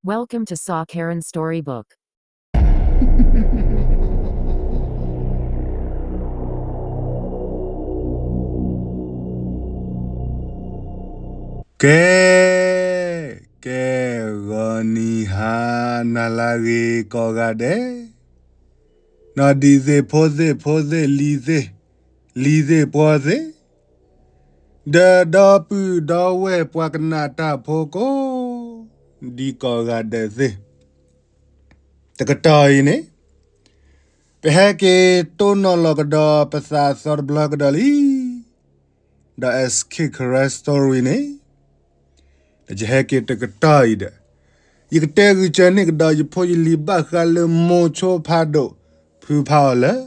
Welcome to Saw Karen Storybook. ကဲ, ကဲ, ဂီၤနံၤဟါနၤလၢအဂ့ၤကိးဂၤဒဲး, နီၢ်ဒံၣ်သ့ၣ် ဖိသ့ၣ် ဖိသ့ၣ် လံၤသ့ၣ်, လံၤသ့ၣ် ပှီၤသ့ၣ်, ဒီးဒီပုၢ်ဒီဝဲၢ်ပှၤကနၣ်တၢ်ဖိကိး, ဒ်ကိးဂၤဒဲးသ့ၣ်, တကတီၢ်အံၤန့ၣ်, ပဟဲက့ၤတိၢ်နီၣ်လီၤကဒီးပသးအသီတဘျီကဒီးလံ, ဒီး S K Karen Story န့ၣ်, ဒီးယဟဲက့ၤတကတီၢ်အံၤဒီး, ယကတဲဂုာ်စၢၤန့ၢ်ကဒီးယဖိယလံၤ ဘၣ်ဃးလၢမိၤဆိဖးဒိၣ်ဖုဖးအီၤလၢာ်,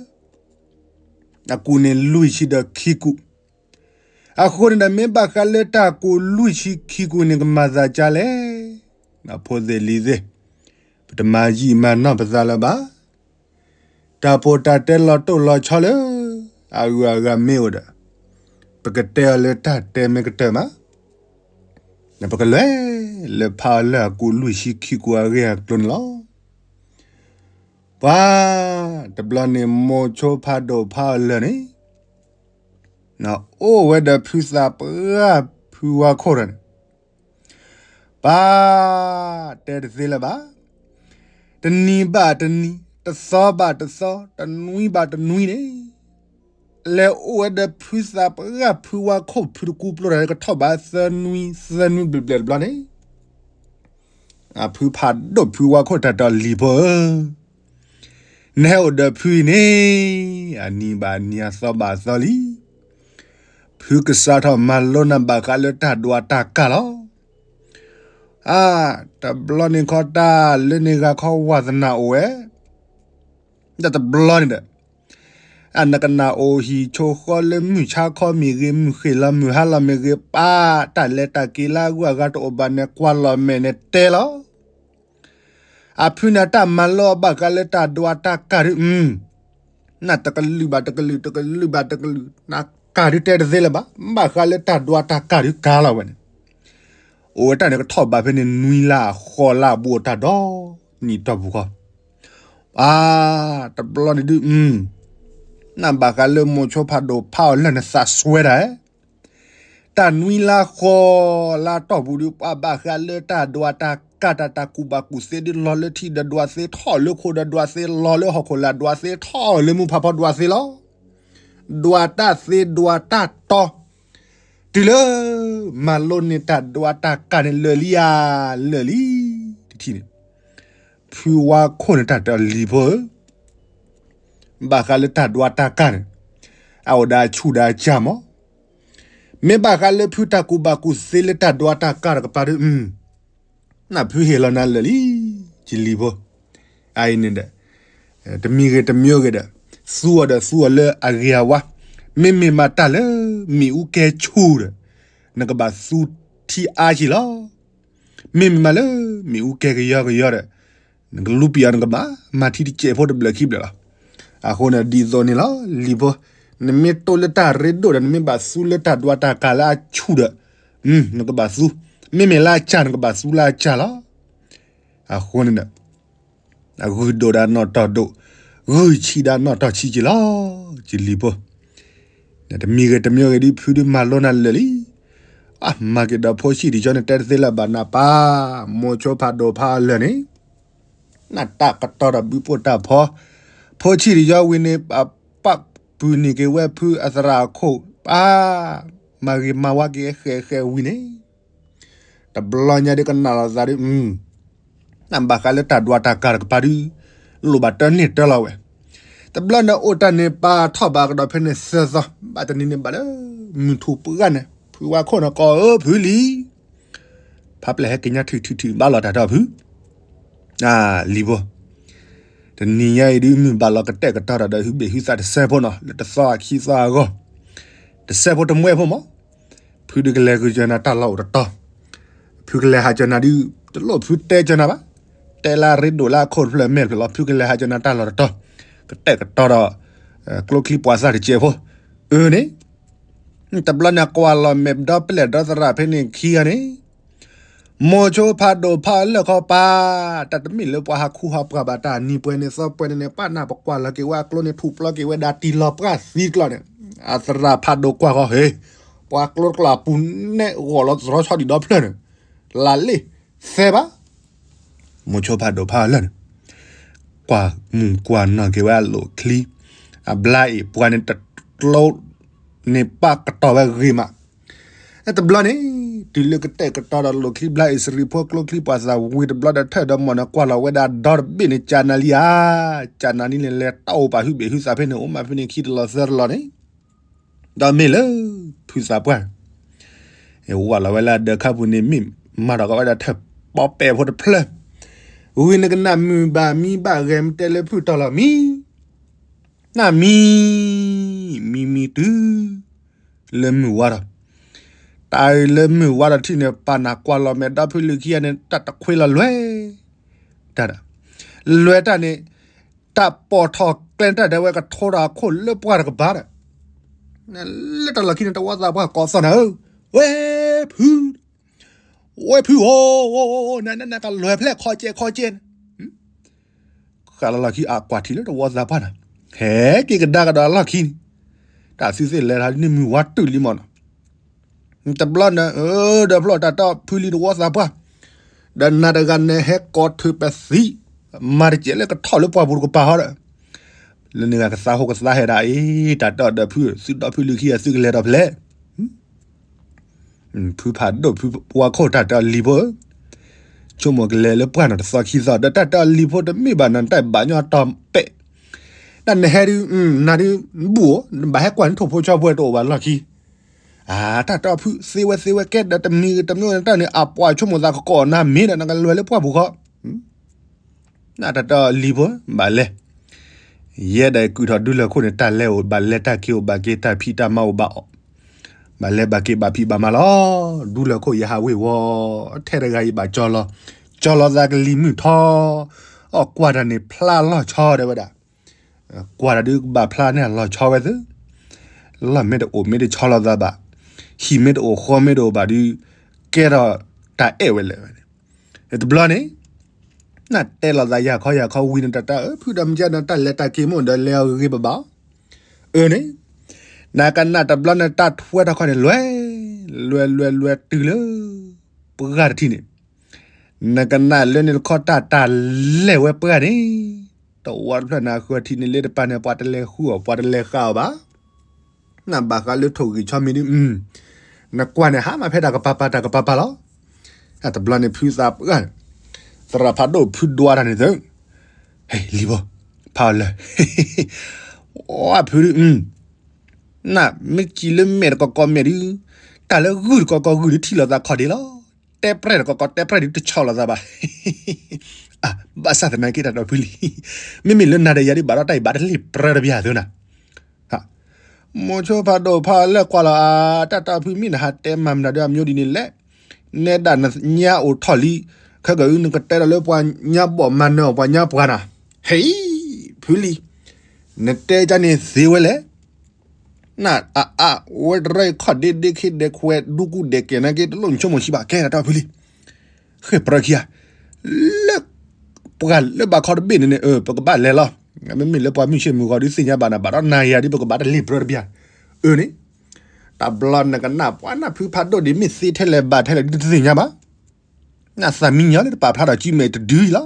အကူးန့ၣ်လွံၢ်ဆံဒီးခံကူး, အဃိန့ၣ်ဒီး မ့ၢ်ဘၣ်ဃးလၢတၢ်ကူးလွံၢ်ဆံခံကူးန့ၣ် ကမၤသးဒ်လဲၣ်, ဖိသ့ၣ်လံၤသ့ၣ်, ပတမၤယံာ်မၤနီၢ်ပသးလၢၤဘၣ်. တၢ်ပီးတၢ်တဲလီၤတိၢ်လီၤဆီလၢအဂုၤအဂၤမ့ၢ်အိၣ်ဒီး, ပကတဲအီၤလၢတၢ်တဲမ့ၢ်ကတၢၢ်မး, ပကလဲၤလၢဖးအီၤလၢာ်အကူးလွံၢ်ဆံခံကူးအဂ့ၢ်အကျိၤန့ၣ်လီၤ. ပှၤ, တဘျီန့ၣ် မိၤဆိဖးဒိၣ်ဖးအီၤလၢာ်န့ၣ်, အိၣ်ဝဲဒီးဖုသးပှၢ်ဖုဝါခိၣ်ဒီးန့ၣ်, ပှၤ, တဲတသ့လၢၤဘၣ်, တနံၤဘၣ်တနံၤ, တသီဘၣ်တသီ, တနွံဘၣ်တနွံန့ၣ်, လဲၤအိၣ်ဝဲဒီးဖုသးပှၢ်ဖုတကူပျိတၢ် ကထီၣ်ဘးသၢနွံ, သၢနွံဘျဲၣ်ဘျဲၣ်တဘျီန့ၣ်, အဖုဖးဒိၣ်ဖုဝါခိၣ်တၢ်တဲအီၤ လံၤဖိဧၢ, နဟဲအိၣ်ဒီးဖုအံၤန့ၣ်, အနံၤဘၣ်အနံၤ အသီဘၣ်အသီလံ, ဖုကစးထီၣ်မၤလိနၤဘၣ်ဃးလၢတၢ်ဒွးတၢ်ကၢ်လီၤ. အါ, တဘျီန့ၣ်ခီ တၢ်လၢန့ၣ်ဂၤခီ ဝါသနာအိၣ်ဝဲ, ဒီးတဘျီန့ၣ်ဒီး, အနကနၣ်အိၣ်ဟံၣ်ဆိဃီလၢမုၢ်ဆါခီမ့ၢ်ဂ့ၤ, မုၢ်ဃ့ၢ်လီၤမုၢ်ဟါလီၤမ့ၢ်ဂ့ၤ, ပှၤတၢ်လဲၤတၢ်က့ၤလၢအဂုၤအဂၤတအိၣ်ဘၣ်န့ၣ် ကွၢ်လီၤမဲာ်န့ၣ်တဲလီၤ. အဖုန့ၣ်တၢ်မၤလိအီၤဘၣ်ဃးလၢတၢ်ဒွးတၢ်ကၢ်ဒုး, နတကလုာ်ဘၣ်တကလုာ်, တကလုာ်ဘၣ်တကလုာ်, နကၢ်ဒုးတဲတသ့လၢၤဘၣ်, ဘၣ်ဃးလၢတၢ်ဒွးတၢ်ကၢ်ဒုးကၢ်လီၤဝဲန့ၣ်, အိၣ်ဝဲတၢ်န့ၣ် ကထီၣ်ဘးဖဲန့ၣ် နွံလါအဃီလၢအဘူးအတၢ်ဒီနံၣ်တီၢ်ပူၤဃီ, အါ, တဘျီန့ၣ်ဒုး, နဘၣ်ဃးလၢမိၤဆိဖးဒိၣ်ဖးအီၤလၢာ်န့ၣ် သးစွဲတၢ်ဧၢ တၢ်နွံလါဃီလၢအတီၢ်ပူၤဒုး ပှၤဘၣ်ဃးလၢတၢ်ဒွးတၢ်ကၢ် တၢ်ကူၣ်ဘၣ်ကူၣ်သ့ဒုး လီၤလၢထံဒီးဒွးသ့, ထီၣ်လၢခိဒီးဒွးသ့, လီၤလၢဟီၣ်ခိၣ်လာ်ဒွးသ့, ထီၣ်လၢမူဖးဖီဒွးသ့လီၤ. ဒွးတၢ်သ့ဒွးတၢ်တီ, တုၤလၢမၤလိန့ၢ်တၢ်ဒွးတၢ်ကၢ်န့ၣ် လၢာ်လံဧါ, လၢာ်လံ, တထံၣ်န့ၣ်, ဖုဝါခိၣ်န့ၣ် တၢ်တဲအီၤ လံၤဖိဧၢ, ဘၣ်ဃးလၢတၢ်ဒွးတၢ်ကၢ်န့ၣ်, အအိၣ်ဒီးအဆူၣ်ဒီးအစၢ်မး, မ့ၢ်ဘၣ်ဃးလၢဖုတၢ်ကူၣ်ဘၣ်ကူၣ်သ့လၢတၢ်ဒွးတၢ်ကၢ်တကပၤဒုး, နဖုဟ့ၣ်လီၤနၤလၢာ်လံ, ယလံၤဖိ, အအံၤန့ၣ်ဒီး, တမံၤဂ့ၤတမံၤဂ့ၤဒီး, သူအီၤဒီးသူအီၤလၢအဂ့ၤအဝါ, မ့မ့ၢ်မးတၢ်လၢမ့ၣ်အူကဲဆူၣ်ဒီး, နကဘၣ်သူထံအါဆံးလီၤ. မ့မ့ၢ်မးလၢမ့ၣ်အူကဲကယီကယီဒီး, နကလူပံာ်အီၤနကဘၣ်မၤထံတစဲးဖိတဘျၢၣ်ခံဘျၢၣ်လီၤ. အဃိန့ၣ် ဒ်သိးန့ၣ်လီၤ လံၤဖိ, နမ့ၢ်တိၢ်လၢတၢ်ရ့ဒိၣ်ဒီး နမ့ၢ်ဘၣ်သူလၢတၢ်ဒွးတၢ်ကၢ်လၢအဆူၣ်ဒီး, နကဘၣ်သူ, မ့မ့ၢ်လၢအစၢ်နကဘၣ်သူလၢအစၢ်လီၤ. အဃိန့ၣ်ဒီး အဂုၢ်ဒိၣ်ဒီးနီၣ်တီၢ်ဒိၣ်, ဂုၢ်ဆံးဒီးနီၣ်တီၢ်ဆံးက့ၤလီၤ, ယလံၤဖိ, တမံၤဂ့ၤတမံၤဂ့ၤဒုး ဖုဒုးမၤလိနၤလၢာ်လံ. အမၤက့ၤဒီးဖိဆံးတယီန့ၣ် တဲတသ့လၢၤဘၣ်နၤပၢ်, မိၤဆိဖးဒိၣ်ဖးအီၤလၢာ်န့ၣ်, နတၢ်ကတီၤဒီးဘုပိၢ်တၢ်ဖီ, ဖိဆံးတယီဝံၤန့ၣ် ပပာ်ပုၢ်န့ၢ်က့ၤဝဲဖုအသရၣ်အခိၣ်, ပၢ်, မၤဂ့ၤမၤဝါက့ၤဃဲးဃဲးဝံၤန့ၣ် တဘျီညါဒုးကနၣ်လီၤသးဒုး, နဘၣ်ဃးလၢတၢ်ဒွးတၢ်ကၢ်တကပၤဒုး, လိၣ်ဘၣ်တၢ်န့ၢ်တၢ်လီၤဝဲ. တဘျီန့ၣ်အိၣ်တၢ်န့ၣ် ပာ်ထီၣ်ဘးကဒီးဖဲန့ၣ်သၢသီ, ဘၣ်တနံၤန့ၣ်ဘၣ်လၢ မုၢ်ထူၣ်ပှၢ်န့ၣ် ဖုဝါခိၣ်န့ၣ်ကိးအၢဖုလံ, ဖးပျဲၢ်ဟဲက့ၤညါထုးထုးထုး ဘၣ်လီၤတၢ်တီၢ်ဖု လံၤဖိ, တနံၤညါအံၤဒုး မုၢ်ဘၣ်လီၤကတဲာ်ကတီၤတၢ်ဒီး ဟုဘ့ၣ်ဟုသးတစဲးဖိနီၤ လၢတသီအခံသီအဂီၢ်, တစဲးဖိတမှဲဖိမး, ဖုဒုးကလဲၤဂုာ်ကၢနၤတၢ်လီၢ်အိၣ်တတီၤ, ဖုကလဲၤဟးကၢနၤဒုး, တလိၣ်ဖုတဲကၢနၤဘၣ်, တဲလၢအရ့ဒိၣ်လၢအခိၣ်တဖျၢၣ်မဲာ်တဖျၢၣ်လီၤ, ဖုကလဲၤဟးကၢနၤတၢ်လီၢ်တတီၤ, ကတဲာ်ကတီၤဒီး ကျိချံပှၤသၣ်တစဲးဖိ, အၢန့ၣ် တဘျီန့ၣ် ကွၢ်လီၤမဲာ်ဒီပလဲၣ်ဒီသရၣ်ဖဲန့ၣ်ခံဂၤန့ၣ်, မိၤဆိဖးဒိၣ်ဖးအီၤလၢာ်ခီပၤ, တၢ်တမ့ၢ်လၢပှၤဟးခူဟးပှၢ်ဘၣ်တၢ်နံၤပှဲၤန့ၣ်သီပှဲၤန့ၣ်န့ၣ် ပၢ်နၢ်ပကွၢ်လီၤက့ၤဝဲအကျိန့ၣ် ထူးပျီက့ၤဝဲဒၣ်တံၢ်လီၤပှၢ်သံကျီန့ၣ်, အသရၣ်ဖးဒိၣ်ကွၢ်ဃီ ဟ့, ပှၤကျိတကျီအပူၤနဲၣ်ဂီၤလီၤသရီဆီဒံၣ်ဒီဖျၢၣ်န့ၣ်, လၢ်လ့ၣ်သဲဘၣ် မိၤဆိဖးဒိၣ်ဖးအီၤလၢာ်န့ၣ်, ကွၢ်မုၢ်ကွၢ်နီၢ်က့ၤဝဲအလိၣ်ချံ, အဘျါအ့ၣ်ပှၤန့ၣ်တကျိန့ၣ်ပၣ်ကတီၤဝဲဂ့ၤမး, တဘျီန့ၣ်, တုၤလၢကတဲာ်ကတီၤဒီးလိၣ်ချံဘျါအ့ၣ်စရံဖိကျိချံပှၤသးဝံၤတဘျီဒီးထၢၣ်ဒီးမီၢ်န့ၣ်ကွၢ်လီၤဝဲဒၣ်ဒီတဘ့ၣ်န့ၣ် ကၠနၤလံဧါ, ကၠနၤလံန့ၣ် လဲၤတၢ်အိၣ်ပာ်ဟုဘ့ၣ်ဟုသးဖဲန့ၣ် အိၣ်မးဖဲန့ၣ်ခံတလီၤသၢတလီၤန့ၣ်, ဒီးမ့ၢ်လၢ ဖုသးပှၢ် ဝးလီၤဝဲလၢအဒၢးခါပူၤန့ၣ် မ့ၢ်မၤထီၣ်ကီးဝဲဒၣ်ထၢၣ်ပီပဲာ်ဖိတဖျၢၣ်, ဝံၤနကနၣ်မုၢ်ဘၣ်မံဘၣ်ဂဲၤမတဲလၢဖုၣ်တီၢ်လီၤမံ, နၢ်မံ, မံမံတုၤ လၢမုၢ်ဝါဒီး, တၢ်အံၤလၢမုၢ်ဝါဒီးထံၣ်န့ၣ် ပၢ်နၢ်ကွၢ်လီၤမဲာ်ဒီဖုလံၤခံဂၤန့ၣ် တၢ်တခွ့လီၤလွဲၢ်, တၢ်ဒၣ်, လွဲၢ်တၢ်န့ၣ်, တၢ်ပိာ်ထီၣ်ကျဲတၢ်ဒၣ်ဝဲကထိဒီးအခိၣ်လၢပှၢ်တကပၤဒီး, လၢတၢ်လီၢ်ခံန့ၣ် တဝီသးပှၢ်ကိးသီၣ်နၤဧၢ, ဝဲဖု ဝဲဖုဧၢ, နနကလွဲၢ်ဖျဲၣ်ခီကဲခီကဲန့ၣ်, ဃၣ်လီၤလီၢ်ခံအကွၢ်ထံလၢတဝီသးပှၢ်နၤ, ဟဲက့ၤကဒါကဒီးအလီၢ်ခံန့ၣ်, တၢ်သုသ့ၣ်လဲၤထီၣ်န့ၢ်မုၢ်ဝါတုၤလံမီၢ်နီၤ, တဘျီန့ၣ် ဒီးဖျီၣ်တၢ်တီၢ်ဖုလံၤတဝီသးပှၢ်, ဒီးနၤတဂၤန့ၣ်ဟဲကိးထုးပသံ, မၤတစဲးလၢကထီၣ်လၢပှၢ်ပူၤတကပၤဟီဒီး, လၢန့ၣ်ဂၤကသးဟိကသးဟဲဒၣ်အံၤ တၢ်တီၢ်ဒီးဖု သုဒီဖုလံၤခံဂၤသုကလဲၤဒီးဖဲလဲၣ် ဖုဖးဒိၣ်ဖုဝါခိၣ်တၢ်တဲအီၤလံၤဖိဧၢ, ဆိကမိၣ်ကလဲၤလၢပှၢ်နီၤတသီခံသီ ဒီးတၢ်တဲအီၤလံၤဖိတမ့ၢ်ဘၣ်နီၤ နတၢ်ဘၣ်ညီတီၤပဲာ်, တၢ်နဟဲဒုး နၤဒုး ဘူၣ်ဧိၤ နဘၣ်ဟဲကွၢ်နထိၣ်ဖိဆီဖိတအိၣ်ဘၣ်လီၢ်ခံ, အတၢ်တဲအီၤဖုသ့ဝဲသ့ဝဲကဲဒီးတမံၤတမံၤန့ၣ်တၢ်န့ၣ် အပှၤဆိကမိၣ်သးကကိးနၤမ့ၢ်ဒီးနကလဲၤလၢပှၢ်ပူၤဃီ နတၢ်တဲအီၤလံၤဖိ ဘၣ်လဲၤ, ယဲဒၣ်ကုၢ်ထီၣ်ဒူလၢာ်ခိၣ်န့ၣ် တၢ်လဲၤအိၣ်ဘၣ်လဲၤ တၢ်က့ၤအိၣ်ဘၣ်က့ၤ တၢ်ဖံးတၢ်မၤအိၣ်ဘၣ်အီၣ်, ဘၣ်လဲၤဘၣ်က့ၤဘၣ်ဖံးဘၣ်မၤလီၤ. ဒူလၢာ်ခိၣ်ယဟးဝ့ၤဝီၤ ထဲတဂၤအံၤဘၣ်ကၠီလီၤ, ကၠီလီၤသးကလံၤမုၢ်ထီ, အီၣ်ကွၢ်တၢ်န့ၣ်ဖျါလီၤဆီတဲဝဲဒၣ်, ကွၢ်တၢ်ဒုးကဘၣ်ဖျါန့ၢ်အလီၤဆီဝဲသ့, လီၢ်မ့ၢ်တအိၣ်မ့ၢ်တဆီလီၤသးဘၣ်, ဟံၣ်မ့ၢ်တအိၣ်ဃီမ့ၢ်တအိၣ်ဘၣ်ဒုး, ကဲထီၣ်တၢ်အဲၣ်ဝဲလဲၣ်ဝဲန့ၣ်, တဘျီန့ၣ် နတဲလိာ်သးယၤခီယၤခီဝံၤန့ၣ် တၢ်တၢ်အၢ ဖုဒီးမ့ၢ်ကဲဒီးတၢ်လဲၤတၢ်က့ၤမ့ၢ်ဒီးလဲၤအဂ့ၤဘၣ်ဘၣ်, အၢန့ၣ်, နကနၣ်တဘျီန့ၣ်တၢ်ထွဲထီၣ်ခီန့ၣ် လွဲ လွဲ လွဲ လွဲတုၤလၢ ပှၢ်တထံၣ်န့ၣ်, နကနၣ်လၢန့ၣ်တခီတၢ်တၢ်လဲၤဝဲပှၢ်န့ၣ်, တဝီတဖျၢၣ်န့ၣ် အဃၢၤထံးန့ၣ်လၢတပၤန့ၣ် ပှၤတလဲၤဃုအီၣ် ပှၤတလဲၤဃာ်အီၤဘၣ် နဘၣ်ဃးလၢထိၣ်ဂံၢ်ဆီမံၤဒုး, နကွၢ်န့ၣ် ဟါမးဖဲတၢ်ကပၤပၤတၢ်ကပၤပၤလီၤ. တဘျီန့ၣ်ဖုသးပှၢ်, သရၣ်ဖးဒိၣ်ဖုဒွးတၢ်န့ၣ်သု, ဟဲလံၤဘိ, ဖးအီၤလၢာ်, အဖုဒုး, နမ့ၢ်စံးလၢမဲာ်တကီကီမဲာ်ဒုး, တၢ်လၢဂုၢ်တကီကီဂုၢ်ဒုးထံၣ်လိာ်သးခီၣ်ဒ့လီၤ. တဲပြဲၢ်တကီကီတဲပြဲၢ်ဒုးတဆီလိာ်သးဘၣ်. ဘၣ်ဆၣ်သနာ်က့တၢ်ဒီဖုလံၤ, မ့မ့ၢ်လၢနၤဒီးယၤဒုးဘၣ်ဒီးတၢ်အံၤဘၣ်တလ့ၢ်ပြၢတဘၣ်သုနၤ မိၤဆိဖးဒိၣ်ဖးလၢကွၢ်လီၤအါ, တၢ်တီၢ်ဖုမ့ၢ်နဟးတဲမၤမနုၤဒီးအမျိုးဒ်န့ၣ်လဲၣ်, နဲဒၣ်နညါအိၣ်ထီၣ်လံ, ခဲကနကတဲဒီးလၢပှၤညါဘီၣ်မၤနၢၤအီၤပှၤညါပှၤနၤ, ဟဲအံၤ, ဖုလံၤ, နတဲကန့ၣ်သ့ဝဲလဲၣ်, နအအါ, ဝဲတရၢခီၣ်ဒ့ဒ့ခ့ဒဲးခွဲးဒူကူဒဲးကဲနာ်က့ တလိၣ်နဆိကမိၣ်ဆံးဘၣ် ကဲနတၢ်ဖုလံၤ ဃ့ၢ်ပြၢခံဂၤ, လၢ ပှၤလၢဘၣ်ခီတဘ့ၣ်န့ၣ်န့ၣ် ပကဘၣ်လဲၤလီၤ. မ့မ့ၢ်လၢပှၤမုၢ်ဆ့ၣ်မုၢ်ဂီၤဒုးသ့ၣ်ညါဘၣ်နၤ ဘၣ်ဒီးနၤယၤဒုး ပကဘၣ်တလ့ၢ်ပြၢတဘၣ်. အၢန့ၣ်, တဘျီနကနၣ်ပှၤနၢ်ဖုဖးဒိၣ်ဒံး မ့ၢ်သ့ထဲလဲၣ်ဘၣ်ထဲလဲၣ်ဒုးတသ့ၣ်ညါဘၣ်. နသးမံညီလၢတပာ်ဖျါထီၣ်ကံမဲာ်တဒုအံၤလီၤ.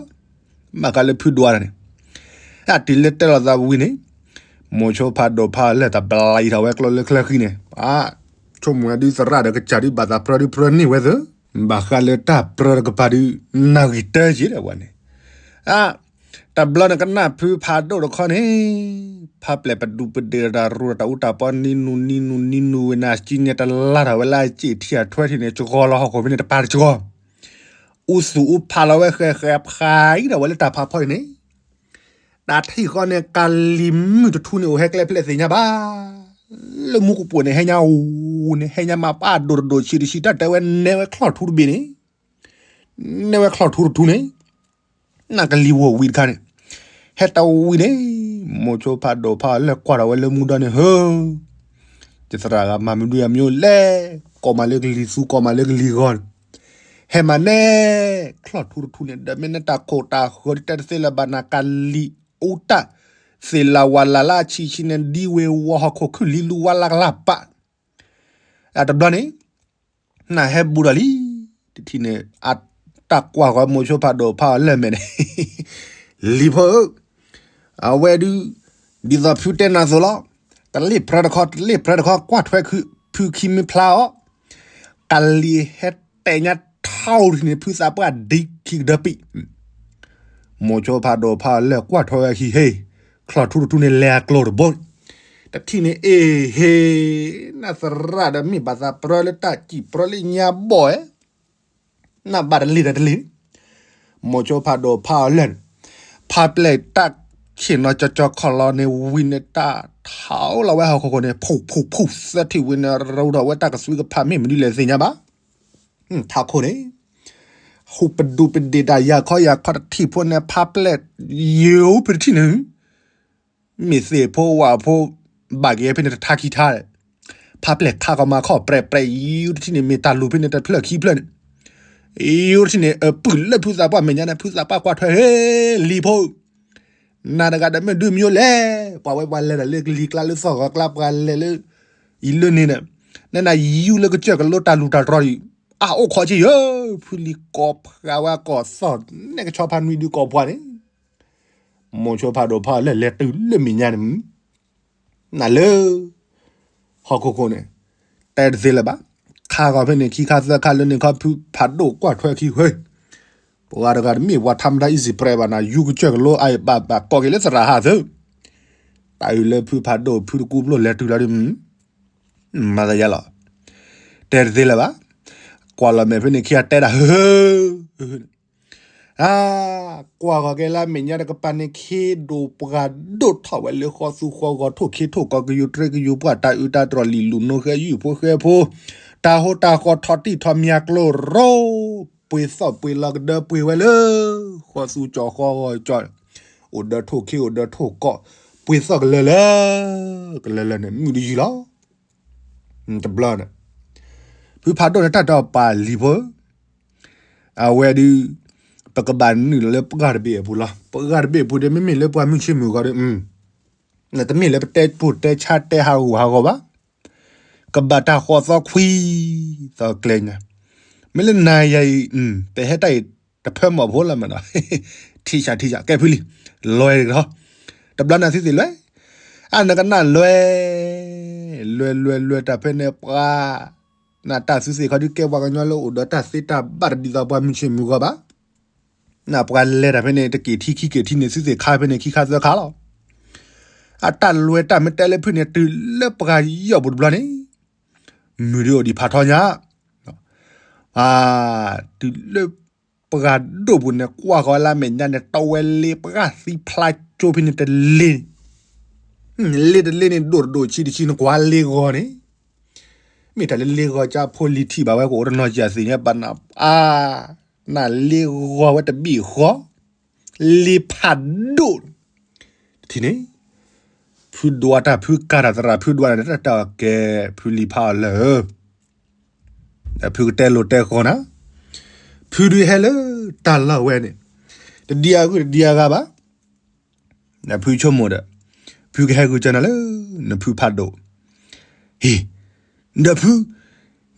ဘၣ်ဃးလၢဖုဒွးတၢ်န့ၣ်, အတုၤလၢတဲလိာ်သးဝံၤန့ၣ်, မိၤဆိဖးဒိၣ်ဖးလၢာ်တဘျါအံၤထီၣ်ဝဲကျိလၢချၢဃံန့ၣ်, ဆိကမိၣ်ဝဲဒုးသရၣ်ဒီးကစၢ်ဒုးဘၣ်သးပြၢဒုးပြၢန့ၢ်ဝဲသၢ, ဘၣ်ဃးလၢတၢ်ပြၢတကပၤဒုး နၢ်ဂံၢ်တၢက့ၤဒီးဝဲန့ၣ်, တဘျီနကနၣ်ဖုဖးဒိၣ်တခီန့ၣ်, ဖးပျဲၢ်ပဒူၣ်ပဒ့ၣ်တၢ်ရူၢ်တၢ်အူတၢ်ပီနံၤနူၤနံၤနူၤနံၤနူၤဝဲနၤ စံၣ်န့ၣ်တလါထီၣ်ဝဲလၢအစ့ၣ်ထံအထွဲထံန့ၣ် စှီၤလီၤဟီၣ်ခိၣ်ဖဲန့ၣ်တပၤတစှီၤ အူသူၣ်အူဖးလီၤဝဲဃဲၤဃဲၤဖးအံၤဒီးဝဲလၢတၢ်ဖးဖီအံၤန့ၣ်, တၢ်ထံၣ်ဃီန့ၣ် ကလံၤမုၢ်တထူန့ၣ် အိၣ်ဟဲကျဲဖျဲၣ်သ့ၣ်ညါဘၣ်. လၢမူကပိာ်န့ၣ် ဟဲညါအိၣ်န့ၣ် ဟဲညါမးပၢ်ဒိၣ်တဒိၣ်ဆံးတဆံး တၢ်တဲဝဲနဲဝဲချီၣ်ထူတဘ့ၣ်န့ၣ်, နဲဝဲချီၣ်ထူတထူန့ၣ်, နကလံၤဝီၢ်ဝံၤတခါန့ၣ်, ဟဲတဝံၤန့ၣ်, မိၤဆိဖးဒိၣ်ဖးလၢကွၢ်ထီၣ်ဝဲလၢမူဒီန့ၣ် ဟၢ ယသရၣ်ဂၤမၤမနုၤအမျိုးလဲၣ်, ကိးမးလၢကလံၤသူ ကိးမးလၢကလံၤဂီၤန့ၣ်, ဟဲမၤနဲၣ် ချီၣ်ထူတထူန့ၣ် ဒီးမ့ၢ်နတၢ်ခိၣ်တၢ်ဃၢၤဒ်တဲတသ့လၢၤဘၣ် နကလံၤအူတၢ် သ့ၣ်လၢ်ဝၤလၢ်လၢအဆံးဆံးန့ၣ် ဒ်ဝ့ၤဝီၤဟီၣ်ခိၣ်ခုၣ်လံလူဝါလၢကလၢ်ပာ် အတဘျီန့ၣ် နဟဲဘူးဒီးလံ, တထံၣ်န့ၣ် အတၢ်ကွၢ်ဃီမိၤဆိဖးဒိၣ်ဖးအီၤလၢမဲာ်န့ၣ် လံၤဖိဧၢ, အဝဲဒုး ဒ်သိးဖုတဲနၤအသိးလီၤ, တလ့ၣ်ပြၢတခီ တလ့ၣ်ပြၢတခီ ကွၢ်ထွဲဖုခံမ့ၢ်ဖျါအီၤ, ကလံၤဟဲတဲာ်ညါထီတထံၣ်န့ၣ် ဖုသးပှၢ်ဒံခံကဒၢပံၣ် မိၤဆိဖးဒိၣ်ဖးအီၤလၢကွၢ်ထွဲဝဲခံဟ့ၣ်, ချီၣ်ထူတထူန့ၣ်လဲၤအကျိၤတဘိ, တထံၣ်န့ၣ် အ့ၣ်ဟ့ၣ်, နသရၣ်ဒီးမ့ၢ်ဘၣ်သးပြၢလၢတၢ်စံၣ်ပြၢလၢညါဘီၣ်ဧဲ, နဘၣ်တလ့ၣ်ဒီးတလ့ၣ်, မိၤဆိဖးဒိၣ်ဖးအီၤလၢာ်န့ၣ်, ဖါပျဲၢ်တၢ်ဆ့ၣ်နီၤကၠီကၠီခီၣ်လီၤန့ၣ်ဝံၤန့ၣ် တၢ်ထးအိၣ်လီၤဝဲဟီၣ်ခိၣ်ခိၣ်န့ၣ် ဖူးဖူးဖူးသၢထံၣ်ဝံၤန့ၣ် ရူဒီးဝဲတၢ်ကသွံကဖးမ့ၢ်မနုၤလဲၣ်သ့ၣ်ညါဘၣ် ထးခိၣ်န့ၣ်, ဟူးပဒူးပဒ့ၣ်တၢ်ယၤခီယၤခီတထံၣ်ဖိန့ၣ် ဖါပျဲၢ်ယိၤဖဲတထံၣ်န့ၣ်, မ့ၢ်သ့ၣ်ဖိဝၣ်ဖိ ဘၣ်က့ၤဖဲန့ၣ်တထါခံထါ, ဖါပျဲၢ်ခးကီၤမၤခီၣ်ပြဲးပြဲး ယိၤတထံၣ်န့ၣ် မ့ၢ်တၢ်လူၤဖဲန့ၣ်တဖျၢၣ်ခံဖျၢၣ်န့ၣ်, ယိၤတထံၣ်န့ၣ် အပုၢ်လၢဖုသးပှၢ်မဲာ်ညါန့ၣ် ဖုသးပှၢ်ကွၢ်ထွဲဟ့ၣ်လံၤဖိ နၤတဂၤဒီးမ့ၢ်ဒုးမံၤလဲၣ်, ပှၤဝဲပှၤလဲၤဒီးလၢကလံၤကျါလၢသီၣ်ဂီၤကျါ ပှၤလဲၤလၢ အံၤလၢန့ၣ်ဒီး, နနၤယူၤလၢကစၢၢ်ကလိတၢ်လူၤတၢ်တြီၤဒံး, အအိၣ်ခိးဆံယၢ, ဖုလံၤကိးဖးဝဲကိးသီၣ်, နဲကဆီဖါနွံဒုးကိးပှၤန့ၣ်, မိၤဆိဖးဒိၣ်ဖးအီၤလၢလဲၤတုၤလၢမဲာ်ညါန့ၣ် နၤလၢ ဟီၣ်ခိၣ်ခိၣ်န့ၣ်, တဲတသ့လၢၤဘၣ်, ခါဂီၤဖဲန့ၣ်ခံခါသၢခါလၢန့ၣ်ခီ ဖုဖးဒိၣ်ကွၢ်ထွဲခံ ဟ့ၣ်, ပှၤတဂၤတမ့ၢ်ပှၤထါမတၤ easy press ဘၣ်နၤ ယူၤကစၢၢ်ကလိ အအံၤဘၣ်ဘၣ်ကိးက့ၤလၢသရၣ်ဟးသု, တၢ်အုးလၢဖုဖးဒိၣ်ဖုတကူဘျိၣ်လဲၤတုၤလီၤဒုး မၤသးယါလီၤ, တဲတသ့လၢၤဘၣ်, ကွၢ်လီၤမဲာ်ဖဲန့ၣ်ခံဂၤတဲဒၣ် ဟ့ၣ် ဟ့ၣ် ကွၢ်ဂီၤက့ၤလၢမဲာ်ညါတကပၤန့ၣ် ခ့ဒိၣ်ပှၢ်ဒိၣ်ထီၣ်ဝဲလၢဃီသူဃီဂီၤ ထိၣ်ခ့ထိၣ်ကီ ကယူၤတြ့ကယူၤပှၢ် တၢ်အုးတၢ်တြီၢ်လံာ်လူၤနိဃဲယုၢ်ဖိဃဲဖိ, တၢ်ဟိတၢ်ဃီထီၣ်တံၢ်ထီၣ်မၠၢ်ကျိရိ, ပှ့ၤသီၣ်ပှ့ၤလီၤကဒၢပှ့ၤဝဲလၢ ဃီသူကၠီဃီဂီၤကၠီ, အိၣ်ဒီးထိၣ်ခ့အိၣ်ဒီးထိၣ်ကီ, ပှ့ၤသီၣ်ကလၢာ်လၢ ကလၢာ်လၢာ်န့ၣ် မုၢ်တယံၤလီၤ တဘျီန့ၣ်, ဖုဖးဒိၣ်န့ၣ်တၢ်တီပာ်လံၤဖိ, အဝဲဒုး, ပကဘၣ်နုာ်လီၤလၢပှၢ်တဘ့ၣ်အပူၤလီၤ. ပှၢ်တဘ့ၣ်အပူၤဒီး မ့မ့ၢ်လၢပှၢ်မုၢ်ဆ့ၣ်မုၢ်ဂီၤဒီး, တမ့ၢ်လၢပတဲပူၤတဲဆါတဲဟးဂူာ်ဟးဂီၤဘၣ်. ကဘၣ်တၢ်ဃီသီခွံ, သီကျဲညါ, မ့ၢ်လၢနၤယၤအံၤ, ပဟဲတၢ်အံၤတဖၢမီၢ်ဖိလီၤမးနီၤ, ထံၣ်ဆးထံၣ်ဆး ကဲဖုလံၤ, လဲၤတကထီ, တဘျီန့ၣ်သုသ့ၣ်လဲၤ, အနကနၣ်လဲၤ, လဲၤလဲၤလဲၤတၢ်ဖဲန့ၣ်ပှၤ နတၢ်သုသ့ၣ်ခီဒုးကဲပှၤကညီလၢအိၣ်ဒီး တၢ်သ့တၢ်ဘၣ်တဒ်သိးပှၤမုၢ်ဆ့ၣ်မုၢ်ဂီၤဘၣ်. နပှၤလဲၤတၢ်ဖဲန့ၣ် တက့ၤထံခံက့ၤထံန့ၣ် သုသ့ၣ်ခါဖဲန့ၣ် ခံခါသၢခါလီၤ. အတၢ်လဲၤတၢ်မ့ၢ်တဲလၢဖုန့ၣ် တုၤလၢပှၤယီၢ်ပူၤတဘျီန့ၣ် မုၢ်ဒုးအိၣ်ဒံးဖးထီညါ, တုၤလၢပှၤဒိၣ်ပူၤန့ၣ် ကွၢ်ဃီၤလၢမဲာ်ညါန့ၣ် တဝဲလ့ပှၤသံဖျါကၠိဖဲန့ၣ်တလ့, လ့တလ့န့ၣ် ဒိၣ်တဒိၣ်ဆံးတဆံး နကွၢ်လ့ဂီၤန့ၣ်, မ့ၢ်တၢ်လၢလ့ဂီၤကၠါဖိလံၤထံၣ်ဘၣ်ဝဲ ကအိၣ်တနီၤစၢ်သ့ၣ်ညါ ပနၢ်အါ, နလ့ဂီၤဝဲတဘ့ၣ်ဃီ, လ့ဖးဒိၣ်, တထံၣ်န့ၣ်, ဖုဒွးတၢ်ဖုကၤတၢ်သရၣ်ဖုဒွးန့ၣ် တၢ်ကဲဖုလံၤဖးအီၤလၢာ်ဧၢ, ဒီးဖုကတဲလိၤတဲဃီနၤ, ဖုဒုးဟဲလၢတၢ်လီၢ်ဝဲန့ၣ်, တဒံးအဂုၢ်တဒံးအဂၤဘၣ်. ဒီးဖုဆိကမိၣ်ဒီး, ဖုကဟဲဂုာ်ကၢနၤလၢ နဖုဖးဒိၣ်, ဟ့ၣ်, ဒီးဖု,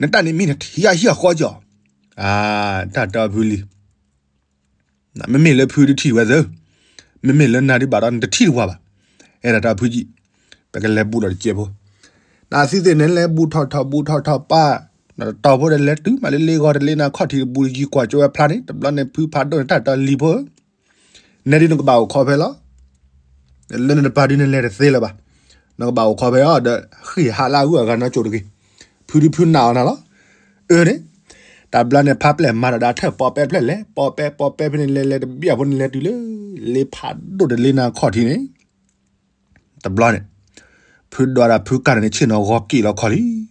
နတၢ်န့ၣ်မ့ၢ်နထံၣ်ယါဟံၣ်အဃီကီ, တၢ်တဲအီၤဖုလံၤ မ့မ့ၢ်လၢဖုဒုးထံၣ်ဝဲသၢ, မ့မ့ၢ်လၢနၤဒုးဘၣ်ဒီး နတထံၣ်တဝၤဘၣ်, အဲၣ်ဒိးတဲဖုကံၣ်, ပကလဲၤဘူးဒီးတစဲးဖိ, နသုသ့ၣ်န့ၣ်လဲၤဘူးထီၣ်ထီၣ်ဘူးထီၣ်ထီၣ်ပၢ်, နတတီၤဖိဒီးလဲၤတုၤမးလၢလ့ဂီၤတလ့နၤခီၣ်ထံးတဘူးတယံၤကွၢ်ကၠိဝဲဖျါန့ၣ် တဘျီန့ၣ်ဖုဖးဒိၣ်န့ၣ် တၢ်တဲအီၤလံၤဖိဧၢ နဲဒုးနကဘၣ်အိၣ်ခိးဖဲလီၤ. လၢနတပၤဒုးနလဲၤတသ့လၢၤဘၣ်. နကဘၣ်အိၣ်ခိးဖဲအီၤဒီး ဃ့ၢ်ဟးလၢအဂုၤအဂၤနီကိၤတဂ့ၤ. ဖုဒုးဖုနာ်အီၤနၤလီၤ. အၢန့ၣ်, တၢ်ဘျီန့ၣ်ဖါပျဲၢ်မၤတၢ်ဒီးထၢၣ်ပီးပဲဖျၢၣ်လဲၤ, ပီးပဲပီးပဲဖဲန့ၣ်လဲၤလဲၤတဘျီဖိန့ၣ်လဲၤတုၤလၢ လ့ဖးဒိၣ်တလ့နၤခီၣ်ထံးန့ၣ် တဘျီန့ၣ်, ဖုဒွးဒီးဖုကၤန့ၣ် ဆ့ၣ်နီၤဂီၤက့ၣ်လီၤခီၣ်လံ.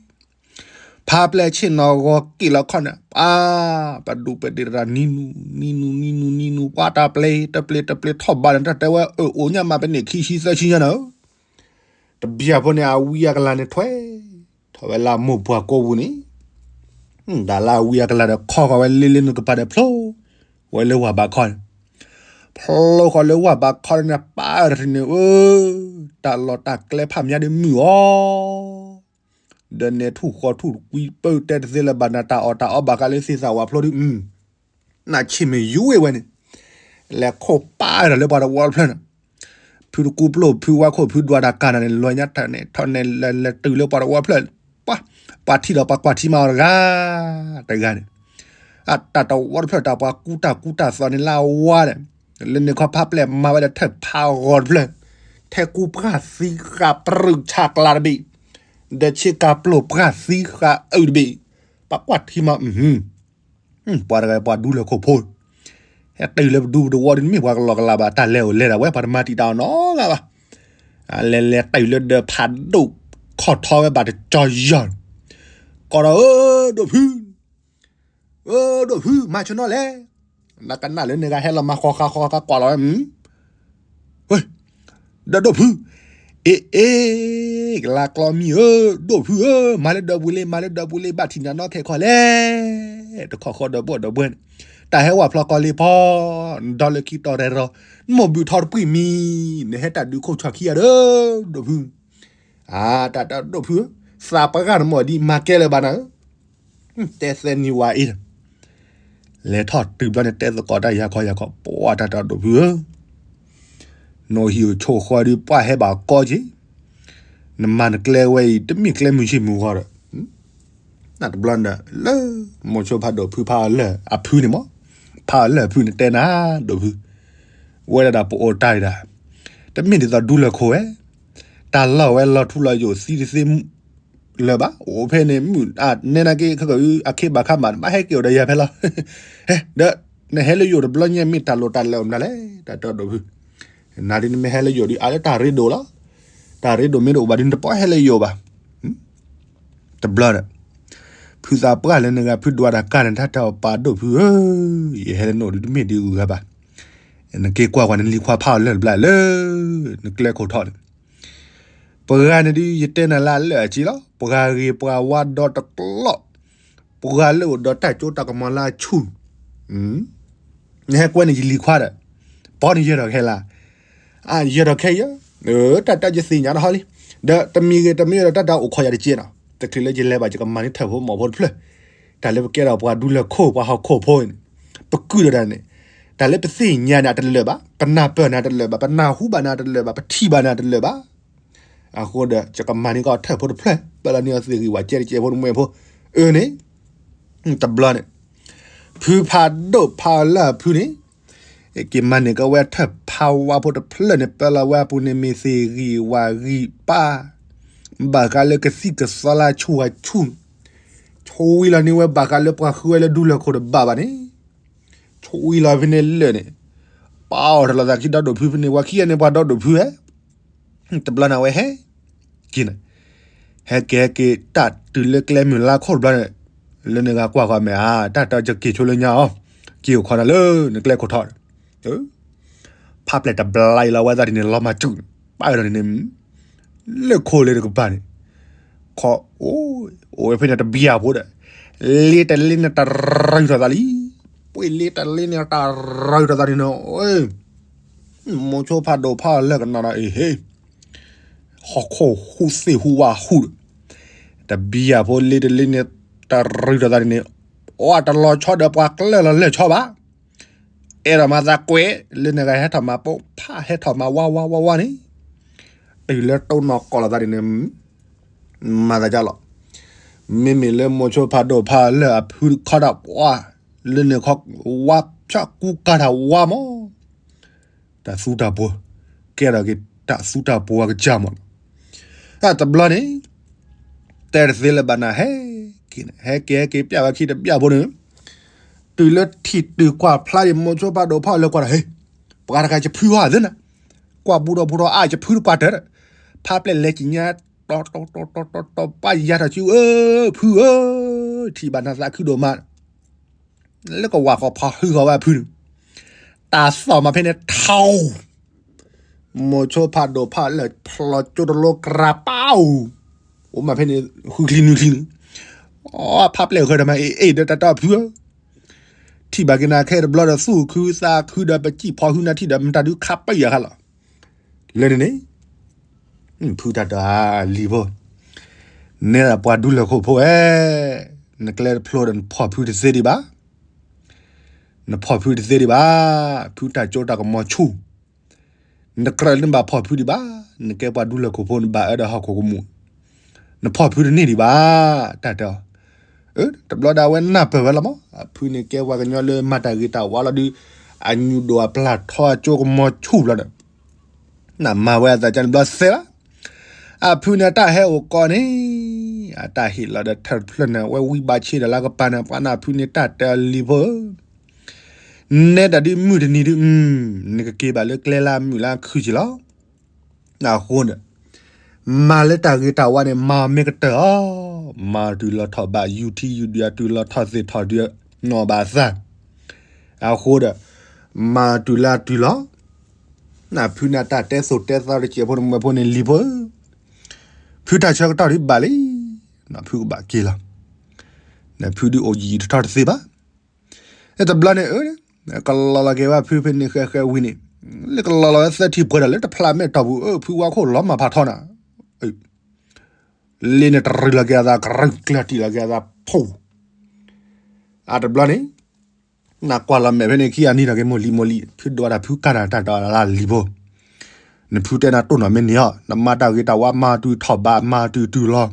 ဖါပျဲၢ်ဆ့ၣ်နီၤဂီၤက့ၣ်လီၤခီၣ်န့ၣ် ပှၤ, ပဒူၣ်ပဒ့ၣ်တရၣ်နံနူ, နံနူ, နံနူ, နံနူ, ပှၤတၢ်ပျ့ၤ, တပျ့ၤ, တပျ့ၤထီၣ်ဘးန့ၣ် တၢ်တဲဝဲအၢ အိၣ်ညါမးပန့ၣ်ခံဆံသၢဆံညါန့ၣ်ဧၢ. တဘျီဖိန့ၣ် အဝံအကလၤန့ၣ်ထွဲ, ထီၣ်ဝဲလၢမိၢ်ပှၢ်ကိးပူၤန့ၣ် တၢ်လၢအဝံအကလၤဒီးခီဃီၤဝဲလ့လ့နကပၤဒီးဖျိဝဲလၢဝၢ်ဘးခီန့ၣ်, ဖျိဃီၤလၢဝၢ်ဘးခီန့ၣ် ပာ်တထံၣ်န့ၣ် အၢ တၢ်လီၢ်တၢ်ကျဲဖးမၠါဒီးမုာ်အီၤ, ဒီးနဲထူၣ်ဃီထူၣ်ကွံပၢၢ်တဲတသ့လၢၤဘၣ်နၤ တၢ်အီၣ်တၢ်အီဘၣ်ဃးလၢသ့ၣ်သၣ်ဝးဖျိဒုး နဆ့ၣ်မ့ၢ်ယူၤဝဲန့ၣ်, လဲၤခိၣ်ပာ်ဒီးလၢပှၤတဝီတဖျၢၣ်န့ၣ်, ဖုတကူပျိၢ်ဖုဝါခိၣ်ဖုဒွးတၢ်ကၢ်နၤန့ၣ် လီၤညါတၢ်န့ၣ်ထီၣ်န့ၣ် လဲၤလဲၤတုၤလၢပှၤတဝီတဖျၢၣ်, ပှၤ ပှၤထံၣ်ဒီးပှၤကွၢ်ထံမးအီၤတဂၤ တဂၤန့ၣ်, အတၢ်တဝီတဖျၢၣ်တၢ်ပှၤကူတၢ်ကူတၢ်သိးန့ၣ်လၢအဝါန့ၣ်, လၢန့ၣ်ခီဖးပျဲၢ်မၤဝဲဒီးထၢၣ်ဖးဂီၤတဖျၢၣ်, ထဲကူပှၢ်သံဃာ်ပြူၢ်ဆးကျးတဘ့ၣ်, ဒီးဆ့ကၤပျိၢ်ပှၢ်သံဃာ်အုၣ်တဘ့ၣ်, ပှၤကွၢ်ထံမး ပှၤတဂၤပှၤဒူလၢၢ်ခိၣ်ဖိ, ဟဲတုၤလၢပဒူပတဝီဒ်နမ့ၢ်ပှၤကလီကလးဘၣ် တၢ်လဲၤအိၣ်လဲၤဒၣ်ဝဲ ပှၤတမၤတံာ်တာ်အီၤနီတဂၤဘၣ်, အလဲၤလဲၤတုၤလၢဒီးဖးဒိၣ်ခီၣ်ထီဝဲဘၣ်တကၠီယီၤ, ကိးဒီး အၢ ဒိၣ်ဖု အၢ ဒိၣ်ဖု မၤဆိနီၣ်လဲၣ်, နကနၣ်လၢန့ၣ်ဂၤဟဲလီၤမၤဃီဃာ်ဃီဃာ်ကွၢ်လီၤဝဲ ဝဲ ဒီးဒိၣ်ဖု, အ့ အ့ ကလါကျီမံၤဧၢ, ဒိၣ်ဖုဧၢ, မၤလၢဒီပူၤလံ မၤလၢဒီပူၤလံ ဘၣ်ထံၣ်နၤနီၢ်ခဲခီလဲၣ်, တခီဃီဒီပုၢ်ဒီပုၢ်န့ၣ်, တၢ်ဟဲဝဲဖျီကီလံဖီ, နဒီလၢခံတီၤရဲၣ်ရီၤ, နမိၢ်ဘုၣ်ထီတပှံၢ်မံၤ, နဟဲတၢ်ဒုးခိၣ်ဆီၣ်ခံဂၤဒီး ဒိၣ်ဖု, အတၢ်တၢ်ဒိၣ်ဖုဧၢ, သးပှၢ်ဂၤနမိၢ်ဒ်မၤကဲလၢၤဘၣ်နၤဧၢ တဲသၢနံၤဝဲအံၤ, လဲၤထီၣ်တုၤဘျီန့ၣ် တဲသကိးတၢ်ယၤခီယၤခီ, ပှၤတၢ်တၢ်ဒိၣ်ဖုဧၢ, နအိၣ်ဟံၣ်အိၣ်ဆိးဃီဒီး ပှၤဟဲဘၣ်ကီက့ၤ, နမၤနကျဲဝဲအံၤ တမ့ၢ်ကျဲမုၢ်ဆ့ၣ်မုၢ်ဂီၤဒီး, တဘျီန့ၣ်ဒီး လၢမိၤဆိဖးဒိၣ်ဖုဖးအီၤလၢၢ်အဖုန့ၣ်မး, ဖးအီၤလၢၢ်အဖုန့ၣ်တဲနၤ, ဒိၣ်ဖု, ဝဲဒၣ်ဒီးပအိၣ်တၢ်ဒၣ်, တမ့ၢ်ဒ်သိးဒူလၢၢ်ခိၣ်ဝဲ, တၢ်လီၢ်ဝဲလီၤထူလီၤယိာ်သံတသ့ လၢၤဘၣ်, အိၣ်ဖဲန့ၣ် မုၢ်အနဲနာ်က့ ခဲကၢအခ့ဘၣ်ခါမး ဘၣ်ဟဲက့ၤအိၣ်ဒီးယၤဖဲလီၤ, ဟဲ ဒီး နဟဲလၢယိာ်တဘျီညါ မ့ၢ်တၢ်လိၣ်တၢ်လဲၤအိၣ်မနုၤလဲၣ် တၢ်တၢ်ဒိၣ်ဖု, နၤဒ်နမ့ၢ်ဟဲလၢယိာ်ဒီး အါလၢတၢ်ရ့ဒိၣ်လီၤ, တၢ်ရ့ဒိၣ်မ့ၢ်တအိၣ်ဘၣ်ဒီး နတပှၢ်ဟဲလၢယိာ်ဘၣ်, တဘျီဒီး ဖုသးပှၢ်လၢနဂၤဖုဒွးတၢ်ကၢ်န့ၣ် တၢ်တၢ်ပာ်ဒိၣ်ဖုဧၢ, ယဟဲလၢနအိၣ်ဒီးတမ့ၢ်ဒ်အဂၤဘၣ်, နက့ၤကွၢ်ကွၢ်နလံၤခွါဖးအီၤလၢၢ်တဘျီလၢ နကျဲခိၣ်ထီၣ်န့ၣ် ပှၤဂၤန့ၣ်ဒ်ယတဲနၤလၢအလၢၢ်အစ့လီၤ, ပှၤဂ့ၤပှၤဝါဒီတကျီၢ်, ပှၤဂၤလၢအိၣ်ဒီးတၢ်စိတၢ်ကမီၤလၢအဆူၣ်, နဟဲကွဲန့ၣ်ယလံၤခွါဒီး, ပီန့ၣ်ယဲၢ်ဒီးခဲလၢာ်, အယဲၢ်ဒီးခဲယဲၢ်, တၢ်တၢ်ယသ့ၣ်ညါတဟီလံ, ဒီးတမံၤဂ့ၤတမံၤဒီးတၢ်တၢ်အိၣ်ခိးယၤတက့ၢ်နီၤ, တချုးလၢယလဲၤဘၣ်ယကမၤန့ၢ်ထၢၣ်ဖိမီၢ်ဖိတဖျၢၣ်, တၢ်လၢပကဲထီၣ်ပှၤဒူလၢၢ်ခိၣ်ပှၤဟီၣ်ခိၣ်ဖိအံၤန့ၣ်, ပကုၢ်ဒီးတၢ်န့ၣ်, တၢ်လၢပသ့ၣ်ညါန့ၣ်တလၢာ်ဘၣ်, ပနၢ်ပၢၢ်နၤတလၢာ်ဘၣ်, ပနၢ်ဟူဘၣ်နၤတလၢာ်ဘၣ်, ပထံၣ်ဘၣ်နၤတလၢာ်ဘၣ်, အဃိဒီး ယကမၤန့ၢ်ကီးထၢၣ်ဖိတဖျၢၣ် ပာ်လီၤန့ၢ်အီၤသ့ၣ်ဂံၢ်ဝဲကဲတကဲဖိတမှဲဖိ, အၢန့ၣ်, တဘျီန့ၣ်, ဖုဖးဒိၣ်ဖးအီၤလၢၢ်အဖုန့ၣ်, က့ၤမၤန့ၢ်ကီးဝဲထၢၣ်ဖးဝါဖိတဖျၢၣ်န့ၣ် ပာ်လီၤဝဲအပူၤန့ၣ်မ့ၢ်သ့ၣ်ဂံၢ်ဝဲဂံၢ်ပၢ်, ဘၣ်ဃးလၢကသံၣ်ကသီလၢအဆူၣ်အဆူၣ်, ဆိဝံလီၤန့ၢ်ဝဲဘၣ်ဃးလၢပှၤဃုဝဲလၢဒူလၢၢ်ခိၣ်တဘၣ်ဘၣ်န့ၣ်, ဆိဝံလီၤဖဲန့ၣ်လၢာ်န့ၣ်, ပာ်အီၤတလီၤသးခံဒီဒိၣ်ဖုဖဲန့ၣ် ပှၤခံဂၤန့ၣ်ပှၤဒီဒိၣ်ဖုဧဲ တဘျီန့ၣ်ဝဲဟဲက့ၤန့ၣ်, ဟဲက့ၤဟဲက့ၤတၢ်တုၤလၢကျဲမုၢ်လါခိၣ်တဘျီန့ၣ်, လၢန့ၣ်ဂၤကွၢ်ဃီၤမဲာ်ဧါ တၢ်တၢ်ယက့ၤဆိလၢညါအီၤ, က့ၤအိၣ်ခိးနၤလၢနကျဲခိၣ်ထီၣ်န့ၣ်, ဖးပျဲၢ်တဘျါအံၤလီၤဝဲသတးဒ်န့ၣ် လီၤမၢ်စုၣ်န့ၣ် ပာ်ဝဲဒီးန့ၣ်န့ၣ်, လၢခိလၢတကပၤန့ၣ်, ခီ, အိၣ်ဝဲဖဲန့ၣ်တဘျီဖိဒီး, လ့တလ့န့ၣ်တရုၤထီၣ်သးလံ, ပှ့ၤလ့တလ့န့ၣ်တရုၤထီၣ်သးန့ၣ်နီၤ, မိၤဆိဖးဒိၣ်ဖးအီၤလၢာ်ကနၣ်ဒီးအ့ဟ့ၣ် ဟီၣ်ခိၣ်ဟူးသ့ၣ်ဟူးဝါဟူးဒီး, တဘျီဖိလ့တလ့န့ၣ် တရုၤထီၣ်သးန့ၣ်န့ၣ်, အတလီၤဆီဒီးပှၤကျဲလီၤလၢာ်ဆီဘၣ်, အဲၣ်ဒိးမၤသးကွဲး လၢန့ၣ်ဂၤဟဲထီၣ်မၤပိာ်ဖးဟဲထီၣ်မၤဝါဝါဝါဝါန့ၣ်, တုၤလၢတိၢ်နီၢ်ကီၢ်လီၤသးန့ၣ်န့ၣ်, မၤသးကၢ်လီၤ, မ့မ့ၢ်လၢမိၤဆိဖးဒိၣ်ဖးအီၤလၢာ်အဖုခီဒီးပှၤ, လၢန့ၣ်ခီ, ဝါဖၠၣ်ကူကၤထၢ်ဝါမး တၢ်သူတၢ်ပှီၤ, ကဲထီၣ်က့ၤတၢ်သူတၢ်ပှီၤကစၢ်မးလီၤ, တဘျီန့ၣ်, တဲတသ့လၢၤဘၣ်နၤဟဲက့ၤန့ၣ် ဟဲက့ၤဟဲက့ၤပျၢ်ဝဲခံတဘျီဖိန့ၣ်, တုၤလၢထံၣ်တုၤကွၢ်ဖျါဒံးမိၤဆိဖးဒိၣ်ဖးအီၤလၢာ်ကွၢ်ဒီး ဟ့ၣ်, ပှၤတခါယဖုဟီၣ်သ့နၤ, ကွၢ်ဘူးဒီးဘူးဒီးအါယဖုတပှၢ်တၢၢ်ဒီး, ဖးပျဲၢ်လဲၤကညါ, တီတီတီတီတီတီ ပၢ်ယၤထီၣ်ဆူအၢ, ဖုဧၢ, ထံၣ်ဘၣ်နၤသးခုဒိၣ်မး လၢကဝၤဃီဖီဟုဃီဝဲအဖုန့ၣ်, တၢ်သီၣ်မးဖဲန့ၣ်ထီၣ်, မိၤဆိဖးဒိၣ်ဖးအီၤလၢာ်ဖျိကၠိတလိကရၤပီ, အိၣ်မးဖဲန့ၣ် ဃုချံနွံချံန့ၣ်, အဖးပျဲၢ်ဃၢဒီးမၤအ့ၣ်အ့ၣ်ဒီးတၢ်တီၢ်ဖုဧၢ, ထံၣ်ဘၣ်က့ၤနၤခဲတဘျီဒီးသူၣ်ခုသးခုဒီးပစံၣ်ဖီၣ်ဟုနၤထံၣ်ဒီးမတၤဒုးခးပၢၢ်ယၤခါလီၤ. လၢန့ၣ်န့ၣ် ဖုတၢ်တီၢ်လံၤဖိ, နဲဒၣ်ပှၤဒူလၢၢ်ခိၣ်ဖိဧၢ, နကျဲတဖျိဒီးနဖီၣ်ဖုတသ့ဒံးဘၣ်, နဖီၣ်ဖုတသ့ဒံးဘၣ်, ဖုတၢ်ကၠိတၢ်ကမီၤဆူၣ် နကြၢးလၢနဘၣ်ဖီၣ်ဖုဒံးဘၣ်, နကဲပှၤဒူလၢၢ်ခိၣ်ဖိနဘၣ်အၢဒီးဟီၣ်ခိၣ်ကမူၣ်, နဖီၣ်ဖုတန့ၢ်ဒံးဘၣ်, တၢ်တဲအီၤ, တဘျီဒၣ်ဝဲနၢ်ပၢၢ်ဝဲလီၤမး, အဖုန့ၣ်ကဲပှၤကညီလၢမၤတၢ်ဂ့ၤတၢ်ဝါလီၤဒုး, အညူၣ်ဒိၣ်အပျၢ်ထီအကၠိကမီၤဆူၣ်ဘျီဒီး နမၤဝဲအသးကန့ၣ်ဘျီသဲဘၣ်, အဖုန့ၣ်တၢ်ဟဲအိၣ်ကီးန့ၣ်, အတၢ်ဟ့ၣ်လီၤဒီးထၢၣ်တဖျၢၣ်န့ၣ် အဝဲဝံဘၣ်ဆ့ဒီးလၢကပၤန့ၣ် ပှၤနၢ်ဖုန့ၣ်တၢ်တဲအီၤလံၤဖိဧၢ နဲဒၣ်ဒုးမုၢ်တနံၤဒုး, နကက့ၤဘၣ်လၢကျဲလၢအမုာ်လၢအခုၣ်က့ၤလီၤ. အဃိဒီး, မၤလၢတၢ်ဂ့ၤတၢ်ဝါန့ၣ် မၤမ့ၢ်ကတၢၢ်အီၤ, မၤတုၤလီၤထီၣ်ဘၣ်ယူၤထံယူၤဒုး အတုၤလီၤထီၣ်သ့ၣ်ထီၣ်ဒုး, နီၢ်ဘၣ်သး, အဃိဒီး, မၤတုၤလၢအတုၤလီၤ နဖုန့ၣ်တၢ်တဲသိၣ်တဲသီတစဲးဖိန့ၣ်မ့ၢ်ဖိန့ၣ်လံၤဖိဧၢ, ဖုတၢ်ဆၢကတီၢ်ဒုးဘၣ်လံ, နဖုကဘၣ်က့ၤလီၤ, နဖုဒုးအိၣ်ယံာ်တထီၣ်တသ့ဘၣ်, တဘျီန့ၣ်အၢ, ကလီၤလီၤက့ၤဝဲဖုဖဲန့ၣ်ဃဲဃဲဝံၤန့ၣ်, လၢကလီၤလီၤဝဲသၢထံၣ်ပှဲၤဒီးလၢတဖျးမဲာ်တီၢ်ပူၤအၢ ဖုဝါခိၣ်လီၤမၢ်ဖးထီနၤ လ့န့ၣ်တရံးလီၤက့ၤအသး ကရူၢ်ကျၢၢ်တံၢ်လီၤက့ၤအသးဖူ, အတဘျီန့ၣ်, နကွၢ်လီၤမဲာ်ဖဲန့ၣ်ခံဂၤနံၤဒီးက့ၤမိၢ်လံၤမိၢ်လံၤ ဖုဒွးတၢ်ဖုကၢ်တၢ်တၢ်တီၢ်လၢလံၤဖိ, နဖုတဲနၤတိၢ်နီၣ်မ့ၢ်န့ၢ်အီၤ နမၤတၢ်ဂ့ၤတၢ်ဝါမၤတုၤထီၣ်ဘးမၤတုၤတုၤလီၤ,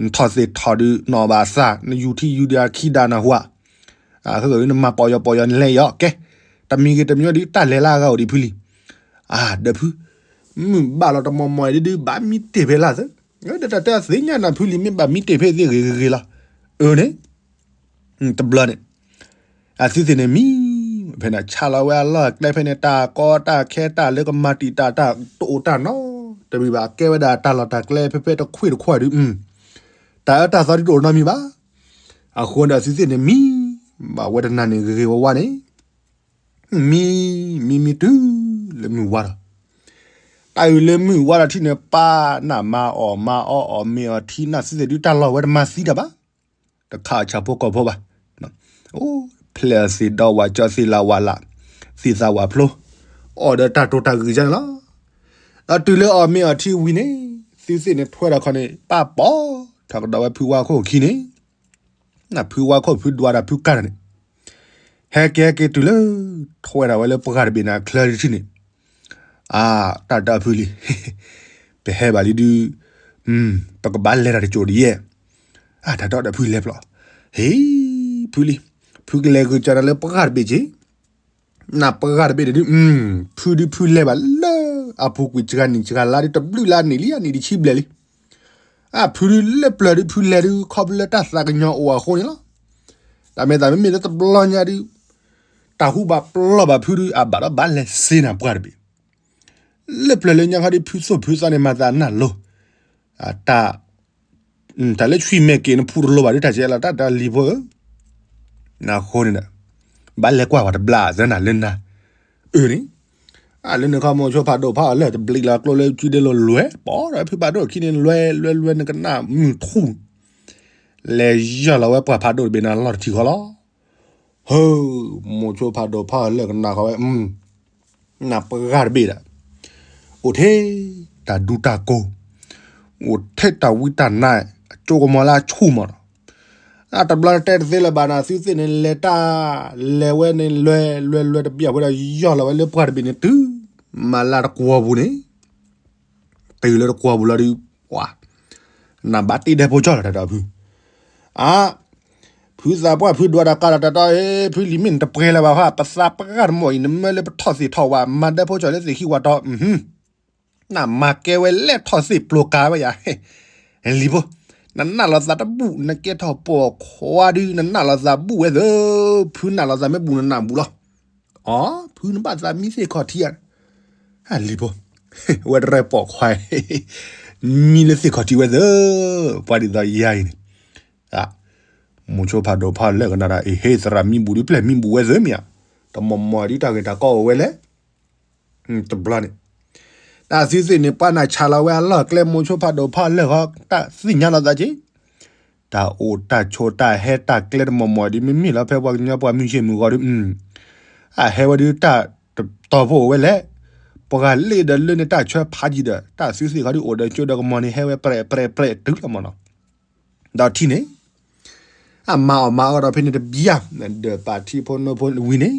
နထီၣ်သ့ၣ်ထီၣ်ဒုးနီၢ်ဘၣ်သး နယူၤထံယူၤဒုးအခံဒၣ်နၢ်ဟူဧါ, အဃိဂ့ၤနမၤပီၢ်ယီၤပီၢ်ယီၤနလဲၤအီၤကဲ, တမံၤဂ့ၤတမံၤဒုးတၢ်လဲၤလၢအဂၤအိၣ်ဒံးဖုလံၤ, အၢ ဒီးဖု မုၢ်ဘၣ်လီၤတမီၤမီၤဒုးဒုးဘၣ်မံတ့ၢ်ဖဲလၢသၢ, ဒီးတၢ်တဲအသ့ၣ်ညါနၤဖုလံၤ မ့ၢ်ဘၣ်မံတ့ၢ်ဖဲသ့ၣ်ဂ့ၤဂ့ၤဂ့ၤလီၤ, အၢန့ၣ်, တဘျီန့ၣ်, အသုသ့ၣ်န့ၣ်မံ, ဖဲန့ၣ်ဆါလီၤဝဲအလီၢ်အကျဲဖဲန့ၣ် တၢ်ကီတၢ်ခဲတၢ်လၢကမၤတံာ်တာ်တၢ်တအိၣ်တၢ်နီတမံၤဘၣ် ကဲဝဲဒၣ်တၢ်လီၢ်တၢ်ကျဲဖဲဖဲတခွ့ၣ်တခွါဒုး, တၢ်အၢတၢ်သီဒုးတအိၣ်နီတမံၤဘၣ်, အဃိဒီးအသုသ့ၣ်န့ၣ်မံ, ဘၣ်ဝဲတနၤန့ၣ်ဂ့ၤဂ့ၤဝါဝါန့ၣ် မံ, မံမံတုၤလၢမုၢ်ဝါဒီး, တၢ်အုၣ်လၢမုၢ်ဝါဒီးထံၣ်န့ၣ် ပၢ်နၢ်မါအီၣ်မါအီအီၣ်မ့ၤအီထံ နၢ်သုသ့ၣ်ဒုးတၢ်လီၢ်ဝဲတမၤသံတၢ်ဘၣ်, တခါအဆၣ်ဖိကီၢ်ဖိဘၣ်, အိၣ်ဖျဲၣ်အီၤသ့ၣ်ဒီဝးကၠီသ့ၣ်လၢဝးလး, သ့ၣ်သးဝးဖျိ, အီၣ်ဒီးတၢ်တိၤတၢ်ဂုၤကန့ၣ်လီၤ, ဒီးတုၤလၢအီၣ်မ့ၤအီထံဝံၤန့ၣ်, သုသ့ၣ်န့ၣ်ထွဲဒီးခီန့ၣ် ပၢ်ပိာ်ထီၣ်ကဒီးဝဲဖုဝါခိၣ်အခံန့ၣ် နဖုဝါခိၣ်ဖုဒွးတၢ်ဖုကၢ်တၢ်န့ၣ်, ဟဲကဲက့ၤတုၤလၢ, ထွဲထီၣ်ဝဲလၢပှၢ်တဘ့ၣ်န့ၣ်အချၢတထံၣ်န့ၣ်, အါ, တၢ်ဒီးဖုလံၤ, ပဟဲဘၣ်လံဒုး, ပကဘၣ်လဲၤတၢ်တစိၢ်ဒ်ယဲၢ်, အါ တၢ်ဒီးဒီးဖုလဲၤဖျီၣ်, ဟ့ၣ်, ဖုလံၤ, ဖုကလဲၤဂုာ်ကၢနၤလၢပှၢ်တဘ့ၣ်က့ၤ နပှၢ်တဘ့ၣ်န့ၣ်ဒုး, ဖုဒုးဖုလဲၤဘၣ်လၢ, အပူၤကွံာ်စှၤနံၣ်စှၤလါဒုးတဘျုးလၢအနံၣ်လံအနံၣ်တဆံဘျဲၣ်လံ, အဖုဒုးလၢပျၢၤဒုးဖုလဲၤဒုးခီဖျိလၢတၢ်သးကညီၤအိၣ်အဃိန့ၣ်လီၤ, တၢ်မ့ၢ်သးမ့မ့ၢ်လၢတဘျီညါဒုး, တၢ်ဟူဘၣ်ပျီၢ်ဘၣ်ဖုဒုးအဘၣ်ဒီးဘၣ်လဲၤစ့နၤပှၢ်တဘ့ၣ်, လၢပျၢၤလၢညါခီဒုးဖုသိၣ်ဖုသီန့ၣ်မၤသးနၢ်လိၤ, တၢ် တၢ်လၢဆွံမဲာ်က့ၤနဖူတလိၤဘၣ်ဒုးတၢ်ကဲလီၤတၢ်တၢ်လံၤဖိဧၢ, နဃိန့ၣ်ဒီး, ဘၣ်လဲၤကွၢ်ဝဲတဘျီသၢနၤလၢနၤ, အၢန့ၣ်, အလၢနခီမိၤဆိဖးဒိၣ်ဖးအီၤလၢတဘျံးလီၤကျိလၢကုဒဲလိၤလွဲၢ်, ပိာ်ဒီးဖုဖးဒိၣ်ခံန့ၣ်လွဲၢ်လွဲၢ်လွဲၢ်နကနၣ်မုၢ်ထူၣ်, လဲၤယီၢ်လီၤဝဲပှၢ်ဖးဒိၣ်တဘ့ၣ်န့ၣ်လီၤတထံၣ်ဃီလီၤ ဟၢ, မိၤဆိဖးဒိၣ်ဖးအီၤလၢကနၣ်ဃီဝဲ, နပှၢ်တဘ့ၣ်ဒီး, အိၣ်ထဲတၢ်ဒူတၢ်ကိၢ်, အိၣ်ထဲတၢ်ဝံတၢ်နါ, အကၠိကမီၤလၢအဆူၣ်မးဒီး, အတဘျီတဲတသ့လၢၤဘၣ်နၤ သုသ့ၣ်န့ၣ်လဲၤတၢ်, လဲၤဝဲန့ၣ်လွဲၢ်လွဲၢ်လွဲၢ်တဘ့ၣ်အဃိဒီးယီၢ်လီၤဝဲလၢပှၢ်တဘ့ၣ်န့ၣ်တုၤ, မၤလၢတကွီၤပူၤန့ၣ် တုၤလၢတကွီၤပူၤလီၤဒုး, ပှၤ, နဘၣ်တ့ဒဲဖိကၠီလီၤတၢ်ဒီးဖု, အါ, ဖုသးပှၢ်ဖုဒွးတၢ်ကးဒီးတၢ်တီၢ်, ဖုလံၤမ့ၢ်နတပှဲၤလၢၤဘၣ်ဃီ ပသးပှၢ်တမီၢ်အံၤ နမၢလၢပထီၣ်သ့ၣ်ထီၣ်ဝဲ မၤဒဲဖိကၠီလၢသ့ၣ်ခံဝးတီၤ, နမၤကဲဝဲလဲၣ်ထီၣ်သ့ၣ်ပျိၤကၤဝဲယၤ, လံၤဖိ, နနာ်လီၤသးတဘူၣ် နကဲထီၣ်ပိာ်ခွါဒုး နနာ်လီၤသးဘူၣ်ဝဲသၢ, ဖုနာ်လီၤသးမ့ၢ်ဘူၣ်နနာ်ဘူၣ်လီၤ, အီ, ဖုနဘၣ်သးမံသ့ၣ်ခီၣ်ထံးဧါ, လံၤဖိ, ဝဲတရဲၣ်ပိာ်ခွါ, မံလၢသ့ၣ်ခီၣ်ထံးဝဲသၢ, ပှၤဒ်သိးယၤအံၤန့ၣ်, မိၤဆိဖးဒိၣ်ဖးလၢာ်ကနၣ်ဒီး အ့ဟ့ သရၣ်မံဘူၣ်ဒုးပျဲၢ်မံဘူၣ်ဝဲသၢမ့ၢ်ဧါ, တမီၢ်မီၢ်ဒုးတၢ်ဂ့ၢ်တၢ်ကီအိၣ်ဝဲလဲၣ်, တဘျီန့ၣ်, တၢ်သုသ့ၣ်န့ၣ် ပှၤနၢ်ဆါလီၤဝဲအလီၢ်ကျဲ မိၤဆိဖးဒိၣ်ဖးလၢာ်ဃီ တၢ်သ့ၣ်ညါလီၤသးက့ၤ တၢ်အိၣ်တၢ်ဆိးတၢ်ဟဲတၢ်ကျဲတမီၢ်မီၢ်ဒ်မ့မ့ၢ်လီၤ ဖဲပှၤကညီပှၤမုၢ်ဆ့ၣ်မုၢ်ဂီၤဒီး အဟဲဝဲဒုးတၢ်တတီၤဖိအိၣ်ဝဲလဲၣ်, ပှၤလ့ဒီးလၢန့ၣ်တၢ်ဆၢဖးယံၤဒီး တၢ်သုးသ့ၣ်ခီဒုးအိၣ်ဒီးကၠိဒီးကမီၤန့ၣ် ဟဲဝဲပြဲးပြဲးပြဲးတုၤလီၤမၢ်နီၤ, ဒီးထံၣ်န့ၣ် အမၤအီၣ်မၤအီဒီးဖဲန့ၣ်တဘျီ ဒီးပာ်ထံဖိနိဖိဝံၤန့ၣ်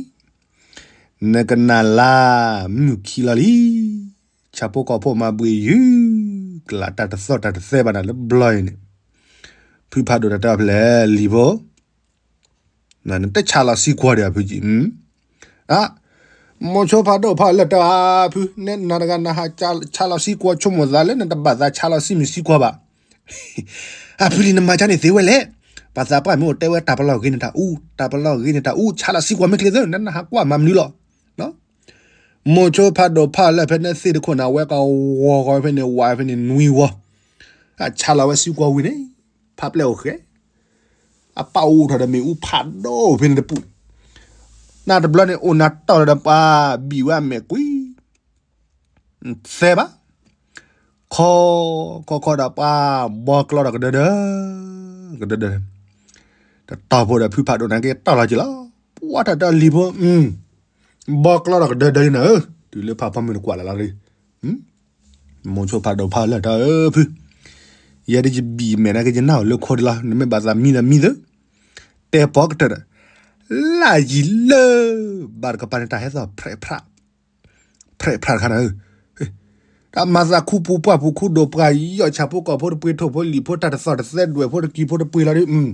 နကနၣ်လၢ မုၢ်ခံလီၤလံ, ဆၣ်ဖိကီၢ်ဖိမၤဘှံးယုၢ် ကလးတၢ်တသီၣ်တၢ်တသဲဘၣ်နၤလၢဘျီအံၤန့ၣ်, ဖုဖးဒိၣ်တၢ်တဲအီၤဖဲလဲၣ် လံၤဖိ, နတဆါလီၤစံကွီၤဒီးဖုကံ, အ, မိၤဆိဖးဒိၣ်ဖးလၢာ်တၢ်ဖု, နနၤတဂၤနဟးဆါလီၤစံကွီၤ ဆိကမိၣ်သးလၢနတဘၣ်သးဆါလီၤစံမုၢ်စံကွီၤဘၣ် အဖုလံၤနမၤကၢန့ၣ်သ့ဝဲလဲၣ်, ပှၤသးပှၢ်မ့ၢ်အိၣ်တဲဝဲတၢ်ပလီၢ်ဂ့ၤန့ၣ်တၢ်အူ, တၢ်ပလီၢ်ဂ့ၤန့ၣ်တၢ်အူ, ဆါလီၤစံကွီၤမ့ၢ်ချ့သၢ နနဟးကွၢ်မၤမနုၤလီၤ. မိၤဆိဖးဒိၣ်ဖးလၢာ်ဖဲန့ၣ်သ့ၣ်တခိၣ်န့ၣ် အဝဲကဝီၤဂီၤဖဲန့ၣ် ဝးဖဲန့ၣ်နွံဝီ, အဆါလီၤဝဲစံကွီၤဝံၤန့ၣ်, ဖးပျဲၢ်အိၣ်ဃဲ, အပၢ်အိၣ်ထီၣ်ဒီးမ့ၣ်အူဖးဒိၣ်ဖဲန့ၣ်တပူၤ, နတဘျီန့ၣ်အိၣ်နၤတီၢ်လီၤဒီးပှၤဘံၣ်ဝဲအမဲာ်ကွံ သဲဘၣ်, ခီ, ခီခီဒီးပှၤဘီကျီဒီးကဒၢဒၢ, ကဒၢဒၢ, တတီၤဖိဒီးဖုဖးဒိၣ်န့ၣ်က့ၤတီၢ်လီၤက့ၤလီၤ, ပှၤတၢ်တၢ်လံၤဖိ, ဘီကျီဒီးကဒၢဒၢလံနၤဧၢ, တုၤလၢဖးဖီမုၢ်နကွၢ်လၢ်လီၤလံ, မိၤဆိဖးဒိၣ်ဖးလၢာ်တၢ်ဧၢဖု, ယဲဒ်ယဘံၣ်မဲာ်နာ်က့ၤယနၢ်အိၣ်လၢခိဒံးလီၤ နမ့ၢ်ဘၣ်သးမံဒီးမံသၢ, တဲပီၤကတၢၢ်ဒီး, လၢယံၤလၢ, ဘၣ်တကပၤန့ၣ်တၢ်ဟဲသီၣ်ဖြဲးဖြး ဖြဲးဖြးတခါနၤဧၢ, တၢ်မၤသးခူပူၤပှၢ်ပူၤခူဒိၣ်ပှၢ်ယီၣ်ဆၣ်ဖိကီၢ်ဖိတပှ့ၤထိၣ်ဖိလံာ်ဖိတၢ်တသီၣ်တသဲဒွဲၣ်ဖိတကံၤဖိတပှ့ၤလီၤဒုး,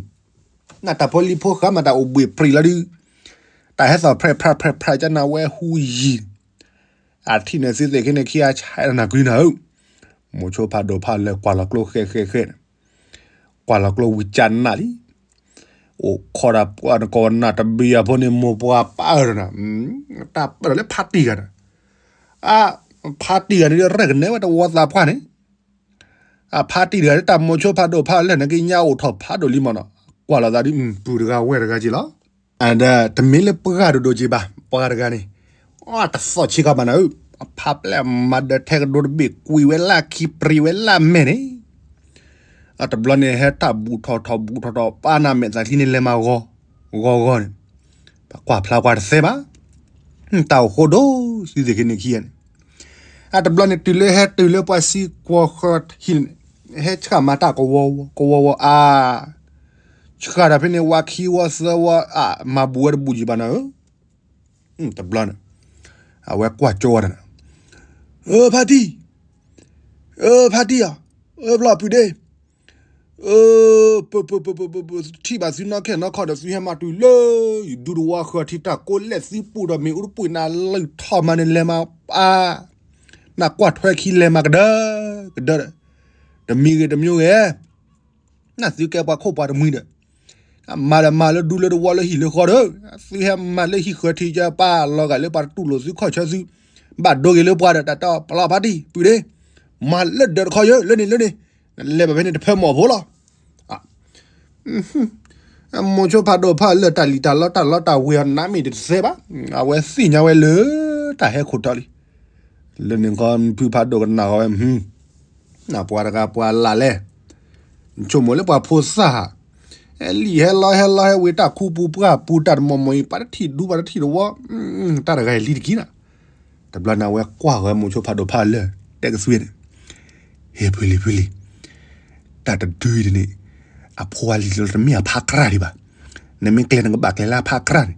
နတၢ်ဖိလံၤဖိဃၢ်မးတၢ်အိၣ်ဘှံးပြံးလီၤဒုး, တၢ်ဟဲသီၣ်ဖြဲးဖြးဖြဲးဖြးကနၤဝဲဟူယံၤ, အထံၣ်န့ၣ်သုသ့ၣ်ခ့န့ၣ်ခံအဆၢနၤကွံနၤဧၢ, မိၤဆိဖးဒိၣ်ဖးလၢာ်ကွၢ်လီၤကျိဃဲးဃဲးဃဲးန့ၣ် ကွၢ်လီၤကျိဝံၤကနၣ်လံ, အိၣ်ခိးဒၣ်ပှၤနကိးနၢ်တဘံယၤဖိန့ၣ် မိၢ်ပှၢ်ပၢ်အၢၣ်နၤ, တၢ်ပၢၢ်လၢဖါတံၢ်ဂၤန့ၣ်, အ, ဖါတံၢ်ဂၤန့ၣ်ဒီးရဲၣ်ကနဲဝဲတဝီသးပှၢ်န့ၣ်, အဖါတံၢ်တဂၤန့ၣ် တၢ်မိၤဆိဖးဒိၣ်ဖးလၢာ်န့ၣ်က့ညါအိၣ်ထီၣ်ဖးဒိၣ်လံမၢ်နီၤ, ကွၢ်လီၤသးဒ်ပူၤတဂၤဝဲၢ်တဂၤက့လီၤ, ဒီးတမ့ၢ်လၢပှၤဒိၣ်ဒိၣ်က့ဘၣ်, ပှၤတဂၤန့ၣ်, အတသီၣ်ဆ့ကၤဘၣ်နၤဧၢ, အဖါပျဲၢ်မၤဒၢးထဲကဒိတဘ့ၣ်ကွံာ်ဝဲလၢခံပြံးဝဲလၢမဲာ်န့ၣ် အတဘျီန့ၣ် ဟဲတၢ်ဘူးထီၣ်ထီၣ်ဘူးထီၣ်ထီၣ် ပၢ်နၢ်မဲာ်သးချံန့ၣ်လဲၤမၤဂီၤဂီၤဂီၤန့ၣ်, ပကွၢ်ဖျါကွၢ်တသဲဘၣ်, တၢ်အိၣ်ဃိဒိၣ်သုသ့ၣ်ခ့န့ၣ်ခံဂၤန့ၣ်, အတဘျီန့ၣ် တုၤလၢဟဲတုၤလၢပှၤစံကွီၤဃၢၤထံးန့ၣ်, ဟဲဆှၣ်မၤတၢ်ကဝီၤဝီၤကဝီၤဝီၤအါ, ဆှၣ်တၢ်ဖဲန့ၣ် ဝါခံဝီသၢဝီအါ မၤဘူးဝဲတဘူးက့ဘၣ်နၤဧၢ တဘျီန့ၣ်, အဝဲကွၢ်ကၠိဝဲဒၣ်န့ၣ်, အဖါတံၢ်, အဖါတံၢ်ဧၢ, အဖျီၣ်ပုၢ်ဒ့, ပပပပပပ ထံၣ်ဘၣ်သုနီၢ်ခဲနီၢ်ခီဒီး သုဟဲမၤတုၤလၢယဒူတဝီဃၢၤထံး တၢ်ကိးလဲၣ်သုပူၤဒီး မ့ၣ်အူတပူၤနၤလၢထီၣ်မၤန့ၣ် လဲၤမၤအါ, နကွၢ်ထွဲခံလဲၤမၤကဒၢကဒၢဒီး, တမံၤဂ့ၤတမံၤဂ့ၤ နသုကဲပှၤခိၣ်ပှၤတမှံၤဒီး, မၤဒီးမၤလၢဒူလၢတဝီလၢဟံၣ်လၢဃီဒီး, သုဟဲမၤလၢဟံၣ်ဃၢၤထံးယပၢ်လီၤဂာ်လၢပှၤတတူၢ်လိာ်သုခီၣ်ဆၢသု, ဘၣ်ဒိဂ့ၤလၢပှၤဒီး တၢ်တီပလီၢ်ဖါတံၢ်ပုၢ်ဒ့, မၤလၢဒၢးတခီယၢ လၢန့ၣ်လၢန့ၣ်, နလဲၤဘၣ်ဖဲန့ၣ်တဖၢမီၢ်ဖိလီၤ. မိၤဆိဖးဒိၣ်ဖးလၢာ်တၢ်လံၣ်တၢ်လီတၢ်လီတၢ်ဝ့ၤအီၤနးမ့ၢ်တသဲဘၣ်, အဝဲသ့ၣ်ညါဝဲလၢတၢ်ဟဲခိၣ်တီလံ. လၢန့ၣ်ခီ ဖုဖးဒိၣ်ကနၣ်ဃီဝဲ, နပှၤတဂၤပှၤလၢ်လဲၣ်, နဆိကမိၣ်လၢပှၤဖိသၣ်ဧါ, ဟဲလံၣ်ဟဲလီဟဲလီဟဲဝ့ၤတၢ်ခူပူၤပှၢ်ပူၤတၢ်တမီၢ်မီၢ်အံၤ ပှၤတထံၣ်ဒူပှၤတထံၣ်တဝီ, တၢ်တဂၤအံၤလံတက့ၢ်နၤ. တဘျီန့ၣ် အဝဲကွၢ်ဃီမိၤဆိဖးဒိၣ်ဖးလၢာ် တဲကသွံန့ၣ်, ဟ့ၣ်ဖုလံၤဖုလံၤ, တၢ်တဒုအံၤန့ၣ် အဖိအလံၤလီၤတမ့ၢ်အဖါကြၢ်ဒံးဘၣ်. နမ့ၢ်ကျဲၤနကဘၣ်ကျဲၤလၢအဖါကြၢ်န့ၣ်,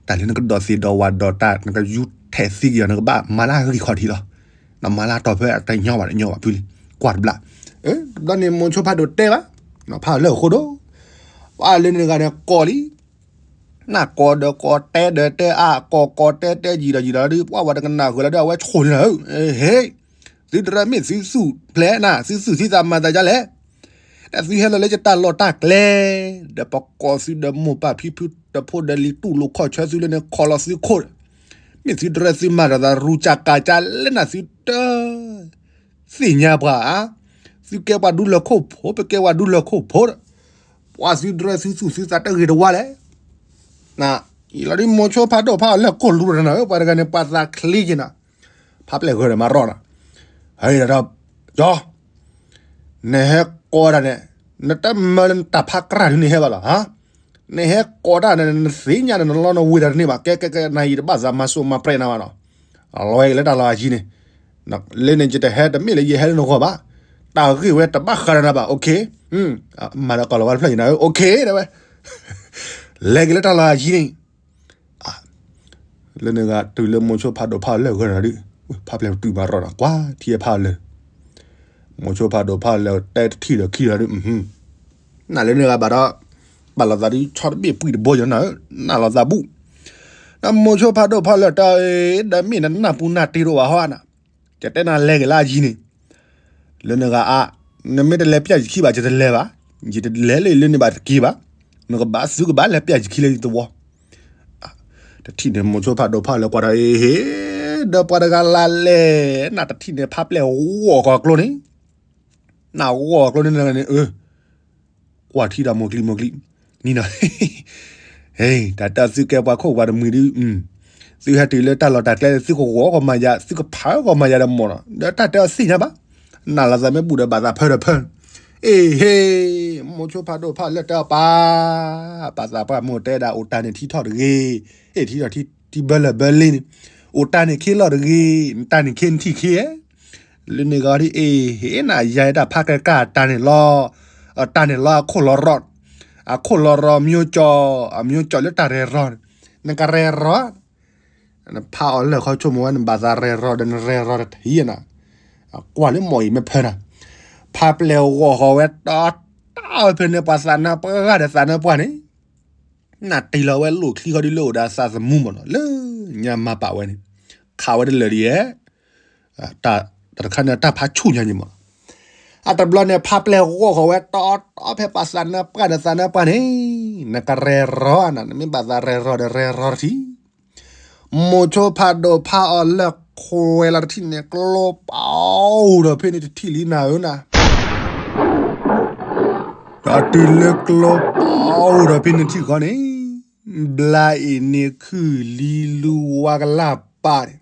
တၢ်လၢနကဒိးသ့ၣ်ဒိးဝၣ်ဒိးတၢ် နကယူးထဲးသံက့ၤအီၤ နကဘၣ်မၤလၢအဂံၢ်ခီၣ်ထံးလီၤ. နမၤလၢအတီၢ်ဖဲအတညီဘၣ်တညီဘၣ်ဖုလံၤ, ကွၢ်တဘျီ. တဘျီန့ၣ်မိၤဆိဖးဒိၣ်တဲဘၣ်, ဖးလၢာ်အဃိဒီး, ပှၤလၢန့ၣ်တဂၤန့ၣ်ကိးလံ နကိးဒီးကိးတဲဒီးတဲအါ ကိးကိးတဲတဲယံာ်ဒီးယံာ်ဒီးဒုး ပှၤဝဲတကနၣ်ဃုာ်လီၤဒုး အဝဲဆိၣ်န့ၣ်လီၤ. ဟ့ၣ်, သုတရၢမ့ၢ်သုသူၣ်ဖျဲးနၤ သုသူၣ်သုသးမၤသးဒ်လဲၣ်. တၢ်သုဟဲလီၤလၢယတၢ်လီၢ်တၢ်ကျဲ, ဒီးပကိးသုဒီးမိၢ်ပၢ်ဖံဖုတဖိဒီးလံၤတူၢ်လိာ်ခီၣ်ဆၢသုလၢန့ၣ် ခီလီၤသုခိၣ်ဒီး, မ့ၢ်သုတရၢသုမၤတၢ်သးရူၢ်ကၢ်ကၢ်ကၢ်လၢနၤသုတ သ့ၣ်ညါပှၤဧါ, သုကဲပှၤဒူလၢၢ်ခိၣ်ဖိ ပကဲပှၤဒူလၢၢ်ခိၣ်ဖိဒီး, ပှၤသုတရၢသုသူၣ်သုသးတဂ့ၤတဝါလဲၣ်. အံၤလီၤဒုးမိၤဆိဖးဒိၣ်ဖးအီၤလၢာ်ကိၢ်လူၤဒီးနၤဧၢ, ပှၤတဂၤန့ၣ် ပှၤသးချ့က့ၤနၤ, ဖးပျဲၢ်ဂၢၢ်ဒီးမၤရီၣ်နၤ, ဟဲဒီး, ကၠီ, နဟဲကိးဒၣ်န့ၣ် နတမၢလၢနတၢ်ဖးကြၢ်ဒုန့ၣ်ဟဲဘၣ်လီၤ, နဟဲကိးတၢ်န့ၣ် နသ့ၣ်ညါဒီးနလီနဝ့ၤတၢ်တန့ၢ်ဘၣ်, ကဲကဲကဲ နအံၤတဘၣ်သးမၤစိးမၤပြဲးနၤဘၣ်နီၤ, လီၤဝဲက့ၤလၢတၢ်လီၢ်အယံၤန့ၣ်, လၢန့ၣ်ယတဟဲတမ့ၢ်လၢယဟဲလၢနဂီၢ်ဘၣ်, တၢ်ဂ့ၢ်ဝဲတဘၣ်ဃးဒီးနၤဘၣ်, OK, မၤဒီးကီၢ်လီၤဝဲတဖျၢၣ်အံၤနၤ, OK ဒၣ်ဝဲ, လဲၤက့ၤလၢတၢ်လီၢ်အယံၤန့ၣ် လၢန့ၣ်ဂၤတုၤလၢမိၤဆိဖးဒိၣ်ဖးလၢာ်ဂၢၢ်နၤဒုး, ဖးပျဲၢ်ပတုာ်မၤရီၤနၤ ကွၢ်ထံဖးလၢာ်, မိၤဆိဖးဒိၣ်ဖးလၢာ် တဲတထံၣ်ဒီးခံဒီးဒုး, နလၢန့ၣ်ဂၤဘၣ်ဒီး, ပာ်လီၤသးဒုးဆီတဘ့ၣ်ပှံၢ်တဘိယနီၤ, နၢ်လီၤသးဘူၣ်, ဒီးမိၤဆိဖးဒိၣ်ဖးလၢာ်တၢ်အံၤ ဒီးမ့ၢ်နနၢ်ပူၤနၢ်တ့တအိၣ်ဘၣ်ဟီနၤ, ယတဲနၤလဲၤက့ၤလၢအယံၤန့ၣ် လၢနဂၤအါ, နမ့ၢ်တလဲၤပျၢ်ယခံဘၣ် ယတလဲၤဘၣ်, ယတလဲၤလၢလၢန့ၣ်ဘၣ်တက့ၢ်ဘၣ်, နကဘၣ်သုကဘၣ်လဲၤပျၢ်ယခံလၢယသဝီ, တထံၣ်န့ၣ်မိၤဆိဖးဒိၣ်ဖးလၢာ်ကွၢ်ဒီးအ့ဟ့, ဒီးပှၤတဂၤလၢလဲၣ်, နတထံၣ်န့ၣ်ဖးပျဲၢ်ဂီၢ်ဃီၤကျိန့ၣ်, နဂီၢ်ကျိန့ၣ်န့ၣ်, ကွၢ်ထံဒီးမိၢ်ကျံမိၢ်ကျံ, နံၤနီၤ တၢ်တၢ်သုကဲပှၤခိၣ်ပှၤတမှံၤဒုး, သုဟဲတုၤလၢတၢ်လီၢ်တၢ်ကျဲ သုကဂီၤကီၢ်မၤယၤ သုကဖးကီၢ်မၤယၤဒီးမ့ၢ်နီၤ ဒီးတၢ်တဲအီၤသ့ၣ်ညါဘၣ်, နၢ်လီၤသးမ့ၢ်ဘူၣ်ဒီးဘၣ်သးဖၢဒီးဖၢ, အ့ဟ့, မိၤဆိဖးဒိၣ်ဖးလၢာ်တဲအီၤပၢ်, ပာ်သးပှၢ်မိၢ်တဲဒၣ်အိၣ်တၢ်န့ၣ်ထံထီၣ်တဂ့ၤ, အ့ၣ်ထံထီၣ်ထံဘၢလၢာ်ဘၢလ့န့ၣ်, အိၣ်တၢ်န့ၣ်ခ့လီၢ်တဂ့ၤ, နတၢ်န့ၣ်ခ့နထံၣ်ခ့ဧါ လၢန့ၣ်ဂီၤဒ်အ့ၣ် ဟ့ၣ်နၤယၤတၢ်ဖးကဲကၢ်တၢ်န့ၣ်လီၤ, တၢ်န့ၣ်လီၤအခိၣ်လီၤရီ, အခိၣ်လီၤရီ မျိုးကျော်, အမျိုးကျော် လၢတၢ်ရဲၣ်ရီ, နကရဲၣ်ရီ, နဖးအီၤလၢာ်ခီဆိကမိၣ်ဝဲ နဘၣ်သးရဲၣ်ရီဒီးနရဲၣ်ရီတထံၣ်နၤ, ကွၢ်လၢမီၢ်အံၤမ့ၢ်ဖၢနၤ, ဖးပျဲၢ်ဂီၢ်ဃီၤဝဲတီတီဝဲဖဲန့ၣ် ပှၤသးနါပှၢ်ဂၤဒီးသးနါပှၢ်န့ၣ် နတ့ၢ်လီၤဝဲလိၣ်ချံဃီဒ်လၢအိၣ်ဒီးသးသမူမ့ၢ်နီၤ လၢညါမၤပာ်ဝဲန့ၣ်, ခးဝဲတလၢာ်ဒ်ယဲ, တၢ်တခါန့ၣ်တၢ်ဖးဆူၣ်ညါန့ၣ်မ့ၢ်နီၤ, အတဘျီန့ၣ် ဖးပျဲၢ်ဂီၢ်ဃီၤဝဲတီတီဖဲပှၤသးနါပှၢ်ဒီးသးနါပှၢ်န့ၣ်, နကရဲၣ်ရီနၤ နမ့ၢ်ဘၣ်သးရဲၣ်ရီဒီးရဲၣ်ရီတထံၣ်, မိၤဆိဖးဒိၣ်ဖးအီၤလၢာ်ခွဲးလီၤတထံၣ်န့ၣ် ကျိပအိၣ်ဒီးဖဲန့ၣ်တထံၣ်လံနၤဧၢနၤ ဒီးတုၤလၢကျိပအိၣ်ဒီးဖဲန့ၣ်ထံၣ်ဃီန့ၣ်, ဘျါအံၤန့ၣ်ခုၣ်လံလူဝါကလၢ်ပာ်န့ၣ်,